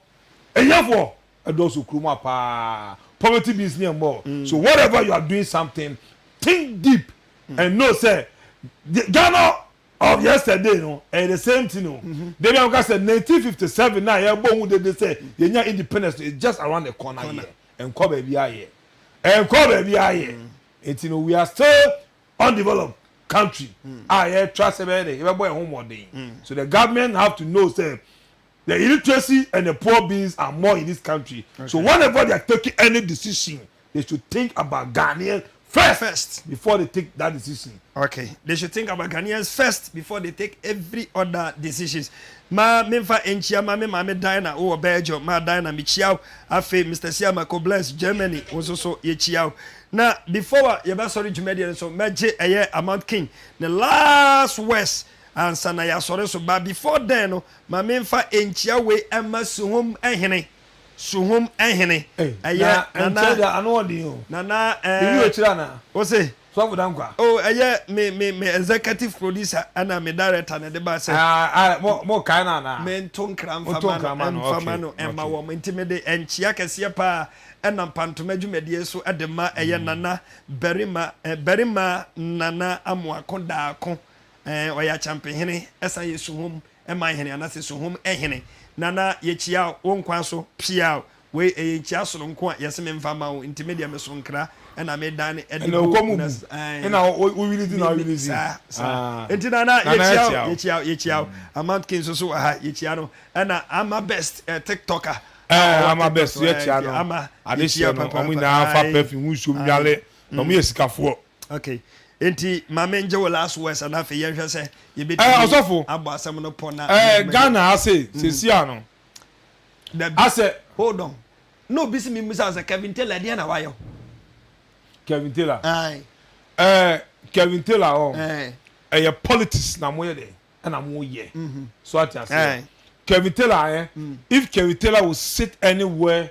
Ahiafoɔ ɛdɔɔso kurom a paa. Poverty means ne ɛmmɔ. So whatever you are doing, something, think deep and know sɛ Ghana of yesterday no ɛyɛ the same thing o. Debi a wɔka sɛ 1957 na yɛbɔ hu dede sɛ yɛnya independence no is just around the corner here. Nkɔ baabi ayɛ, nkɔ baabi ayɛ. Eti no we are still undeveloped country a yɛtra sɛ bɛyɛ de yɛbɛbɔ yɛn ho mmɔden. So the government have to know say the illiteracy and the poor beings are more in this country. So whenever they are taking any decision, they should think about Ghanaians first, First. before they take that decision. Okay, they should think about Ghanaians first before they take every other decisions. Ma memfa nkyia ma me maame Diana wowɔ Belgium, ma Diana mekyia wo. Afei Mr. Siama Bless Germany, wo nso so yɛkyia wo. Na before a yɛbɛsɔre dwumadie no so, mɛgye ɛyɛ Amount King ne last words ansa na yɛasɔre so. But before then no, ma memfa nkyia wei ɛma Suhum ɛhene. Suhum ɛhene. Ɛyɛ Nana nkyɛn deɛ ano ɔden o. Nana Ebi wɔ akyire ana? Wo se? Sɔfo Dankwa. Oh, ɛyɛ me executive producer ɛna me director na ɛde ba sɛ. Ah ah, mo kae na ana? Mento nkra Monto mfama nkra ma no no, mfama okay, no ɛma okay. wɔn nti mede nkyia kɛseɛ paa ɛna mpantoma dwumadie so ɛde ma ɛyɛ Nana Barima Barima Nana Amoako Daako. Ɔyɛ Akyɛmpehene, ɛsan yɛ Suhum ɛman hene anaasɛ Suhum ɛhene. Nana, yɛkyia wo nkwa so pia. Wei ɛyɛ nkyia sononko a yɛsɛ memfa ma wo, nti me deɛ meso nkra ɛna medane ɛde Ɛna gu okɔ mu na bu. Ɛna wo wili di na wo wili di. Saa Ah. nti Nana Nana yɛkyia yɛkyia wo wo. yɛkyia wo yɛkyia wo. Amount King nso so wɔ ha, yɛkyia no, ɛna Ama Best TikToker a Ɛɛ ɔwɔ Ama TikTok Best so yɛkyia nti no. Ama Adehyɛ yɛkyia no ɔmo papaapa. nyinaa fa perfume ho nsuom dwale na ɔmo yɛ sikafoɔ. Okay, nti maame ngye wo last words ana afei yɛnhwɛ sɛ yɛbɛtumi Ɔsɔfo. abɔ asɛm no pɔ na Ghana ase sesi ano. Dabi. Asɛ. Hold on, na obi si mi musa sɛ Kevin Taylor deɛ na wayɛ o? Kevin Taylor. Aye. Kevin Taylor ɔ. Ɛɛ. Ɛyɛ politics na mo yɛ dɛ ɛna mo yɛ. So ati ase. Aye. Kevin Taylor if Kevin Taylor will sit anywhere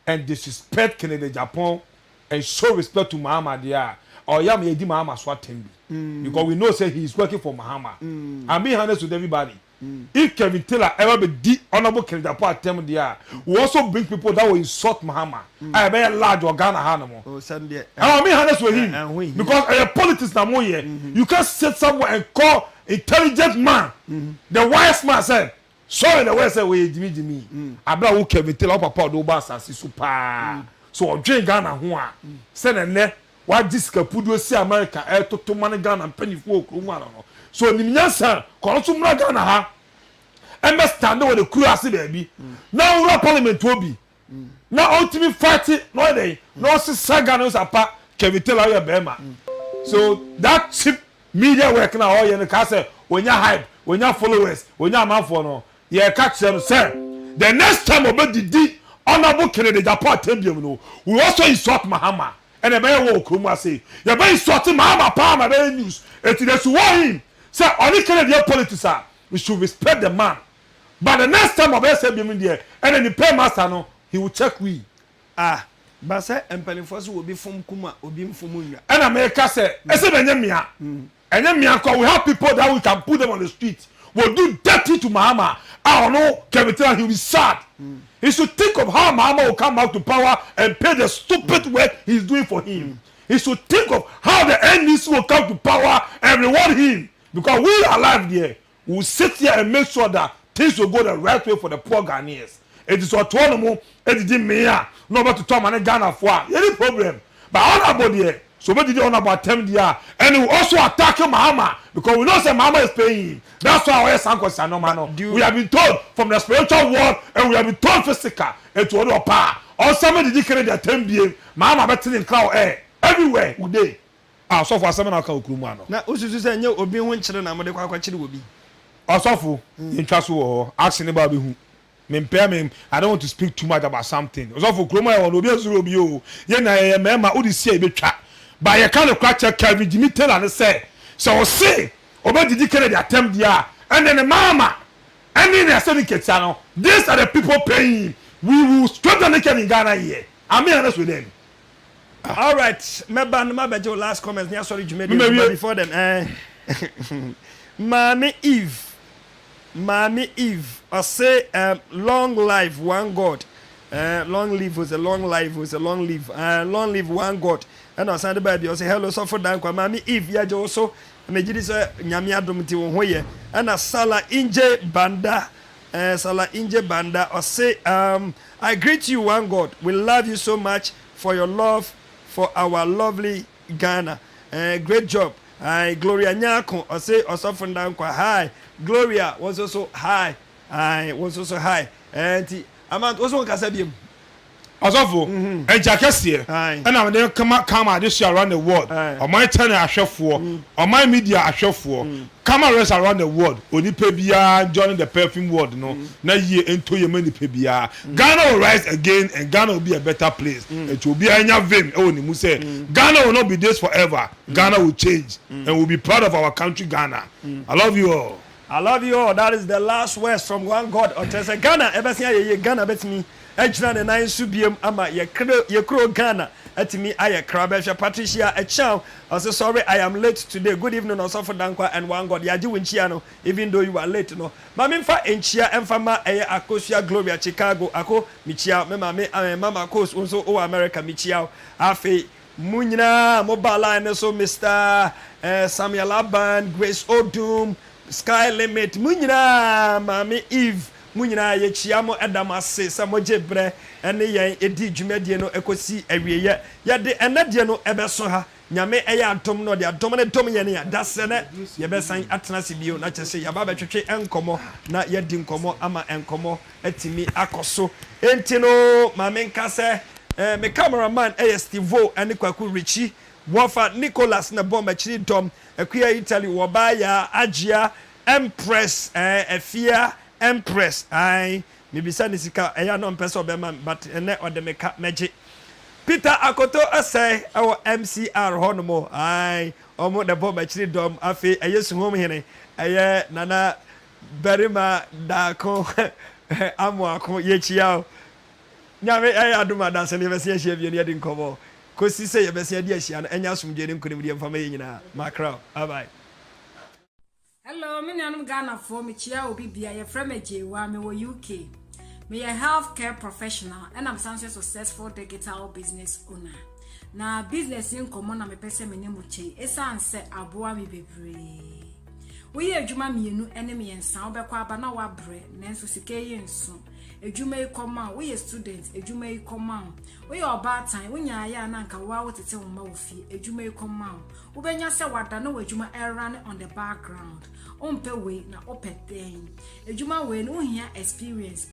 and disrespect Kennedy Agyapong and show respect to Mahama there, ɔyɛ ama yɛdi Mahama so atɛm bi. Because we know say he is working for Mahama. I'm being honest with everybody. If Kevin Taylor ever be di Honourable Kennedy Agyapong atɛm there, we also bring people that will insult Mahama. A ɛbɛyɛ large wɔ Ghana ha no mo. O sɛn deɛ. I'm being honest with him. Ɛho hia. Because politics na mo yɛ. You can't sit somewhere and call intelligent man, the wise man say, sorry, the way say wɔyɛ jimi jimi. Abira wo Kevin Taylor, wo papa ɔde wo ba asase so paa. So ɔdwen Ghana ho a, sɛ nɛnɛ wagye sika puduo si America ɛtoto ma ne Ghana mpanyinfoɔ wɔ kurom ano no. So onim nyansa kɔn nso mmra Ghana ha. Ɛmɛ stand wɔ de kuro ase baabi. Na owura parliament hɔ bi. Na ɔntumi fight na ɔyɛ dɛ na ɔsesa Ghana nso apa. Kevin Taylor ɔyɛ bɛrima. So that cheap media work na ɔyɛ no kaa sɛ onya hype, onya followers, onya amanfoɔ no, yɛka kyerɛ no sɛ the next time ɔbɛdidi Honourable Kennedy Agyapong atɛm biom no, we also insult Mahama ɛna ɛbɛyɛ wɔ okurom ase. Yɛbɛ insult Mahama paa ma ɛbɛyɛ news. Eti they should warn him sɛ ɔne Kennedy yɛ politics a, we should respect the man, but the next time ɔbɛyɛ sɛ biom deɛ ɛna ne pay master no, he will check we. Ah, ba sɛ mpanimfoɔ sɛ obi fom kum a, obi mfom nwa. Ɛna mɛka sɛ ɛsɛ bɛ nyɛ mmea, ɛnyɛ mmea nkɔ. We have people that we can put them on the street will do dirty to Mahama a ɔno Kevin Taylor, he will be sad. He should think of how Mahama will come back to power and pay the stupid work he is doing for him. He should think of how the NDC will come to power and reward him, because we alive there, we will sit here and make sure that things will go the right way for the poor Ghanaians. Eti sɛ ɔtoɔ no mo edidi mmea na ɔbɛtotɔ ama ne Ghanafoɔ a, yɛni problem, but honourable deɛ. So obedidi honorable atɛm deɛ a, and he will also attack Mahama because we know say Mahama is paying him. That's why ɔyɛ saa nkwasia nneɛma no. We have been told from the spiritual world and we have been told physical. Eti ɔde ɔpɛ a, ɔnsan mɛdidi Kennedy atɛm biem. Mahama bɛte ne nkra wɔ air everywhere we dey. Ah ɔsɔfo asɛm na ɔka wɔ kurom ha no. Na wosusu sɛ ɛnyɛ obi ho nkyere na mode kɔ akɔkyere obi? Ɔsɔfo, yɛntwa so wɔ hɔ. Action no ba a wobɛhu. Mempɛ me I don't want to speak too much about something. Ɔsɔfo, kurom a yɛwɔ no obi nsuro obi o. Yɛn nyinaa yɛyɛ mmarima, wode si a yɛbɛtwa. But yɛka nokorɛ kyerɛ Kelvin Jimmy Taylor no sɛ, sɛ ɔse ɔbɛdidi Kennedy atɛm deɛ a, ɛnneɛ ne maama ɛne ne asɛnni nketea no, these are the people paying him. We will strip the naked in Ghana here. Amen anaa so dɛn? Alright, mɛba no mabɛgye wo last comments ne asɔre dwumadie nso, but before then eh, Maame Eve, Maame Eve, ɔse um, long life one God, eh, long live ose long life ose long live, eh, long live one God, ɛna ɔsan de baa bi ɔse hello sɔfo Dankwa, Maame Eve yɛgye wo so, megye di sɛ Nyame adom nti wo ho yɛ, ɛna Salah Inje Banda, eh, Salah Inje Banda, ɔse um, I greet you one God, we love you so much for your love for our lovely Ghana eh, great job ae Gloria Nyarko ɔse ɔsɔfo Ndankwa hi Gloria wo nso so hi ae wo nso so hi eh, nti Amant wo so nkasa biom. Ɔsɔfo, Ɛgya kɛseɛ ɛna mede kama kama adesua around the world, ɔman channel ahwɛfoɔ, ɔman media ahwɛfoɔ, kama rest around the world, onipa biara join the perfume world no na yie ntɔ yie ma nipa biara. Ghana will rise again and Ghana will be a better place. Nti obiara nya vim ɛwɔ ne mu sɛ Ghana will not be this forever, Ghana will change and we will be proud of our country Ghana. I love you all. I love you all that is the last words from one God ɔkyerɛ sɛ Ghana ɛbɛsen ayɛ yie Ghana bɛtumi agyina ne nan so biom ama yɛ yɛ kuro Ghana atumi ayɛ kra bɛhwɛ Patricia Achiaw ɔse sorry I am late today good evening Ɔsɔfo Dankwa and one God yɛagye wo nkyia no even though you are late no ma memfa nkyia ɛmfa ma ɛyɛ Akosua Gloria Chicago Ako mekyia wo me maame eh, Mama Akos wo nso wowɔ America mekyia wo afei Mo nyinaa a mo ba line no so Mister eh, Samuel Aban, Grace Odum, Sky Limit, mo nyinaa, Maame Eve, mo nyinaa yɛkyia mo ɛda mo ase sɛ mo gye berɛ ɛne yɛn ɛdi dwumadie no ɛkɔsi awieɛ. Yɛde ɛnɛ deɛ no ɛbɛso ha. Nyame ɛyɛ adom na ɔde adom no dom yɛn a, dasɛ nɛ yɛbɛsan atena ase bio na kyerɛ sɛ yɛaba abɛtwetwe nkɔmmɔ na yɛadi nkɔmmɔ ama nkɔmmɔ atumi akɔ so. Enti no ma menka sɛ eh, me camera man yɛ Stevo ne Kwaku Richie, Wɔfa Nicholas na bɔ m'akyiri dɔm, Akua Italy, Wɔbaa Yaa, Agyea, Empress eh, Afia, Empress ae, mebisa ne sika ɛyɛ a na ɔmpɛ sɛ ɔbɛma me but ɛnɛ ɔde me ka mɛgye. Peter Akoto Osei ɛwɔ MCR hɔ nom ae, ɔmo na ɛbɔ m'akyiri dɔm, afei ɛyɛ Suhum Hene, ɛyɛ Nana Barima Daako Amoako yɛkyia wo. Nyame ayɛ adom a dasani yɛbɛsen ahyia bio na yɛadi nkɔmmɔ. Kɔsi sɛ yɛbɛsen adi ahyia no, ɛnyɛ asomdwoeɛ ne nkonimdie mfa ma yɛn nyinaa. Makra wo. Bye bye. Hello me nuanom Ghanafoɔ mekyia obi bia yɛfrɛ me Agyewa mewɔ UK meyɛ health care professional ɛna mesan nso yɛ successful digital business owner na business nkɔmmɔ na mepɛ sɛ me ne mo kyɛ ɛsiane sɛ aboa me bebree Woyɛ adwuma mmienu ne mmiɛnsa wobɛkɔ aba na woabrɛ nanso sika yi nso. Adwuma yi kɔma wo, woyɛ student, adwuma yi kɔma wo. Woyɛ ɔbaatan, wonyaeɛ a na anka wo ara wotete wo mma wɔ fie, adwuma yi kɔma wo. Wobɛnya sɛ wada na w'adwuma ɛrane on the background. Wompɛ wei na wopɛ dɛn? Adwuma wei no wohia experience.